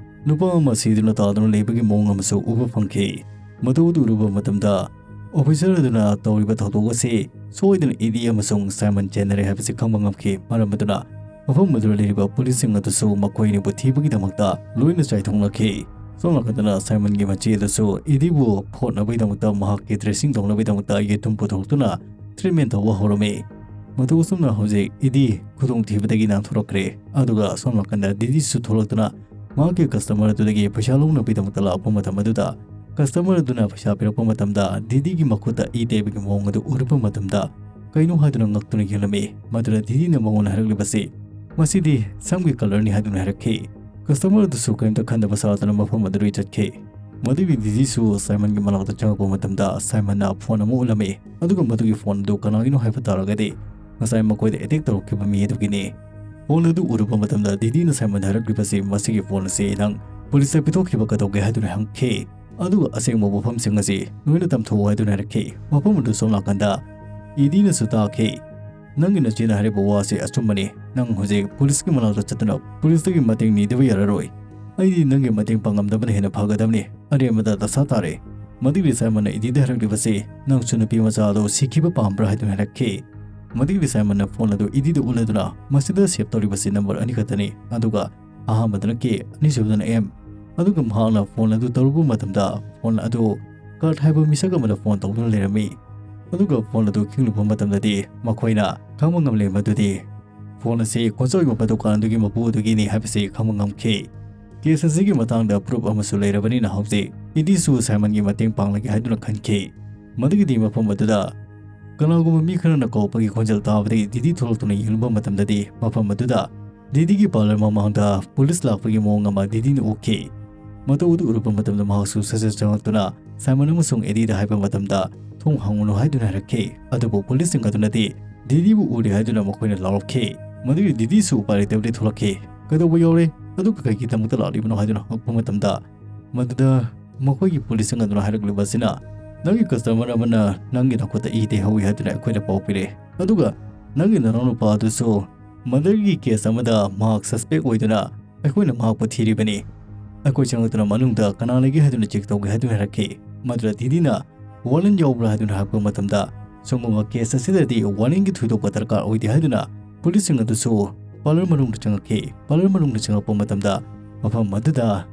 ꯅꯨꯄꯥ ꯑꯃ ꯁꯤꯗꯨꯅ ꯇꯥꯗꯨꯅ ꯂꯩꯕꯒꯤ ꯃꯑꯣꯡ ꯑꯃꯁꯨ ꯎꯕ ꯐꯪꯈꯤ꯫ ꯃꯗꯨ ꯎꯔꯨꯕ ꯃꯇꯝꯗ ꯑꯣꯐꯤꯁꯔ ꯑꯗꯨꯅ ꯇꯧꯔꯤꯕ ꯊꯧꯗꯣꯛ ꯑꯁꯤ ꯁꯣꯏꯗꯅ ꯏꯗꯤ ꯑꯃꯁꯨꯡ ꯁꯥꯏꯃꯟ ꯆꯦꯟꯅꯔꯦ ꯍꯥꯏꯕꯁꯤ ꯈꯪꯕ ꯉꯝꯈꯤ꯫ ꯃꯔꯝ ꯑꯗꯨꯅ ꯃꯐꯝ ꯑꯗꯨꯗ ꯂꯩꯔꯤꯕ ꯄꯨꯂꯤꯁꯁꯤꯡ ꯑꯗꯨꯁꯨ ꯃꯈꯣꯏ ꯑꯅꯤꯕꯨ ꯊꯤꯕꯒꯤꯗꯃꯛꯇ ꯂꯣꯏꯅ ꯆꯥꯏꯊꯣꯛꯅꯈꯤ꯫ ꯁꯣꯝ ꯅꯥꯀꯟꯗꯅ ꯁꯥꯏꯃꯟꯒꯤ ꯃꯆꯦ ꯑꯗꯨꯁꯨ ꯏꯗꯤꯕꯨ ꯐꯣꯠꯅꯕꯒꯤꯗꯃꯛꯇ ꯃꯍꯥꯛꯀꯤ ꯗ꯭ꯔꯦꯁꯤꯡ ꯇꯧꯅꯕꯒꯤꯗꯃꯛꯇ ꯌꯦꯇꯨꯝ ꯄꯨꯊꯣꯛꯇꯨꯅ ꯇ꯭ꯔꯤꯠꯃꯦꯟ ꯇꯧꯕ ꯍꯧꯔꯝꯃꯤ꯫ ꯃꯇꯧ ꯑꯁꯨꯝꯅ ꯍꯧꯖꯤꯛ ꯏꯗꯤ ꯈꯨꯗꯣꯡꯊꯤꯕꯗꯒꯤ ꯅꯥꯟꯊꯣꯔꯛꯈ꯭ꯔꯦ꯫ ꯑꯗꯨꯒ ꯁꯣꯝ ꯅꯥꯀꯟꯗ ꯗꯤꯗꯤꯁꯨ ꯊꯣꯛꯂꯛꯇꯨꯅ ꯃꯍꯥꯛꯀꯤ ꯀꯁꯇꯃꯔ ꯑꯗꯨꯗꯒꯤ ꯄꯩꯁꯥ ꯂꯧꯅꯕꯒꯤꯗꯃꯛꯇ ꯂꯥꯛꯄ ꯃꯇꯝ ꯑꯗꯨꯗ ꯀꯁꯇꯃꯔ ꯑꯗꯨꯅ ꯄꯩꯁꯥ ꯄꯤꯔꯛꯄ ꯃꯇꯝꯗ ꯗꯤꯗꯤꯒꯤ ꯃꯈꯨꯠꯇ ꯏ ꯇꯩꯕꯒꯤ ꯃꯑꯣꯡ ꯑꯗꯨ ꯎꯔꯨꯕ ꯃꯇꯝꯗ ꯀꯩꯅꯣ ꯍꯥꯏꯗꯨꯅ ꯉꯛꯇꯨꯅ ꯌꯦꯡꯂꯝꯃꯤ꯫ ꯃꯗꯨꯗ ꯗꯤꯗꯤꯅ ꯃꯉꯣꯟꯗ ꯍꯥꯏꯔꯛꯂꯤꯕꯁꯤ, "ꯃꯁꯤꯗꯤ ꯁꯝꯒꯤ ꯀꯂꯔꯅꯤ" ꯍꯥꯏꯗꯨꯅ ꯍꯥꯏꯔꯛꯈꯤ꯫ ꯀꯁꯇꯃꯔ ꯑꯗꯨꯁꯨ ꯀꯔꯤꯝꯇ ꯈꯟꯗꯕ ꯁꯥꯗꯨꯅ ꯃꯐꯝ ꯑꯗꯨꯗꯒꯤ ꯆꯠꯈꯤ꯫ ꯃꯗꯨꯒꯤ ꯗꯤꯗꯤꯁꯨ ꯁꯥꯏꯃꯟꯒꯤ ꯃꯅꯥꯛꯇ ꯆꯪꯉꯛꯄ ꯃꯇꯝꯗ ꯁꯥꯏꯃꯟꯅ ꯐꯣꯟ ꯑꯃ ꯎꯠꯂꯝꯃꯤ꯫ ꯑꯗꯨꯒ ꯃꯗꯨꯒꯤ ꯐꯣꯟ ꯑꯗꯨ ꯀꯅꯥꯒꯤꯅꯣ ꯍꯥꯏꯕ ꯇꯥꯔꯒꯗꯤ ꯉꯁꯥꯏ ꯃꯈꯣꯏꯗ ꯑꯦꯇꯦꯛ ꯇꯧꯔꯛꯈꯤꯕ ꯃꯤ ꯑꯗꯨꯒꯤꯅꯤ꯫ ꯐꯣꯟ ꯑꯗꯨ ꯎꯔꯨꯕ ꯃꯇꯝꯗ ꯗꯤꯗꯤꯅ ꯁꯥꯏꯃꯟꯗ ꯍꯥꯏꯔꯛꯂꯤꯕꯁꯤ, "ꯃꯁꯤꯒꯤ ꯐꯣꯟ ꯑꯁꯤ ꯅꯪ ꯄꯨꯂꯤꯁꯇ ꯄꯤꯊꯣꯛꯈꯤꯕ ꯀꯩꯗꯧꯒꯦ?" ꯍꯥꯏꯗꯨꯅ ꯍꯪꯈꯤ꯫ ꯑꯗꯨꯒ ꯑꯁꯦꯡꯕ ꯋꯥꯐꯝꯁꯤꯡ ꯑꯁꯤ ꯂꯣꯏꯅ ꯇꯝꯊꯣꯛꯎ ꯍꯥꯏꯗꯨꯅ ꯍꯥꯏꯔꯛꯈꯤ꯫ ꯃꯐꯝ ꯑꯗꯨ ꯁꯣꯝ ꯅꯥꯀꯟꯗ ꯏꯗꯤꯅꯁꯨ ꯇꯥꯈꯤ꯫ "ꯅꯪꯒꯤ ꯅꯆꯦꯅ ꯍꯥꯏꯔꯤꯕ ꯋꯥꯁꯤ ꯑꯆꯨꯝꯕꯅꯤ꯫ ꯅꯪ ꯍꯧꯖꯤꯛ ꯄꯨꯂꯤꯁꯀꯤ ꯃꯅꯥꯛꯇ ꯆꯠꯇꯨꯅ ꯄꯨꯂꯤꯁꯇꯒꯤ ꯃꯇꯦꯡ ꯅꯤꯗꯕ ꯌꯥꯔꯔꯣꯏ꯫ ꯑꯩꯗꯤ ꯅꯪꯒꯤ ꯃꯇꯦꯡ ꯄꯥꯡꯉꯝꯗꯕꯅ ꯍꯦꯟꯅ ꯐꯒꯗꯕꯅꯤ꯫ ꯑꯔꯦꯝꯕꯗ ꯗꯁꯥ ꯇꯥꯔꯦ꯫" ꯃꯗꯨꯒꯤ ꯁꯥꯏꯃꯟꯅ ꯏꯗꯤꯗ ꯍꯥꯏꯔꯛꯂꯤꯕꯁꯤ, "ꯅꯪꯁꯨ ꯅꯨꯄꯤ ꯃꯆꯥ ꯑꯗꯨ ꯁꯤꯈꯤꯕ ꯄꯥꯝꯕ꯭ꯔꯥ?" ꯍꯥꯏꯗꯨꯅ ꯍꯥꯏꯔꯛꯈꯤ꯫ ꯃꯗꯨꯒꯤ ꯁꯥꯏꯃꯟꯅ ꯐꯣꯟ ꯑꯗꯨ ꯏꯗꯤꯗ ꯎꯠꯂꯗꯨꯅ, "ꯃꯁꯤꯗ ꯁꯦꯚ ꯇꯧꯔꯤꯕꯁꯤ ꯅꯝꯕꯔ ꯑꯅꯤꯈꯛꯇꯅꯤ꯫ ꯑꯗꯨꯒ ꯑꯍꯥꯟꯕꯗꯅ ꯀꯦ, ꯑꯅꯤꯁꯨꯕꯗꯅ ꯑꯦꯝ꯫" ꯑꯗꯨꯒ ꯃꯍꯥꯛꯅ ꯐꯣꯟ ꯑꯗꯨ ꯇꯧꯔꯨꯕ ꯃꯇꯝꯗ ꯐꯣꯟ ꯑꯗꯨ ꯀꯔꯠ ꯍꯥꯏꯕ ꯃꯤꯁꯛ ꯑꯃꯗ ꯐꯣꯟ ꯇꯧꯗꯨꯅ ꯂꯩꯔꯝꯃꯤ꯫ ꯑꯗꯨꯒ ꯐꯣꯟ ꯑꯗꯨ ꯈꯤꯡꯂꯨꯕ ꯃꯇꯝꯗꯗꯤ ꯃꯈꯣꯏꯅ ꯈꯪꯕ ꯉꯝꯂꯦ ꯃꯗꯨꯗꯤ ꯐꯣꯟ ꯑꯁꯤ ꯈꯣꯟꯆꯥꯎ ꯌꯣꯟꯕ ꯗꯨꯀꯥꯟ ꯑꯗꯨꯒꯤ ꯃꯄꯨ ꯑꯗꯨꯒꯤꯅꯤ ꯍꯥꯏꯕꯁꯤ ꯈꯪꯕ ꯉꯝꯈꯤ꯫ ꯀꯦꯁ ꯑꯁꯤꯒꯤ ꯃꯇꯥꯡꯗ ꯄ꯭ꯔꯨꯐ ꯑꯃꯁꯨ ꯂꯩꯔꯕꯅꯤꯅ ꯍꯧꯖꯤꯛ ꯏꯗꯤꯁꯨ ꯁꯥꯏꯃꯟꯒꯤ ꯃꯇꯦꯡ ꯄꯥꯡꯂꯒꯦ ꯍꯥꯏꯗꯨꯅ ꯈꯟꯈꯤ꯫ ꯃꯗꯨꯒꯤꯗꯤ ꯃꯐꯝ ꯑꯗꯨꯗ ꯀꯅꯥꯒꯨꯝꯕ ꯃꯤ ꯈꯔꯅ ꯀꯧꯔꯛꯄꯒꯤ ꯈꯣꯟꯖꯦꯜ ꯇꯥꯕꯗꯒꯤ ꯗꯤꯗꯤ ꯊꯣꯛꯂꯛꯇꯨꯅ ꯌꯦꯡꯂꯨꯕ ꯃꯇꯝꯗꯗꯤ ꯃꯐꯝ ꯑꯗꯨꯗ ꯗꯤꯗꯤꯒꯤ ꯄꯥꯔꯂꯔ ꯃꯃꯥꯡꯗ ꯄꯨꯂꯤꯁ ꯂꯥꯛꯄꯒꯤ ꯃꯑꯣꯡ ꯑꯃ ꯗꯤꯗꯤꯅ ꯎꯈꯤ꯫ ꯃꯇꯧ ꯑꯗꯨ ꯎꯔꯨꯕ ꯃꯇꯝꯗ ꯃꯍꯥꯛꯁꯨ ꯁꯠ ꯁꯠ ꯆꯪꯂꯛꯇꯨꯅ ꯁꯥꯏꯃꯟ ꯑꯃꯁꯨꯡ ꯏꯗꯤꯗ ꯍꯥꯏꯕ ꯃꯇꯝꯗ, "ꯊꯣꯡ ꯍꯥꯡꯉꯨꯅꯨ" ꯍꯥꯏꯗꯨꯅ ꯍꯥꯏꯔꯛꯈꯤ꯫ ꯑꯗꯨꯕꯨ ꯄꯨꯂꯤꯁꯁꯤꯡ ꯑꯗꯨꯅꯗꯤ ꯗꯤꯗꯤꯕꯨ ꯎꯔꯦ ꯍꯥꯏꯗꯨꯅ ꯃꯈꯣꯏꯅ ꯂꯥꯎꯔꯛꯈꯤ꯫ ꯃꯗꯨꯒꯤ ꯗꯤꯗꯤꯁꯨ ꯎꯄꯥꯏ ꯂꯩꯇꯕꯗꯤ ꯊꯣꯛꯂꯛꯈꯤ꯫ "ꯀꯩꯗꯧꯕ ꯌꯥꯎꯔꯦ? ꯑꯗꯨꯒ ꯀꯩꯒꯤꯗꯃꯛꯇ ꯂꯥꯛꯂꯤꯕꯅꯣ?" ꯍꯥꯏꯗꯨꯅ ꯍꯪꯉꯛꯄ ꯃꯇꯝꯗ, ꯃꯗꯨꯗ ꯃꯈꯣꯏꯒꯤ ꯄꯨꯂꯤꯁꯁꯤꯡ ꯑꯗꯨꯅ ꯍꯥꯏꯔꯛꯂꯤꯕ ꯑꯁꯤꯅ, "ꯅꯪꯒꯤ ꯀꯁꯇꯃꯔ ꯑꯃꯅ ꯅꯪꯒꯤ ꯅꯈꯨꯠꯇ ꯏ ꯇꯩꯍꯧꯏ ꯍꯥꯏꯗꯨꯅ ꯑꯩꯈꯣꯏꯗ ꯄꯥꯎ ꯄꯤꯔꯛꯑꯦ꯫ ꯑꯗꯨꯒ ꯅꯪꯒꯤ ꯅꯅꯥꯎꯅꯨꯄꯥ ꯑꯗꯨꯁꯨ ꯃꯔꯗꯔꯒꯤ ꯀꯦꯁ ꯑꯃꯗ ꯃꯍꯥꯛ ꯁꯁꯄꯦꯛ ꯑꯣꯏꯗꯨꯅ ꯑꯩꯈꯣꯏꯅ ꯃꯍꯥꯛꯄꯨ ꯊꯤꯔꯤꯕꯅꯤ꯫ ꯑꯩꯈꯣꯏ ꯆꯪꯂꯛꯇꯨꯅ ꯃꯅꯨꯡꯗ ꯀꯅꯥ ꯂꯩꯒꯦ ꯍꯥꯏꯗꯨꯅ ꯆꯦꯛ ꯇꯧꯒꯦ" ꯍꯥꯏꯗꯨꯅ ꯍꯥꯏꯔꯛꯈꯤ꯫ ꯃꯗꯨꯗ ꯗꯤꯗꯤꯅ "ꯋꯥꯔꯦꯟ ꯌꯥꯎꯕ꯭ꯔꯥ?" ꯍꯥꯏꯗꯨꯅ ꯍꯥꯏꯔꯛꯄ ꯃꯇꯝꯗ, "ꯁꯨꯝꯕ ꯀꯦꯁ ꯑꯁꯤꯗꯗꯤ ꯋꯥꯔꯦꯟꯒꯤ ꯊꯣꯏꯗꯣꯛꯄ ꯗꯔꯀꯥꯔ ꯑꯣꯏꯗꯦ" ꯍꯥꯏꯗꯨꯅ ꯄꯨꯂꯤꯁꯁꯤꯡ ꯑꯗꯨꯁꯨ ꯄꯥꯔꯂꯔ ꯃꯅꯨꯡꯗ ꯆꯪꯉꯛꯈꯤ꯫ ꯄꯥꯔꯂꯔ ꯃꯅꯨꯡꯗ ꯆꯪꯉꯛꯄ ꯃꯇꯝꯗ ꯃꯐꯝ ꯑꯗꯨꯗ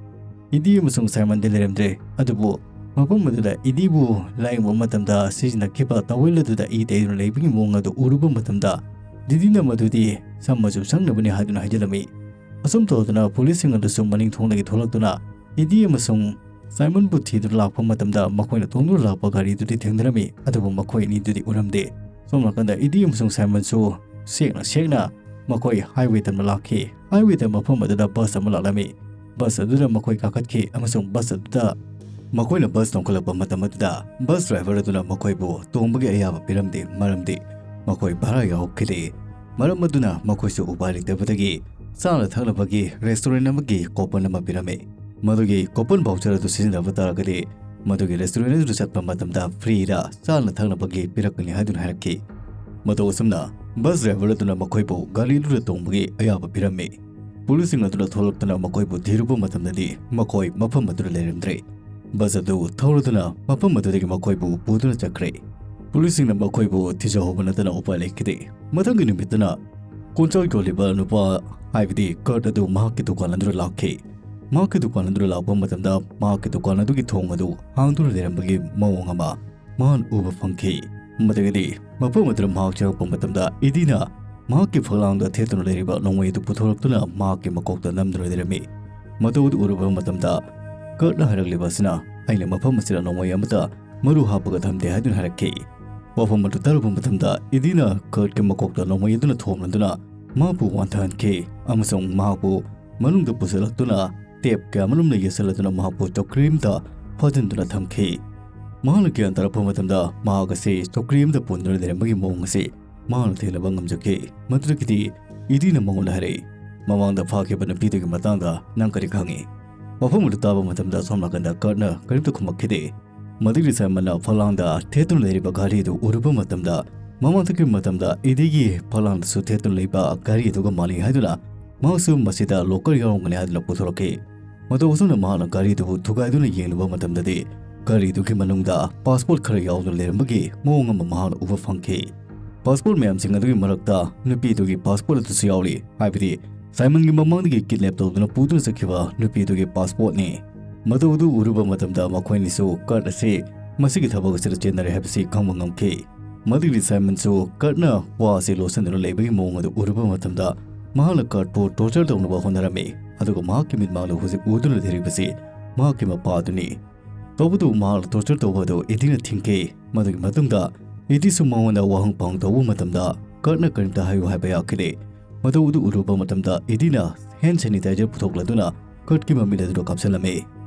ꯏꯗꯤ ꯑꯃꯁꯨꯡ ꯁꯥꯏꯃꯟꯗꯤ ꯂꯩꯔꯝꯗ꯭ꯔꯦ꯫ ꯑꯗꯨꯕꯨ ꯃꯐꯝ ꯑꯗꯨꯗ ꯏꯗꯤꯕꯨ ꯂꯥꯌꯦꯡꯕ ꯃꯇꯝꯗ ꯁꯤꯖꯤꯟꯅꯈꯤꯕ ꯇꯋꯦꯜ ꯑꯗꯨꯗ ꯏ ꯇꯩꯗꯨꯅ ꯂꯩꯕꯒꯤ ꯃꯑꯣꯡ ꯑꯗꯨ ꯎꯔꯨꯕ ꯃꯇꯝꯗ, ꯗꯤꯗꯤꯅ ꯃꯗꯨꯗꯤ ꯁꯝ ꯃꯆꯨ ꯁꯪꯅꯕꯅꯤ ꯍꯥꯏꯗꯨꯅ ꯍꯥꯏꯖꯤꯜꯂꯝꯃꯤ꯫ ꯑꯁꯨꯝ ꯇꯧꯗꯨꯅ ꯄꯨꯂꯤꯁꯁꯤꯡ ꯑꯗꯨꯁꯨ ꯃꯅꯤꯡ ꯊꯣꯡꯗꯒꯤ ꯊꯣꯛꯂꯛꯇꯨꯅ ꯏꯗꯤ ꯑꯃꯁꯨꯡ ꯁꯥꯏꯃꯟꯕꯨ ꯊꯤꯗꯨꯅ ꯂꯥꯛꯄ ꯃꯇꯝꯗ, ꯃꯈꯣꯏꯅ ꯇꯣꯡꯗꯨꯅ ꯂꯥꯛꯄ ꯒꯥꯔꯤꯗꯨꯗꯤ ꯊꯦꯡꯅꯔꯝꯃꯤ, ꯑꯗꯨꯕꯨ ꯃꯈꯣꯏ ꯑꯅꯤꯗꯨꯗꯤ ꯎꯔꯝꯗꯦ꯫ ꯁꯣꯝ ꯅꯥꯀꯟꯗ ꯏꯗꯤ ꯑꯃꯁꯨꯡ ꯁꯥꯏꯃꯟꯁꯨ ꯁꯦꯛꯅ ꯁꯦꯛꯅ ꯃꯈꯣꯏ ꯍꯥꯏꯋꯦ ꯇꯝꯅ ꯂꯥꯛꯈꯤ꯫ ꯍꯥꯏꯋꯦꯗ ꯃꯐꯝ ꯑꯗꯨꯗ ꯕꯁ ꯑꯃ ꯂꯥꯛꯂꯝꯃꯤ꯫ ꯕꯁ ꯑꯗꯨꯗ ꯃꯈꯣꯏ ꯀꯥꯈꯠꯈꯤ ꯑꯃꯁꯨꯡ ꯕꯁ ꯑꯗꯨꯗ ꯃꯈꯣꯏꯅ ꯕꯁ ꯇꯣꯡꯈꯠꯂꯛꯄ ꯃꯇꯝ ꯑꯗꯨꯗ, ꯕꯁ ꯗ꯭ꯔꯥꯏꯚꯔ ꯑꯗꯨꯅ ꯃꯈꯣꯏꯕꯨ ꯇꯣꯡꯕꯒꯤ ꯑꯌꯥꯕ ꯄꯤꯔꯝꯗꯦ, ꯃꯔꯝꯗꯤ ꯃꯈꯣꯏ ꯚꯥꯔꯥ ꯌꯥꯎꯈꯤꯗꯦ꯫ ꯃꯔꯝ ꯑꯗꯨꯅ ꯃꯈꯣꯏꯁꯨ ꯎꯄꯥꯏ ꯂꯩꯇꯕꯗꯒꯤ ꯆꯥꯅ ꯊꯛꯅꯕꯒꯤ ꯔꯦꯁꯇꯨꯔꯦꯟ ꯑꯃꯒꯤ ꯀꯣꯄꯟ ꯑꯃ ꯄꯤꯔꯝꯃꯤ꯫ ꯃꯗꯨꯒꯤ ꯀꯣꯄꯟ ꯚꯥꯎꯆꯔ ꯑꯗꯨ ꯁꯤꯖꯤꯟꯅꯕ ꯇꯥꯔꯒꯗꯤ, ꯃꯗꯨꯒꯤ ꯔꯦꯁꯇꯨꯔꯦꯟ ꯑꯗꯨꯗ ꯆꯠꯄ ꯃꯇꯝꯗ ꯐ꯭ꯔꯤꯗ ꯆꯥꯅ ꯊꯛꯅꯕꯒꯤ ꯄꯤꯔꯛꯀꯅꯤ ꯍꯥꯏꯗꯨꯅ ꯍꯥꯏꯔꯛꯈꯤ꯫ ꯃꯇꯧ ꯑꯁꯨꯝꯅ ꯕꯁ ꯗ꯭ꯔꯥꯏꯚꯔ ꯑꯗꯨꯅ ꯃꯈꯣꯏꯕꯨ ꯒꯥꯔꯤ ꯑꯗꯨꯗ ꯇꯣꯡꯕꯒꯤ ꯑꯌꯥꯕ ꯄꯤꯔꯝꯃꯤ꯫ ꯄꯨꯂꯤꯁꯁꯤꯡ ꯑꯗꯨꯅ ꯊꯣꯛꯂꯛꯇꯨꯅ ꯃꯈꯣꯏꯕꯨ ꯊꯤꯔꯨꯕ ꯃꯇꯝꯗꯗꯤ, ꯃꯈꯣꯏ ꯃꯐꯝ ꯑꯗꯨꯗ ꯂꯩꯔꯝꯗ꯭ꯔꯦ꯫ ꯕꯁ ꯑꯗꯨ ꯊꯧꯔꯗꯨꯅ ꯃꯐꯝ ꯑꯗꯨꯗꯒꯤ ꯃꯈꯣꯏꯕꯨ ꯄꯨꯗꯨꯅ ꯆꯠꯈ꯭ꯔꯦ꯫ ꯄꯨꯂꯤꯁꯁꯤꯡꯅ ꯃꯈꯣꯏꯕꯨ ꯊꯤꯖꯍꯧꯕ ꯅꯠꯇꯅ ꯎꯄꯥꯏ ꯂꯩꯈꯤꯗꯦ꯫ ꯃꯊꯪꯒꯤ ꯅꯨꯃꯤꯠꯇꯅ ꯀꯣꯟꯆꯥꯛ ꯌꯣꯜꯂꯤꯕ ꯅꯨꯄꯥ, ꯍꯥꯏꯕꯗꯤ ꯀꯔꯠ ꯑꯗꯨ ꯃꯍꯥꯛꯀꯤ ꯗꯨꯀꯥꯟ ꯑꯗꯨꯗ ꯂꯥꯛꯈꯤ꯫ ꯃꯍꯥꯛꯀꯤ ꯗꯨꯀꯥꯟ ꯑꯗꯨꯗ ꯂꯥꯛꯄ ꯃꯇꯝꯗ, ꯃꯍꯥꯛꯀꯤ ꯗꯨꯀꯥꯟ ꯑꯗꯨꯒꯤ ꯊꯣꯡ ꯑꯗꯨ ꯍꯥꯡꯗꯨꯅ ꯂꯩꯔꯝꯕꯒꯤ ꯃꯑꯣꯡ ꯑꯃ ꯃꯍꯥꯛꯅ ꯎꯕ ꯐꯪꯈꯤ꯫ ꯃꯗꯨꯗꯒꯤꯗꯤ ꯃꯐꯝ ꯑꯗꯨꯗ ꯃꯍꯥꯛ ꯆꯪꯂꯛꯄ ꯃꯇꯝꯗ, ꯏꯗꯤꯅ ꯃꯍꯥꯛꯀꯤ ꯐꯛꯂꯥꯡꯗ ꯊꯦꯠꯇꯨꯅ ꯂꯩꯔꯤꯕ ꯅꯣꯡꯃꯩ ꯑꯗꯨ ꯄꯨꯊꯣꯔꯛꯇꯨꯅ ꯃꯍꯥꯛꯀꯤ ꯃꯀꯣꯛꯇ ꯅꯝꯗꯨꯅ ꯂꯩꯔꯝꯃꯤ꯫ ꯃꯇꯧ ꯑꯗꯨ ꯎꯔꯨꯕ ꯃꯇꯝꯗ, ꯀꯔꯠꯅ ꯍꯥꯏꯔꯛꯂꯤꯕ ꯑꯁꯤꯅ, "ꯑꯩꯅ ꯃꯐꯝ ꯑꯁꯤꯗ ꯅꯣꯡꯃꯩ ꯑꯃꯠꯇ ꯃꯔꯨ ꯍꯥꯞꯄꯒ ꯊꯝꯗꯦ" ꯍꯥꯏꯗꯨꯅ ꯍꯥꯏꯔꯛꯈꯤ꯫ ꯋꯥꯐꯝ ꯑꯗꯨ ꯇꯥꯔꯨꯕ ꯃꯇꯝꯗ, ꯏꯗꯤꯅ ꯀꯔꯠꯀꯤ ꯃꯀꯣꯛꯇ ꯅꯣꯡꯃꯩ ꯑꯗꯨꯅ ꯊꯣꯝꯂꯗꯨꯅ ꯃꯍꯥꯛꯄꯨ ꯋꯥꯟꯊꯍꯟꯈꯤ ꯑꯃꯁꯨꯡ ꯃꯍꯥꯛꯄꯨ ꯃꯅꯨꯡꯗ ꯄꯨꯁꯤꯜꯂꯛꯇꯨꯅ ꯇꯦꯞ ꯀꯌꯥꯃꯔꯨꯝꯅ ꯌꯦꯠꯁꯤꯜꯂꯗꯨꯅ ꯃꯍꯥꯛꯄꯨ ꯆꯧꯀ꯭ꯔꯤ ꯑꯃꯗ ꯐꯥꯖꯤꯟꯗꯨꯅ ꯊꯝꯈꯤ꯫ ꯃꯍꯥꯛꯅ ꯒ꯭ꯌꯥꯟ ꯇꯥꯔꯛꯄ ꯃꯇꯝꯗ, ꯃꯍꯥꯛ ꯑꯁꯤ ꯆꯧꯀ꯭ꯔꯤ ꯑꯃꯗ ꯄꯨꯟꯗꯨꯅ ꯂꯩꯔꯝꯕꯒꯤ ꯃꯑꯣꯡ ꯑꯁꯤ ꯃꯍꯥꯛꯅ ꯊꯦꯡꯅꯕ ꯉꯝꯖꯈꯤ꯫ ꯃꯗꯨꯗꯒꯤꯗꯤ ꯏꯗꯤꯅ ꯃꯉꯣꯟꯗ ꯍꯥꯏꯔꯛꯏ, "ꯃꯃꯥꯡꯗ ꯐꯥꯈꯤꯕ ꯅꯨꯄꯤꯗꯨꯒꯤ ꯃꯇꯥꯡꯗ ꯅꯪ ꯀꯔꯤ ꯈꯪꯉꯤ?" ꯋꯥꯐꯝ ꯑꯗꯨ ꯇꯥꯕ ꯃꯇꯝꯗ, ꯁꯣꯝ ꯅꯥꯀꯟꯗ ꯀꯔꯠꯅ ꯀꯔꯤꯝꯇ ꯈꯨꯝꯃꯛꯈꯤꯗꯦ꯫ ꯃꯗꯨꯒꯤ ꯁꯥꯏꯃꯟꯅ ꯐꯛꯂꯥꯡꯗ ꯊꯦꯠꯇꯨꯅ ꯂꯩꯔꯤꯕ ꯘꯔꯤꯗꯨ ꯎꯔꯨꯕ ꯃꯇꯝꯗ, ꯃꯃꯥꯡꯊꯛꯀꯤ ꯃꯇꯝꯗ ꯏꯗꯤꯒꯤ ꯐꯛꯂꯥꯡꯗꯁꯨ ꯊꯦꯠꯇꯨꯅ ꯂꯩꯕ ꯘꯔꯤ ꯑꯗꯨꯒ ꯃꯥꯟꯅꯩ ꯍꯥꯏꯗꯨꯅ ꯃꯍꯥꯛꯁꯨ ꯃꯁꯤꯗ ꯂꯣꯀꯔ ꯌꯥꯎꯔꯝꯒꯅꯤ ꯍꯥꯏꯗꯨꯅ ꯄꯨꯊꯣꯔꯛꯈꯤ꯫ ꯃꯇꯧ ꯑꯁꯨꯝꯅ ꯃꯍꯥꯛꯅ ꯘꯔꯤꯗꯨꯕꯨ ꯊꯨꯒꯥꯏꯗꯨꯅ ꯌꯦꯡꯂꯨꯕ ꯃꯇꯝꯗꯗꯤ, ꯘꯔꯤꯗꯨꯒꯤ ꯃꯅꯨꯡꯗ ꯄꯥꯁꯄꯣꯔꯠ ꯈꯔ ꯌꯥꯎꯗꯨꯅ ꯂꯩꯔꯝꯕꯒꯤ ꯃꯑꯣꯡ ꯑꯃ ꯃꯍꯥꯛꯅ ꯎꯕ ꯐꯪꯈꯤ꯫ ꯄꯥꯁꯄꯣꯔꯠ ꯃꯌꯥꯝꯁꯤꯡ ꯑꯗꯨꯒꯤ ꯃꯔꯛꯇ ꯅꯨꯄꯤꯗꯨꯒꯤ ꯄꯥꯁꯄꯣꯔꯠ ꯑꯗꯨꯁꯨ ꯌꯥꯎꯔꯤ, ꯍꯥꯏꯕꯗꯤ ꯁꯥꯏꯃꯟꯒꯤ ꯃꯃꯥꯡꯗꯒꯤ ꯀꯤꯗꯅꯦꯞ ꯇꯧꯗꯨꯅ ꯄꯨꯗꯨꯅ ꯆꯠꯈꯤꯕ ꯅꯨꯄꯤꯗꯨꯒꯤ ꯄꯥꯁꯄꯣꯔꯠꯅꯤ꯫ ꯃꯇꯧ ꯑꯗꯨ ꯎꯔꯨꯕ ꯃꯇꯝꯗ ꯃꯈꯣꯏꯅꯤꯁꯨ ꯀꯔꯠ ꯑꯁꯤ ꯃꯁꯤꯒꯤ ꯊꯕꯛ ꯑꯁꯤꯗ ꯆꯦꯟꯅꯔꯦ ꯍꯥꯏꯕꯁꯤ ꯈꯪꯕ ꯉꯝꯈꯤ꯫ ꯃꯗꯨꯒꯤ ꯁꯥꯏꯃꯟꯁꯨ ꯀꯔꯠꯅ ꯋꯥ ꯑꯁꯤ ꯂꯣꯠꯁꯤꯟꯗꯨꯅ ꯂꯩꯕꯒꯤ ꯃꯑꯣꯡ ꯑꯗꯨ ꯎꯔꯨꯕ ꯃꯇꯝꯗ ꯃꯍꯥꯛꯅ ꯀꯔꯠꯄꯨ ꯇꯣꯔꯆꯔ ꯇꯧꯅꯕ ꯍꯣꯠꯅꯔꯝꯃꯤ, ꯑꯗꯨꯒ ꯃꯍꯥꯛꯀꯤ ꯃꯤꯠꯃꯥꯡꯗ ꯍꯧꯖꯤꯛ ꯎꯗꯨꯅ ꯂꯩꯔꯤꯕꯁꯤ ꯃꯍꯥꯛꯀꯤ ꯃꯄꯥ ꯑꯗꯨꯅꯤ꯫ ꯇꯧꯕꯇꯕꯨ ꯃꯍꯥꯛꯅ ꯇꯣꯔꯆꯔ ꯇꯧꯕ ꯑꯗꯨ ꯏꯗꯤꯅ ꯊꯤꯡꯈꯤ꯫ ꯃꯗꯨꯒꯤ ꯃꯇꯨꯡꯗ ꯏꯗꯤꯁꯨ ꯃꯉꯣꯟꯗ ꯋꯥꯍꯪ ꯄꯥꯎꯍꯪ ꯇꯧꯕ ꯃꯇꯝꯗ ꯀꯔꯠꯅ ꯀꯔꯤꯝꯇ ꯍꯥꯏꯌꯨ ꯍꯥꯏꯕ ꯌꯥꯈꯤꯗꯦ꯫ ꯃꯗꯨ ꯑꯗꯨ ꯎꯔꯨꯕ ꯃꯇꯝꯗ ꯏꯗꯤꯅ ꯍꯦꯟ ꯁꯦꯅꯤꯇꯥꯏꯖꯔ ꯄꯨꯊꯣꯛꯂꯗꯨꯅ ꯀꯔꯠꯀꯤ ꯃꯃꯤꯠ ꯑꯗꯨꯗ ꯀꯥꯞꯁꯤꯜꯂꯝꯃꯤ꯫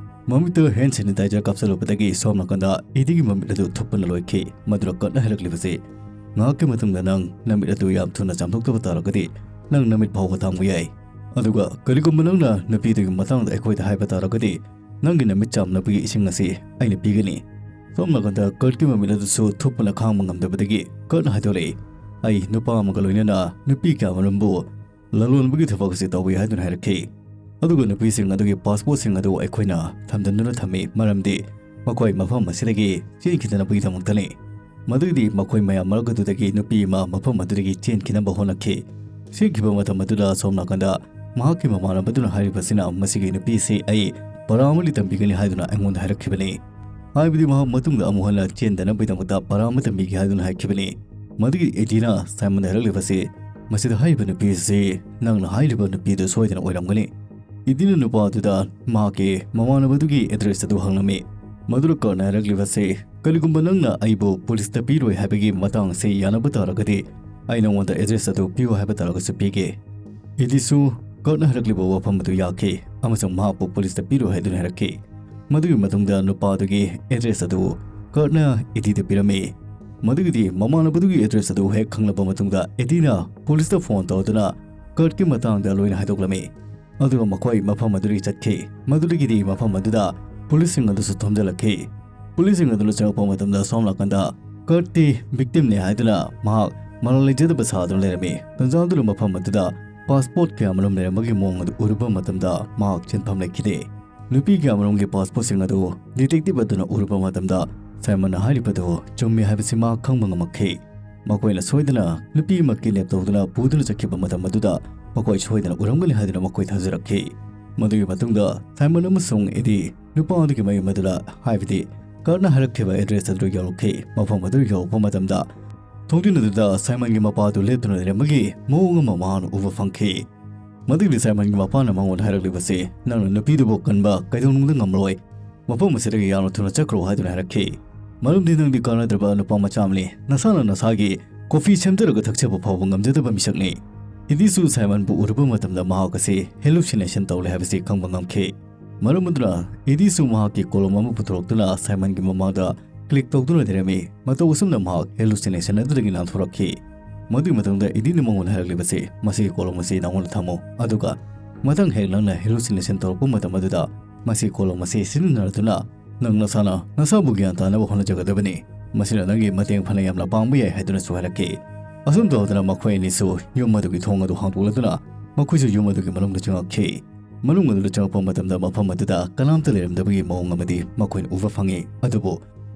ꯃꯃꯤꯠꯇ ꯍꯦꯟ ꯁꯦꯅꯤꯇꯥꯏꯖꯔ ꯀꯥꯞꯁꯤꯜꯂꯨꯕꯗꯒꯤ ꯁꯣꯝ ꯅꯥꯀꯟꯗ ꯏꯗꯤꯒꯤ ꯃꯃꯤꯠ ꯑꯗꯨ ꯊꯨꯞꯄꯅ ꯂꯣꯏꯈꯤ꯫ ꯃꯗꯨꯗ ꯀꯔꯠꯅ ꯍꯥꯏꯔꯛꯂꯤꯕꯁꯤ, "ꯉꯥꯏꯍꯥꯛꯀꯤ ꯃꯇꯨꯡꯗ ꯅꯪ ꯅꯃꯤꯠ ꯑꯗꯨ ꯌꯥꯝ ꯊꯨꯅ ꯆꯥꯝꯊꯣꯛꯇꯕ ꯇꯥꯔꯒꯗꯤ ꯅꯪ ꯅꯃꯤꯠ ꯐꯥꯎꯕ ꯇꯥꯡꯕ ꯌꯥꯏ꯫ ꯑꯗꯨꯒ ꯀꯔꯤꯒꯨꯝꯕ ꯅꯪꯅ ꯅꯨꯄꯤꯗꯨꯒꯤ ꯃꯇꯥꯡꯗ ꯑꯩꯈꯣꯏꯗ ꯍꯥꯏꯕ ꯇꯥꯔꯒꯗꯤ ꯅꯪꯒꯤ ꯅꯃꯤꯠ ꯆꯥꯝꯅꯕꯒꯤ ꯏꯁꯤꯡ ꯑꯁꯤ ꯑꯩꯅ ꯄꯤꯒꯅꯤ꯫" ꯁꯣꯝ ꯅꯥꯀꯟꯗ ꯀꯔꯠꯀꯤ ꯃꯃꯤꯠ ꯑꯗꯨꯁꯨ ꯊꯨꯞꯄꯅ ꯈꯥꯡꯕ ꯉꯝꯗꯕꯗꯒꯤ ꯀꯔꯠꯅ ꯍꯥꯏꯗꯣꯔꯛꯏ, "ꯑꯩ ꯅꯨꯄꯥ ꯑꯃꯒ ꯂꯣꯏꯅꯅ ꯅꯨꯄꯤ ꯀꯌꯥꯃꯔꯨꯝꯕꯨ ꯂꯂꯣꯟꯕꯒꯤ ꯊꯕꯛ ꯑꯁꯤ ꯇꯧꯏ" ꯍꯥꯏꯗꯨꯅ ꯍꯥꯏꯔꯛꯈꯤ꯫ ꯑꯗꯨꯒ ꯅꯨꯄꯤꯁꯤꯡ ꯑꯗꯨꯒꯤ ꯄꯥꯁꯄꯣꯔꯠꯁꯤꯡ ꯑꯗꯨ ꯑꯩꯈꯣꯏꯅ ꯊꯝꯖꯤꯟꯗꯨꯅ ꯊꯝꯃꯤ, ꯃꯔꯝꯗꯤ ꯃꯈꯣꯏ ꯃꯐꯝ ꯑꯁꯤꯗꯒꯤ ꯆꯦꯟꯈꯤꯗꯅꯕꯒꯤꯗꯃꯛꯇꯅꯤ꯫ ꯃꯗꯨꯒꯤꯗꯤ ꯃꯈꯣꯏ ꯃꯌꯥꯝ ꯃꯔꯛ ꯑꯗꯨꯗꯒꯤ ꯅꯨꯄꯤ ꯑꯃ ꯃꯐꯝ ꯑꯗꯨꯗꯒꯤ ꯆꯦꯟꯈꯤꯅꯕ ꯍꯣꯠꯅꯈꯤ꯫ ꯆꯦꯟꯈꯤꯕ ꯃꯇꯝ ꯑꯗꯨꯗ ꯁꯣꯝ ꯅꯥꯀꯟꯗ ꯃꯍꯥꯛꯀꯤ ꯃꯃꯥꯟꯅꯕꯗꯨꯅ ꯍꯥꯏꯔꯤꯕꯁꯤꯅ, "ꯃꯁꯤꯒꯤ ꯅꯨꯄꯤꯁꯤ ꯑꯩ ꯄꯔꯥ ꯑꯃꯗꯤ ꯇꯝꯕꯤꯒꯅꯤ" ꯍꯥꯏꯗꯨꯅ ꯑꯩꯉꯣꯟꯗ ꯍꯥꯏꯔꯛꯈꯤꯕꯅꯤ꯫ ꯍꯥꯏꯕꯗꯤ ꯃꯍꯥꯛ ꯃꯇꯨꯡꯗ ꯑꯃꯨꯛ ꯍꯟꯅ ꯆꯦꯟꯗꯅꯕꯒꯤꯗꯃꯛꯇ ꯄꯔꯥ ꯑꯃ ꯇꯝꯕꯤꯒꯦ ꯍꯥꯏꯗꯨꯅ ꯍꯥꯏꯈꯤꯕꯅꯤ꯫ ꯃꯗꯨꯒꯤ ꯑꯦꯗꯤꯅ ꯁꯥꯏꯃꯟꯗ ꯍꯥꯏꯔꯛꯂꯤꯕꯁꯤ, "ꯃꯁꯤꯗ ꯍꯥꯏꯔꯤꯕ ꯅꯨꯄꯤ ꯑꯁꯤ ꯅꯪꯅ ꯍꯥꯏꯔꯤꯕ ꯅꯨꯄꯤꯗꯨ ꯁꯣꯏꯗꯅ ꯑꯣꯏꯔꯝꯒꯅꯤ꯫" ꯏꯗꯤꯅ ꯅꯨꯄꯥ ꯑꯗꯨꯗ ꯃꯍꯥꯛꯀꯤ ꯃꯃꯥꯟꯅꯕꯗꯨꯒꯤ ꯑꯦꯗ꯭ꯔꯦꯁ ꯑꯗꯨ ꯍꯪꯂꯝꯃꯤ꯫ ꯃꯗꯨꯗ ꯀꯔꯠꯅ ꯍꯥꯏꯔꯛꯂꯤꯕꯁꯤ, "ꯀꯔꯤꯒꯨꯝꯕ ꯅꯪꯅ ꯑꯩꯕꯨ ꯄꯨꯂꯤꯁꯇ ꯄꯤꯔꯣꯏ ꯍꯥꯏꯕꯒꯤ ꯃꯇꯥꯡ ꯑꯁꯤ ꯌꯥꯅꯕ ꯇꯥꯔꯒꯗꯤ ꯑꯩ ꯅꯉꯣꯟꯗ ꯑꯦꯗ꯭ꯔꯦꯁ ꯑꯗꯨ ꯄꯤꯌꯨ ꯍꯥꯏꯕ ꯇꯥꯔꯒꯁꯨ ꯄꯤꯒꯦ꯫" ꯏꯗꯤꯁꯨ ꯀꯔꯠꯅ ꯍꯥꯏꯔꯛꯂꯤꯕ ꯋꯥꯐꯝ ꯑꯗꯨ ꯌꯥꯈꯤ ꯑꯃꯁꯨꯡ ꯃꯍꯥꯛꯄꯨ ꯄꯨꯂꯤꯁꯇ ꯄꯤꯔꯣꯏ ꯍꯥꯏꯗꯨꯅ ꯍꯥꯏꯔꯛꯈꯤ꯫ ꯃꯗꯨꯒꯤ ꯃꯇꯨꯡꯗ ꯅꯨꯄꯥ ꯑꯗꯨꯒꯤ ꯑꯦꯗ꯭ꯔꯦꯁ ꯑꯗꯨ ꯀꯔꯠꯅ ꯏꯗꯤꯗ ꯄꯤꯔꯝꯃꯤ꯫ ꯃꯗꯨꯒꯤꯗꯤ ꯃꯃꯥꯟꯅꯕꯗꯨꯒꯤ ꯑꯦꯗ꯭ꯔꯦꯁ ꯑꯗꯨ ꯍꯦꯛ ꯈꯪꯂꯕ ꯃꯇꯨꯡꯗ ꯏꯗꯤꯅ ꯄꯨꯂꯤꯁꯇ ꯐꯣꯟ ꯇꯧꯗꯨꯅ ꯀꯔꯠꯀꯤ ꯃꯇꯥꯡꯗ ꯂꯣꯏꯅ ꯍꯥꯏꯗꯣꯛꯂꯝꯃꯤ꯫ ꯑꯗꯨꯒ ꯃꯈꯣꯏ ꯃꯐꯝ ꯑꯗꯨꯗꯒꯤ ꯆꯠꯈꯤ꯫ ꯃꯗꯨꯗꯒꯤꯗꯤ ꯃꯐꯝ ꯑꯗꯨꯗ ꯄꯨꯂꯤꯁꯁꯤꯡ ꯑꯗꯨꯁꯨ ꯊꯣꯝꯖꯤꯜꯂꯛꯈꯤ꯫ ꯄꯨꯂꯤꯁꯁꯤꯡ ꯑꯗꯨꯅ ꯆꯪꯉꯛꯄ ꯃꯇꯝꯗ ꯁꯣꯝ ꯅꯥꯀꯟꯗ ꯀꯔꯠꯇꯤ ꯕꯤꯛꯇꯤꯝꯅꯤ ꯍꯥꯏꯗꯨꯅ ꯃꯍꯥꯛ ꯃꯔꯥꯜ ꯂꯩꯖꯗꯕ ꯁꯥꯗꯨꯅ ꯂꯩꯔꯝꯃꯤ꯫ ꯇꯟꯖꯥꯗꯨꯅ ꯃꯐꯝ ꯑꯗꯨꯗ ꯄꯥꯁꯄꯣꯔꯠ ꯀꯌꯥꯃꯔꯨꯝ ꯂꯩꯔꯝꯕꯒꯤ ꯃꯑꯣꯡ ꯑꯗꯨ ꯎꯔꯨꯕ ꯃꯇꯝꯗ ꯃꯍꯥꯛ ꯆꯦꯟꯐꯝ ꯂꯩꯈꯤꯗꯦ꯫ ꯅꯨꯄꯤ ꯀꯌꯥꯃꯔꯨꯝꯒꯤ ꯄꯥꯁꯄꯣꯔꯠꯁꯤꯡ ꯑꯗꯨ ꯗꯤꯇꯦꯛꯇꯤꯚ ꯑꯗꯨꯅ ꯎꯔꯨꯕ ꯃꯇꯝꯗ ꯁꯥꯏꯃꯟꯅ ꯍꯥꯏꯔꯤꯕꯗꯨ ꯆꯨꯝꯃꯤ ꯍꯥꯏꯕꯁꯤ ꯃꯍꯥꯛ ꯈꯪꯕ ꯉꯝꯃꯛꯈꯤ꯫ ꯃꯈꯣꯏꯅ ꯁꯣꯏꯗꯅ ꯅꯨꯄꯤ ꯑꯃ ꯀꯤꯗꯅꯦꯞ ꯇꯧꯗꯨꯅ ꯄꯨꯗꯨꯅ ꯆꯠꯈꯤꯕ ꯃꯇꯝ ꯑꯗꯨꯗ ꯃꯈꯣꯏ ꯁꯣꯏꯗꯅ ꯎꯔꯝꯒꯅꯤ ꯍꯥꯏꯗꯨꯅ ꯃꯈꯣꯏ ꯊꯥꯖꯔꯛꯈꯤ꯫ ꯃꯗꯨꯒꯤ ꯃꯇꯨꯡꯗ ꯁꯥꯏꯃꯟ ꯑꯃꯁꯨꯡ ꯏꯗꯤ ꯅꯨꯄꯥ ꯑꯗꯨꯒꯤ ꯃꯌꯨꯝ ꯑꯗꯨꯗ, ꯍꯥꯏꯕꯗꯤ ꯀꯔꯠꯅ ꯍꯥꯏꯔꯛꯈꯤꯕ ꯑꯦꯗ꯭ꯔꯦꯁ ꯑꯗꯨ ꯌꯧꯔꯛꯈꯤ꯫ ꯃꯐꯝ ꯑꯗꯨ ꯌꯧꯔꯛꯄ ꯃꯇꯝꯗ ꯊꯣꯡꯖꯤꯟ ꯑꯗꯨꯗ ꯁꯥꯏꯃꯟꯒꯤ ꯃꯄꯥꯗꯨ ꯂꯦꯞꯇꯨꯅ ꯂꯩꯔꯝꯕꯒꯤ ꯃꯑꯣꯡ ꯑꯃ ꯃꯍꯥꯛꯅ ꯎꯕ ꯐꯪꯈꯤ꯫ ꯃꯗꯨꯒꯤꯗꯤ ꯁꯥꯏꯃꯟꯒꯤ ꯃꯄꯥꯅ ꯃꯉꯣꯟꯗ ꯍꯥꯏꯔꯛꯂꯤꯕꯁꯤ, "ꯅꯪꯅ ꯅꯨꯄꯤꯗꯨꯕꯨ ꯀꯟꯕ ꯀꯩꯗꯧꯅꯨꯡꯗ ꯉꯝꯂꯣꯏ꯫ ꯃꯐꯝ ꯑꯁꯤꯗꯒꯤ ꯌꯥꯝꯅ ꯊꯨꯅ ꯆꯠꯈ꯭ꯔꯣ" ꯍꯥꯏꯗꯨꯅ ꯍꯥꯏꯔꯛꯈꯤ꯫ "ꯃꯔꯝꯗꯤ ꯅꯪꯗꯤ ꯀꯥꯟꯅꯗ꯭ꯔꯕ ꯅꯨꯄꯥ ꯃꯆꯥ ꯑꯃꯅꯤ꯫ ꯅꯁꯥꯅ ꯅꯁꯥꯒꯤ ꯀꯣꯐꯤ ꯁꯦꯝꯖꯔꯒ ꯊꯛꯆꯕ ꯐꯥꯎꯕ ꯉꯝꯖꯗꯕ ꯃꯤꯁꯛꯅꯤ"꯫ ꯏꯗꯤꯁꯨ ꯁꯥꯏꯃꯟꯕꯨ ꯎꯔꯨꯕ ꯃꯇꯝꯗ ꯃꯍꯥꯛ ꯑꯁꯤ ꯍꯦꯂꯨꯁꯤꯅꯦꯁꯟ ꯇꯧꯔꯦ ꯍꯥꯏꯕꯁꯤ ꯈꯪꯕ ꯉꯝꯈꯤ꯫ ꯃꯔꯝ ꯑꯗꯨꯅ ꯏꯗꯤꯁꯨ ꯃꯍꯥꯛꯀꯤ ꯀꯣꯂꯣꯝ ꯑꯃ ꯄꯨꯊꯣꯔꯛꯇꯨꯅ ꯁꯥꯏꯃꯟꯒꯤ ꯃꯃꯥꯡꯗ ꯀ꯭ꯂꯤꯛ ꯇꯧꯗꯨꯅ ꯂꯩꯔꯝꯃꯤ꯫ ꯃꯇꯧ ꯑꯁꯨꯝꯅ ꯃꯍꯥꯛ ꯍꯦꯂꯨꯁꯤꯅꯦꯁꯟ ꯑꯗꯨꯗꯒꯤ ꯅꯥꯟꯊꯣꯔꯛꯈꯤ꯫ ꯃꯗꯨꯒꯤ ꯃꯇꯨꯡꯗ ꯏꯗꯤꯅ ꯃꯉꯣꯟꯗ ꯍꯥꯏꯔꯛꯂꯤꯕꯁꯤ, "ꯃꯁꯤꯒꯤ ꯀꯣꯂꯣꯝ ꯑꯁꯤ ꯅꯉꯣꯟꯗ ꯊꯝꯃꯨ, ꯑꯗꯨꯒ ꯃꯊꯪ ꯍꯦꯛ ꯅꯪꯅ ꯍꯦꯂꯨꯁꯤꯅꯦꯁꯟ ꯇꯧꯔꯛꯄ ꯃꯇꯝ ꯑꯗꯨꯗ ꯃꯁꯤ ꯀꯣꯂꯣꯝ ꯑꯁꯤ ꯁꯤꯖꯤꯟꯅꯗꯨꯅ ꯅꯪ ꯅꯁꯥꯅ ꯅꯁꯥꯕꯨ ꯒ꯭ꯌꯥꯟ ꯇꯥꯅꯕ ꯍꯣꯠꯅꯖꯒꯗꯕꯅꯤ꯫ ꯃꯁꯤꯅ ꯅꯪꯒꯤ ꯃꯇꯦꯡ ꯐꯅ ꯌꯥꯝꯅ ꯄꯥꯡꯕ ꯌꯥꯏ" ꯍꯥꯏꯗꯨꯅꯁꯨ ꯍꯥꯏꯔꯛꯈꯤ꯫ ꯑꯁꯨꯝ ꯇꯧꯗꯅ ꯃꯈꯣꯏ ꯑꯅꯤꯁꯨ ꯌꯨꯝ ꯑꯗꯨꯒꯤ ꯊꯣꯡ ꯑꯗꯨ ꯍꯥꯡꯗꯣꯛꯂꯗꯨꯅ ꯃꯈꯣꯏꯁꯨ ꯌꯨꯝ ꯑꯗꯨꯒꯤ ꯃꯅꯨꯡꯗ ꯆꯪꯉꯛꯈꯤ꯫ ꯃꯅꯨꯡ ꯑꯗꯨꯗ ꯆꯪꯉꯛꯄ ꯃꯇꯝꯗ ꯃꯐꯝ ꯑꯗꯨꯗ ꯀꯅꯥꯝꯇ ꯂꯩꯔꯝꯗꯕꯒꯤ ꯃꯑꯣꯡ ꯑꯃꯗꯤ ꯃꯈꯣꯏꯅ ꯎꯕ ꯐꯪꯉꯤ꯫ ꯑꯗꯨꯕꯨ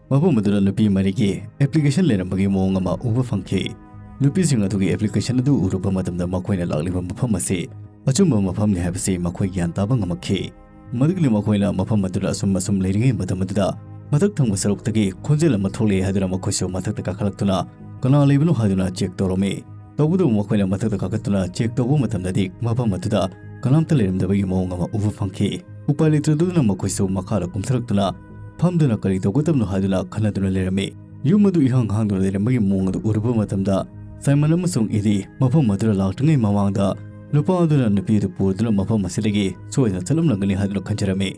ꯃꯐꯝ ꯑꯗꯨꯗ ꯅꯨꯄꯤ ꯃꯔꯤꯒꯤ ꯑꯦꯄ꯭ꯂꯤꯀꯦꯁꯟ ꯂꯩꯔꯝꯕꯒꯤ ꯃꯑꯣꯡ ꯑꯃ ꯎꯕ ꯐꯪꯈꯤ꯫ ꯅꯨꯄꯤꯁꯤꯡ ꯑꯗꯨꯒꯤ ꯑꯦꯄ꯭ꯂꯤꯀꯦꯁꯟ ꯑꯗꯨ ꯎꯔꯨꯕ ꯃꯇꯝꯗ ꯃꯈꯣꯏꯅ ꯂꯥꯛꯂꯤꯕ ꯃꯐꯝ ꯑꯁꯤ ꯑꯆꯨꯝꯕ ꯃꯐꯝꯅꯤ ꯍꯥꯏꯕꯁꯤ ꯃꯈꯣꯏ ꯒ꯭ꯌꯥꯟ ꯇꯥꯕ ꯉꯝꯃꯛꯈꯤ꯫ ꯃꯗꯨꯒꯤꯗꯤ ꯃꯈꯣꯏꯅ ꯃꯐꯝ ꯑꯗꯨꯗ ꯑꯁꯨꯝ ꯑꯁꯨꯝ ꯂꯩꯔꯤꯉꯩ ꯃꯇꯝ ꯑꯗꯨꯗ ꯃꯊꯛ ꯊꯪꯕ ꯁꯔꯨꯛꯇꯒꯤ ꯈꯣꯟꯖꯦꯜ ꯑꯃ ꯊꯣꯛꯂꯛꯑꯦ ꯍꯥꯏꯗꯨꯅ ꯃꯈꯣꯏꯁꯨ ꯃꯊꯛꯇ ꯀꯥꯈꯠꯂꯛꯇꯨꯅ ꯀꯅꯥ ꯂꯩꯕꯅꯣ ꯍꯥꯏꯗꯨꯅ ꯆꯦꯛ ꯇꯧꯔꯝꯃꯤ꯫ ꯇꯧꯕꯇꯕꯨ ꯃꯈꯣꯏꯅ ꯃꯊꯛꯇ ꯀꯥꯈꯠꯇꯨꯅ ꯆꯦꯛ ꯇꯧꯕ ꯃꯇꯝꯗꯗꯤ ꯃꯐꯝ ꯑꯗꯨꯗ ꯀꯅꯥꯝꯇ ꯂꯩꯔꯝꯗꯕꯒꯤ ꯃꯑꯣꯡ ꯑꯃ ꯎꯕ ꯐꯪꯈꯤ꯫ ꯎꯄꯥꯏ ꯂꯩꯇꯗꯨꯅ ꯃꯈꯣꯏꯁꯨ ꯃꯈꯥꯗ ꯀꯨꯝꯊꯔꯛꯇꯨꯅ ꯐꯝꯗꯨꯅ ꯀꯔꯤ ꯇꯧꯒꯗꯕꯅꯣ ꯍꯥꯏꯗꯨꯅ ꯈꯟꯅꯗꯨꯅ ꯂꯩꯔꯝꯃꯤ꯫ ꯌꯨꯝ ꯑꯗꯨ ꯏꯍꯥꯡ ꯍꯥꯡꯗꯨꯅ ꯂꯩꯔꯝꯕꯒꯤ ꯃꯑꯣꯡ ꯑꯗꯨ ꯎꯔꯨꯕ ꯃꯇꯝꯗ ꯁꯥꯏꯃꯟ ꯑꯃꯁꯨꯡ ꯏꯗꯤ ꯃꯐꯝ ꯑꯗꯨꯗ ꯂꯥꯛꯇ꯭ꯔꯤꯉꯩ ꯃꯃꯥꯡꯗ ꯅꯨꯄꯥ ꯑꯗꯨꯅ ꯅꯨꯄꯤ ꯑꯗꯨ ꯄꯨꯗꯨꯅ ꯃꯐꯝ ꯑꯁꯤꯗꯒꯤ ꯁꯣꯏꯗꯅ ꯆꯠꯂꯝꯂꯝꯒꯅꯤ ꯍꯥꯏꯗꯨꯅ ꯈꯟꯖꯔꯝꯃꯤ꯫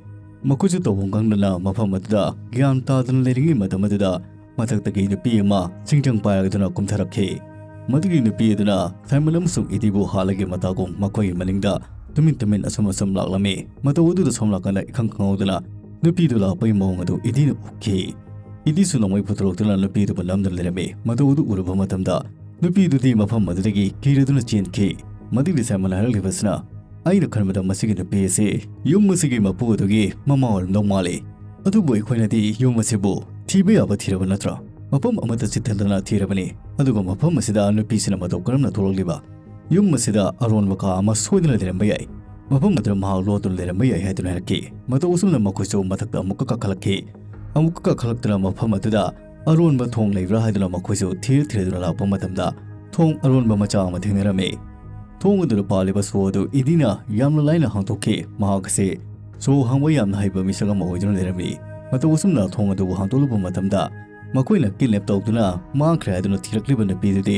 ꯃꯈꯣꯏꯁꯨ ꯇꯧꯐꯝ ꯈꯪꯗꯅ ꯃꯐꯝ ꯑꯗꯨꯗ ꯒ꯭ꯌꯥꯟ ꯇꯥꯗꯅ ꯂꯩꯔꯤꯉꯩ ꯃꯇꯝ ꯑꯗꯨꯗ ꯃꯊꯛꯇꯒꯤ ꯅꯨꯄꯤ ꯑꯃ ꯁꯤꯡꯖꯪ ꯄꯥꯏꯔꯗꯨꯅ ꯀꯨꯝꯊꯔꯛꯈꯤ꯫ ꯃꯗꯨꯒꯤ ꯅꯨꯄꯤ ꯑꯗꯨꯅ ꯁꯥꯏꯃꯟ ꯑꯃꯁꯨꯡ ꯏꯗꯤꯕꯨ ꯍꯥꯠꯂꯒꯤ ꯃꯇꯥꯒꯨꯝ ꯃꯈꯣꯏꯒꯤ ꯃꯅꯤꯡꯗ ꯇꯨꯃꯤꯟ ꯇꯨꯃꯤꯟ ꯑꯁꯨꯝ ꯑꯁꯨꯝ ꯂꯥꯛꯂꯝꯃꯤ꯫ ꯃꯇꯧ ꯑꯗꯨꯗ ꯁꯣꯝ ꯅꯥꯀꯟꯗ ꯏꯈꯪ ꯈꯪꯍꯧꯗꯅ ꯅꯨꯄꯤꯗꯨ ꯂꯥꯛꯄꯒꯤ ꯃꯑꯣꯡ ꯑꯗꯨ ꯏꯗꯤꯅ ꯎꯈꯤ꯫ ꯏꯗꯤꯁꯨ ꯅꯣꯡꯃꯩ ꯄꯨꯊꯣꯔꯛꯇꯨꯅ ꯅꯨꯄꯤꯗꯨꯕꯨ ꯅꯝꯗꯨꯅ ꯂꯩꯔꯝꯃꯤ꯫ ꯃꯗꯨ ꯑꯗꯨ ꯎꯔꯨꯕ ꯃꯇꯝꯗ ꯅꯨꯄꯤꯗꯨꯗꯤ ꯃꯐꯝ ꯑꯗꯨꯗꯒꯤ ꯀꯤꯔꯗꯨꯅ ꯆꯦꯟꯈꯤ꯫ ꯃꯗꯨꯒꯤ ꯁꯥꯏꯃꯟ ꯍꯥꯏꯔꯛꯂꯤꯕꯁꯤꯅ, "ꯑꯩꯅ ꯈꯟꯕꯗ ꯃꯁꯤꯒꯤ ꯅꯨꯄꯤ ꯑꯁꯤ ꯌꯨꯝ ꯑꯁꯤꯒꯤ ꯃꯄꯨ ꯑꯗꯨꯒꯤ ꯃꯃꯥ ꯑꯣꯏꯔꯝꯗꯧ ꯃꯥꯜꯂꯤ꯫ ꯑꯗꯨꯕꯨ ꯑꯩꯈꯣꯏꯅꯗꯤ ꯌꯨꯝ ꯑꯁꯤꯕꯨ ꯊꯤꯕ ꯌꯥꯕ ꯊꯤꯔꯕ ꯅꯠꯇ꯭ꯔꯥ? ꯃꯐꯝ ꯑꯃꯠꯇ ꯆꯤꯠꯊꯗꯅ ꯊꯤꯔꯕꯅꯤ꯫ ꯑꯗꯨꯒ ꯃꯐꯝ ꯑꯁꯤꯗ ꯅꯨꯄꯤꯁꯤꯅ ꯃꯇꯧ ꯀꯔꯝꯅ ꯊꯣꯛꯂꯛꯂꯤꯕ? ꯌꯨꯝ ꯑꯁꯤꯗ ꯑꯔꯣꯟꯕ ꯀꯥ ꯑꯃ ꯁꯣꯏꯗꯅ ꯂꯩꯔꯝꯕ ꯌꯥꯏ꯫ ꯃꯐꯝ ꯑꯗꯨꯗ ꯃꯍꯥꯛ ꯂꯣꯠꯇꯨꯅ ꯂꯩꯔꯝꯕ ꯌꯥꯏ" ꯍꯥꯏꯗꯨꯅ ꯍꯥꯏꯔꯛꯈꯤ꯫ ꯃꯇꯧ ꯑꯁꯨꯝꯅ ꯃꯈꯣꯏꯁꯨ ꯃꯊꯛꯇ ꯑꯃꯨꯛꯀ ꯀꯥꯈꯠꯂꯛꯈꯤ꯫ ꯑꯃꯨꯛꯀ ꯀꯥꯈꯠꯂꯛꯇꯨꯅ ꯃꯐꯝ ꯑꯗꯨꯗ ꯑꯔꯣꯟꯕ ꯊꯣꯡ ꯂꯩꯕ꯭ꯔꯥ ꯍꯥꯏꯗꯨꯅ ꯃꯈꯣꯏꯁꯨ ꯊꯤꯔ ꯊꯤꯔꯗꯨꯅ ꯂꯥꯛꯄ ꯃꯇꯝꯗ, ꯊꯣꯡ ꯑꯔꯣꯟꯕ ꯃꯆꯥ ꯑꯃ ꯊꯦꯡꯅꯔꯝꯃꯤ꯫ ꯊꯣꯡ ꯑꯗꯨꯗ ꯄꯥꯜꯂꯤꯕ ꯁꯣ ꯑꯗꯨ ꯏꯗꯤꯅ ꯌꯥꯝꯅ ꯂꯥꯏꯅ ꯍꯥꯡꯗꯣꯛꯈꯤ꯫ ꯃꯍꯥꯛ ꯑꯁꯤ ꯁꯣ ꯍꯥꯡꯕ ꯌꯥꯝꯅ ꯍꯩꯕ ꯃꯤꯁꯛ ꯑꯃ ꯑꯣꯏꯗꯨꯅ ꯂꯩꯔꯝꯃꯤ꯫ ꯃꯇꯧ ꯑꯁꯨꯝꯅ ꯊꯣꯡ ꯑꯗꯨꯕꯨ ꯍꯥꯡꯗꯣꯛꯂꯨꯕ ꯃꯇꯝꯗ, ꯃꯈꯣꯏꯅ ꯀꯤꯗꯅꯦꯞ ꯇꯧꯗꯨꯅ ꯃꯥꯡꯈ꯭ꯔꯦ ꯍꯥꯏꯗꯨꯅ ꯊꯤꯔꯛꯂꯤꯕ ꯅꯨꯄꯤꯗꯨꯗꯤ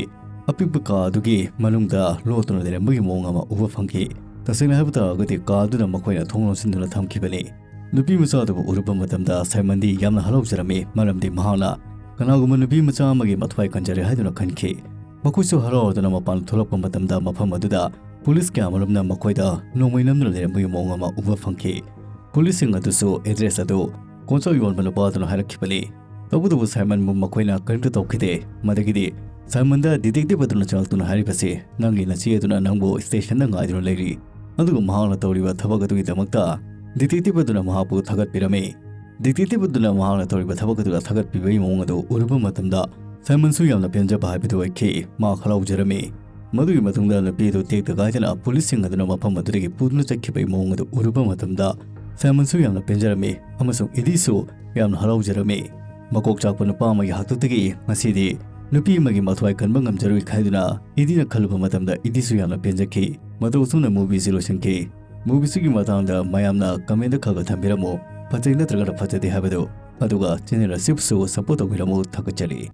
ꯑꯄꯤꯛꯄ ꯀꯥ ꯑꯗꯨꯒꯤ ꯃꯅꯨꯡꯗ ꯂꯣꯠꯇꯨꯅ ꯂꯩꯔꯝꯕꯒꯤ ꯃꯑꯣꯡ ꯑꯃ ꯎꯕ ꯐꯪꯈꯤ꯫ ꯇꯁꯦꯡꯅ ꯍꯥꯏꯕ ꯇꯥꯔꯒꯗꯤ, ꯀꯥ ꯑꯗꯨꯗ ꯃꯈꯣꯏꯅ ꯊꯣꯡ ꯂꯣꯟꯁꯤꯟꯗꯨꯅ ꯊꯝꯈꯤꯕꯅꯤ꯫ ꯅꯨꯄꯤ ꯃꯆꯥ ꯑꯗꯨꯕꯨ ꯎꯔꯨꯕ ꯃꯇꯝꯗ ꯁꯥꯏꯃꯟꯗꯤ ꯌꯥꯝꯅ ꯍꯔꯥꯎꯖꯔꯝꯃꯤ, ꯃꯔꯝꯗꯤ ꯃꯍꯥꯛꯅ ꯀꯅꯥꯒꯨꯝꯕ ꯅꯨꯄꯤ ꯃꯆꯥ ꯑꯃꯒꯤ ꯃꯊ꯭ꯋꯥꯏ ꯀꯟꯖꯔꯦ ꯍꯥꯏꯗꯨꯅ ꯈꯟꯈꯤ꯫ ꯃꯈꯣꯏꯁꯨ ꯍꯔꯥꯎꯗꯨꯅ ꯃꯄꯥꯟ ꯊꯣꯛꯂꯛꯄ ꯃꯇꯝꯗ, ꯃꯐꯝ ꯑꯗꯨꯗ ꯄꯨꯂꯤꯁ ꯀꯌꯥꯃꯔꯨꯝꯅ ꯃꯈꯣꯏꯗ ꯅꯣꯡꯃꯩ ꯅꯝꯗꯨꯅ ꯂꯩꯔꯝꯕꯒꯤ ꯃꯑꯣꯡ ꯑꯃ ꯎꯕ ꯐꯪꯈꯤ꯫ ꯄꯨꯂꯤꯁꯁꯤꯡ ꯑꯗꯨꯁꯨ ꯑꯦꯗ꯭ꯔꯦꯁ ꯑꯗꯨ ꯀꯣꯟꯆꯥꯛ ꯌꯣꯟꯕ ꯅꯨꯄꯥꯗꯨꯅ ꯍꯥꯏꯔꯛꯈꯤꯕꯅꯤ꯫ ꯇꯧꯕꯇꯕꯨ ꯁꯥꯏꯃꯟꯕꯨ ꯃꯈꯣꯏꯅ ꯀꯔꯤꯝꯇ ꯇꯧꯈꯤꯗꯦ꯫ ꯃꯗꯒꯤꯗꯤ ꯁꯥꯏꯃꯟꯗ ꯗꯤꯇꯦꯛꯇꯤꯚ ꯑꯗꯨꯅ ꯆꯪꯂꯛꯇꯨꯅ ꯍꯥꯏꯔꯤꯕꯁꯤ, "ꯅꯪꯒꯤ ꯅꯆꯦ ꯑꯗꯨꯅ ꯅꯪꯕꯨ ꯁ꯭ꯇꯦꯁꯟꯗ ꯉꯥꯏꯗꯨꯅ ꯂꯩꯔꯤ꯫ ꯑꯗꯨꯒ ꯃꯍꯥꯛꯅ ꯇꯧꯔꯤꯕ ꯊꯕꯛ ꯑꯗꯨꯒꯤꯗꯃꯛꯇ ꯗꯤꯇꯦꯛꯇꯤꯚ ꯑꯗꯨꯅ ꯃꯍꯥꯛꯄꯨ ꯊꯥꯒꯠꯄꯤꯔꯝꯃꯤ"꯫ ꯗꯤꯇꯦꯛꯇꯤꯚ ꯑꯗꯨꯅ ꯃꯍꯥꯛꯅ ꯇꯧꯔꯤꯕ ꯊꯕꯛ ꯑꯗꯨꯗ ꯊꯥꯒꯠꯄꯤꯕꯒꯤ ꯃꯑꯣꯡ ꯑꯗꯨ ꯎꯔꯨꯕ ꯃꯇꯝꯗ, ꯁꯥꯏꯃꯟꯁꯨ ꯌꯥꯝꯅ ꯄꯦꯟꯖꯕ ꯍꯥꯏꯕꯗꯨ ꯑꯣꯏꯈꯤ꯫ ꯃꯍꯥꯛ ꯍꯔꯥꯎꯖꯔꯝꯃꯤ꯫ ꯃꯗꯨꯒꯤ ꯃꯇꯨꯡꯗ ꯅꯨꯄꯤ ꯑꯗꯨ ꯇꯦꯛꯇ ꯀꯥꯏꯗꯅ ꯄꯨꯂꯤꯁꯁꯤꯡ ꯑꯗꯨꯅ ꯃꯐꯝ ꯑꯗꯨꯗꯒꯤ ꯄꯨꯗꯨꯅ ꯆꯠꯈꯤꯕꯒꯤ ꯃꯑꯣꯡ ꯑꯗꯨ ꯎꯔꯨꯕ ꯃꯇꯝꯗ, ꯁꯥꯏꯃꯟꯁꯨ ꯌꯥꯝꯅ ꯄꯦꯟꯖꯔꯝꯃꯤ ꯑꯃꯁꯨꯡ ꯏꯗꯤꯁꯨ ꯌꯥꯝꯅ ꯍꯔꯥꯎꯖꯔꯝꯃꯤ꯫ ꯃꯀꯣꯛ ꯆꯥꯛꯄ ꯅꯨꯄꯥ ꯑꯃꯒꯤ ꯍꯥꯛꯇꯛꯇꯒꯤ ꯉꯁꯤꯗꯤ ꯅꯨꯄꯤ ꯑꯃꯒꯤ ꯃꯊ꯭ꯋꯥꯏ ꯀꯟꯕ ꯉꯝꯖꯔꯨꯏ ꯍꯥꯏꯗꯨꯅ ꯏꯗꯤꯅ ꯈꯜꯂꯨꯕ ꯃꯇꯝꯗ, ꯏꯗꯤꯁꯨ ꯌꯥꯝꯅ ꯄꯦꯟꯖꯈꯤ꯫ ꯃꯇꯧ ꯑꯁꯨꯝꯅ movieꯁꯤ ꯂꯣꯏꯁꯤꯟꯈꯤ꯫ Movieꯁꯤꯒꯤ ꯃꯇꯥꯡꯗ ꯃꯌꯥꯝꯅ commentꯗ ꯈꯔ ꯈꯔ ꯊꯝꯕꯤꯔꯝꯃꯨ꯫ ꯐꯖꯩ ꯅꯠꯇ꯭ꯔꯒꯅ ꯐꯖꯗꯦ ꯍꯥꯏꯕꯗꯨ꯫ ꯑꯗꯨꯒ channel ꯑꯁꯤꯕꯨꯁꯨ support ꯇꯧꯕꯤꯔꯝꯃꯨ꯫ ꯊꯥꯒꯠꯆꯔꯤ꯫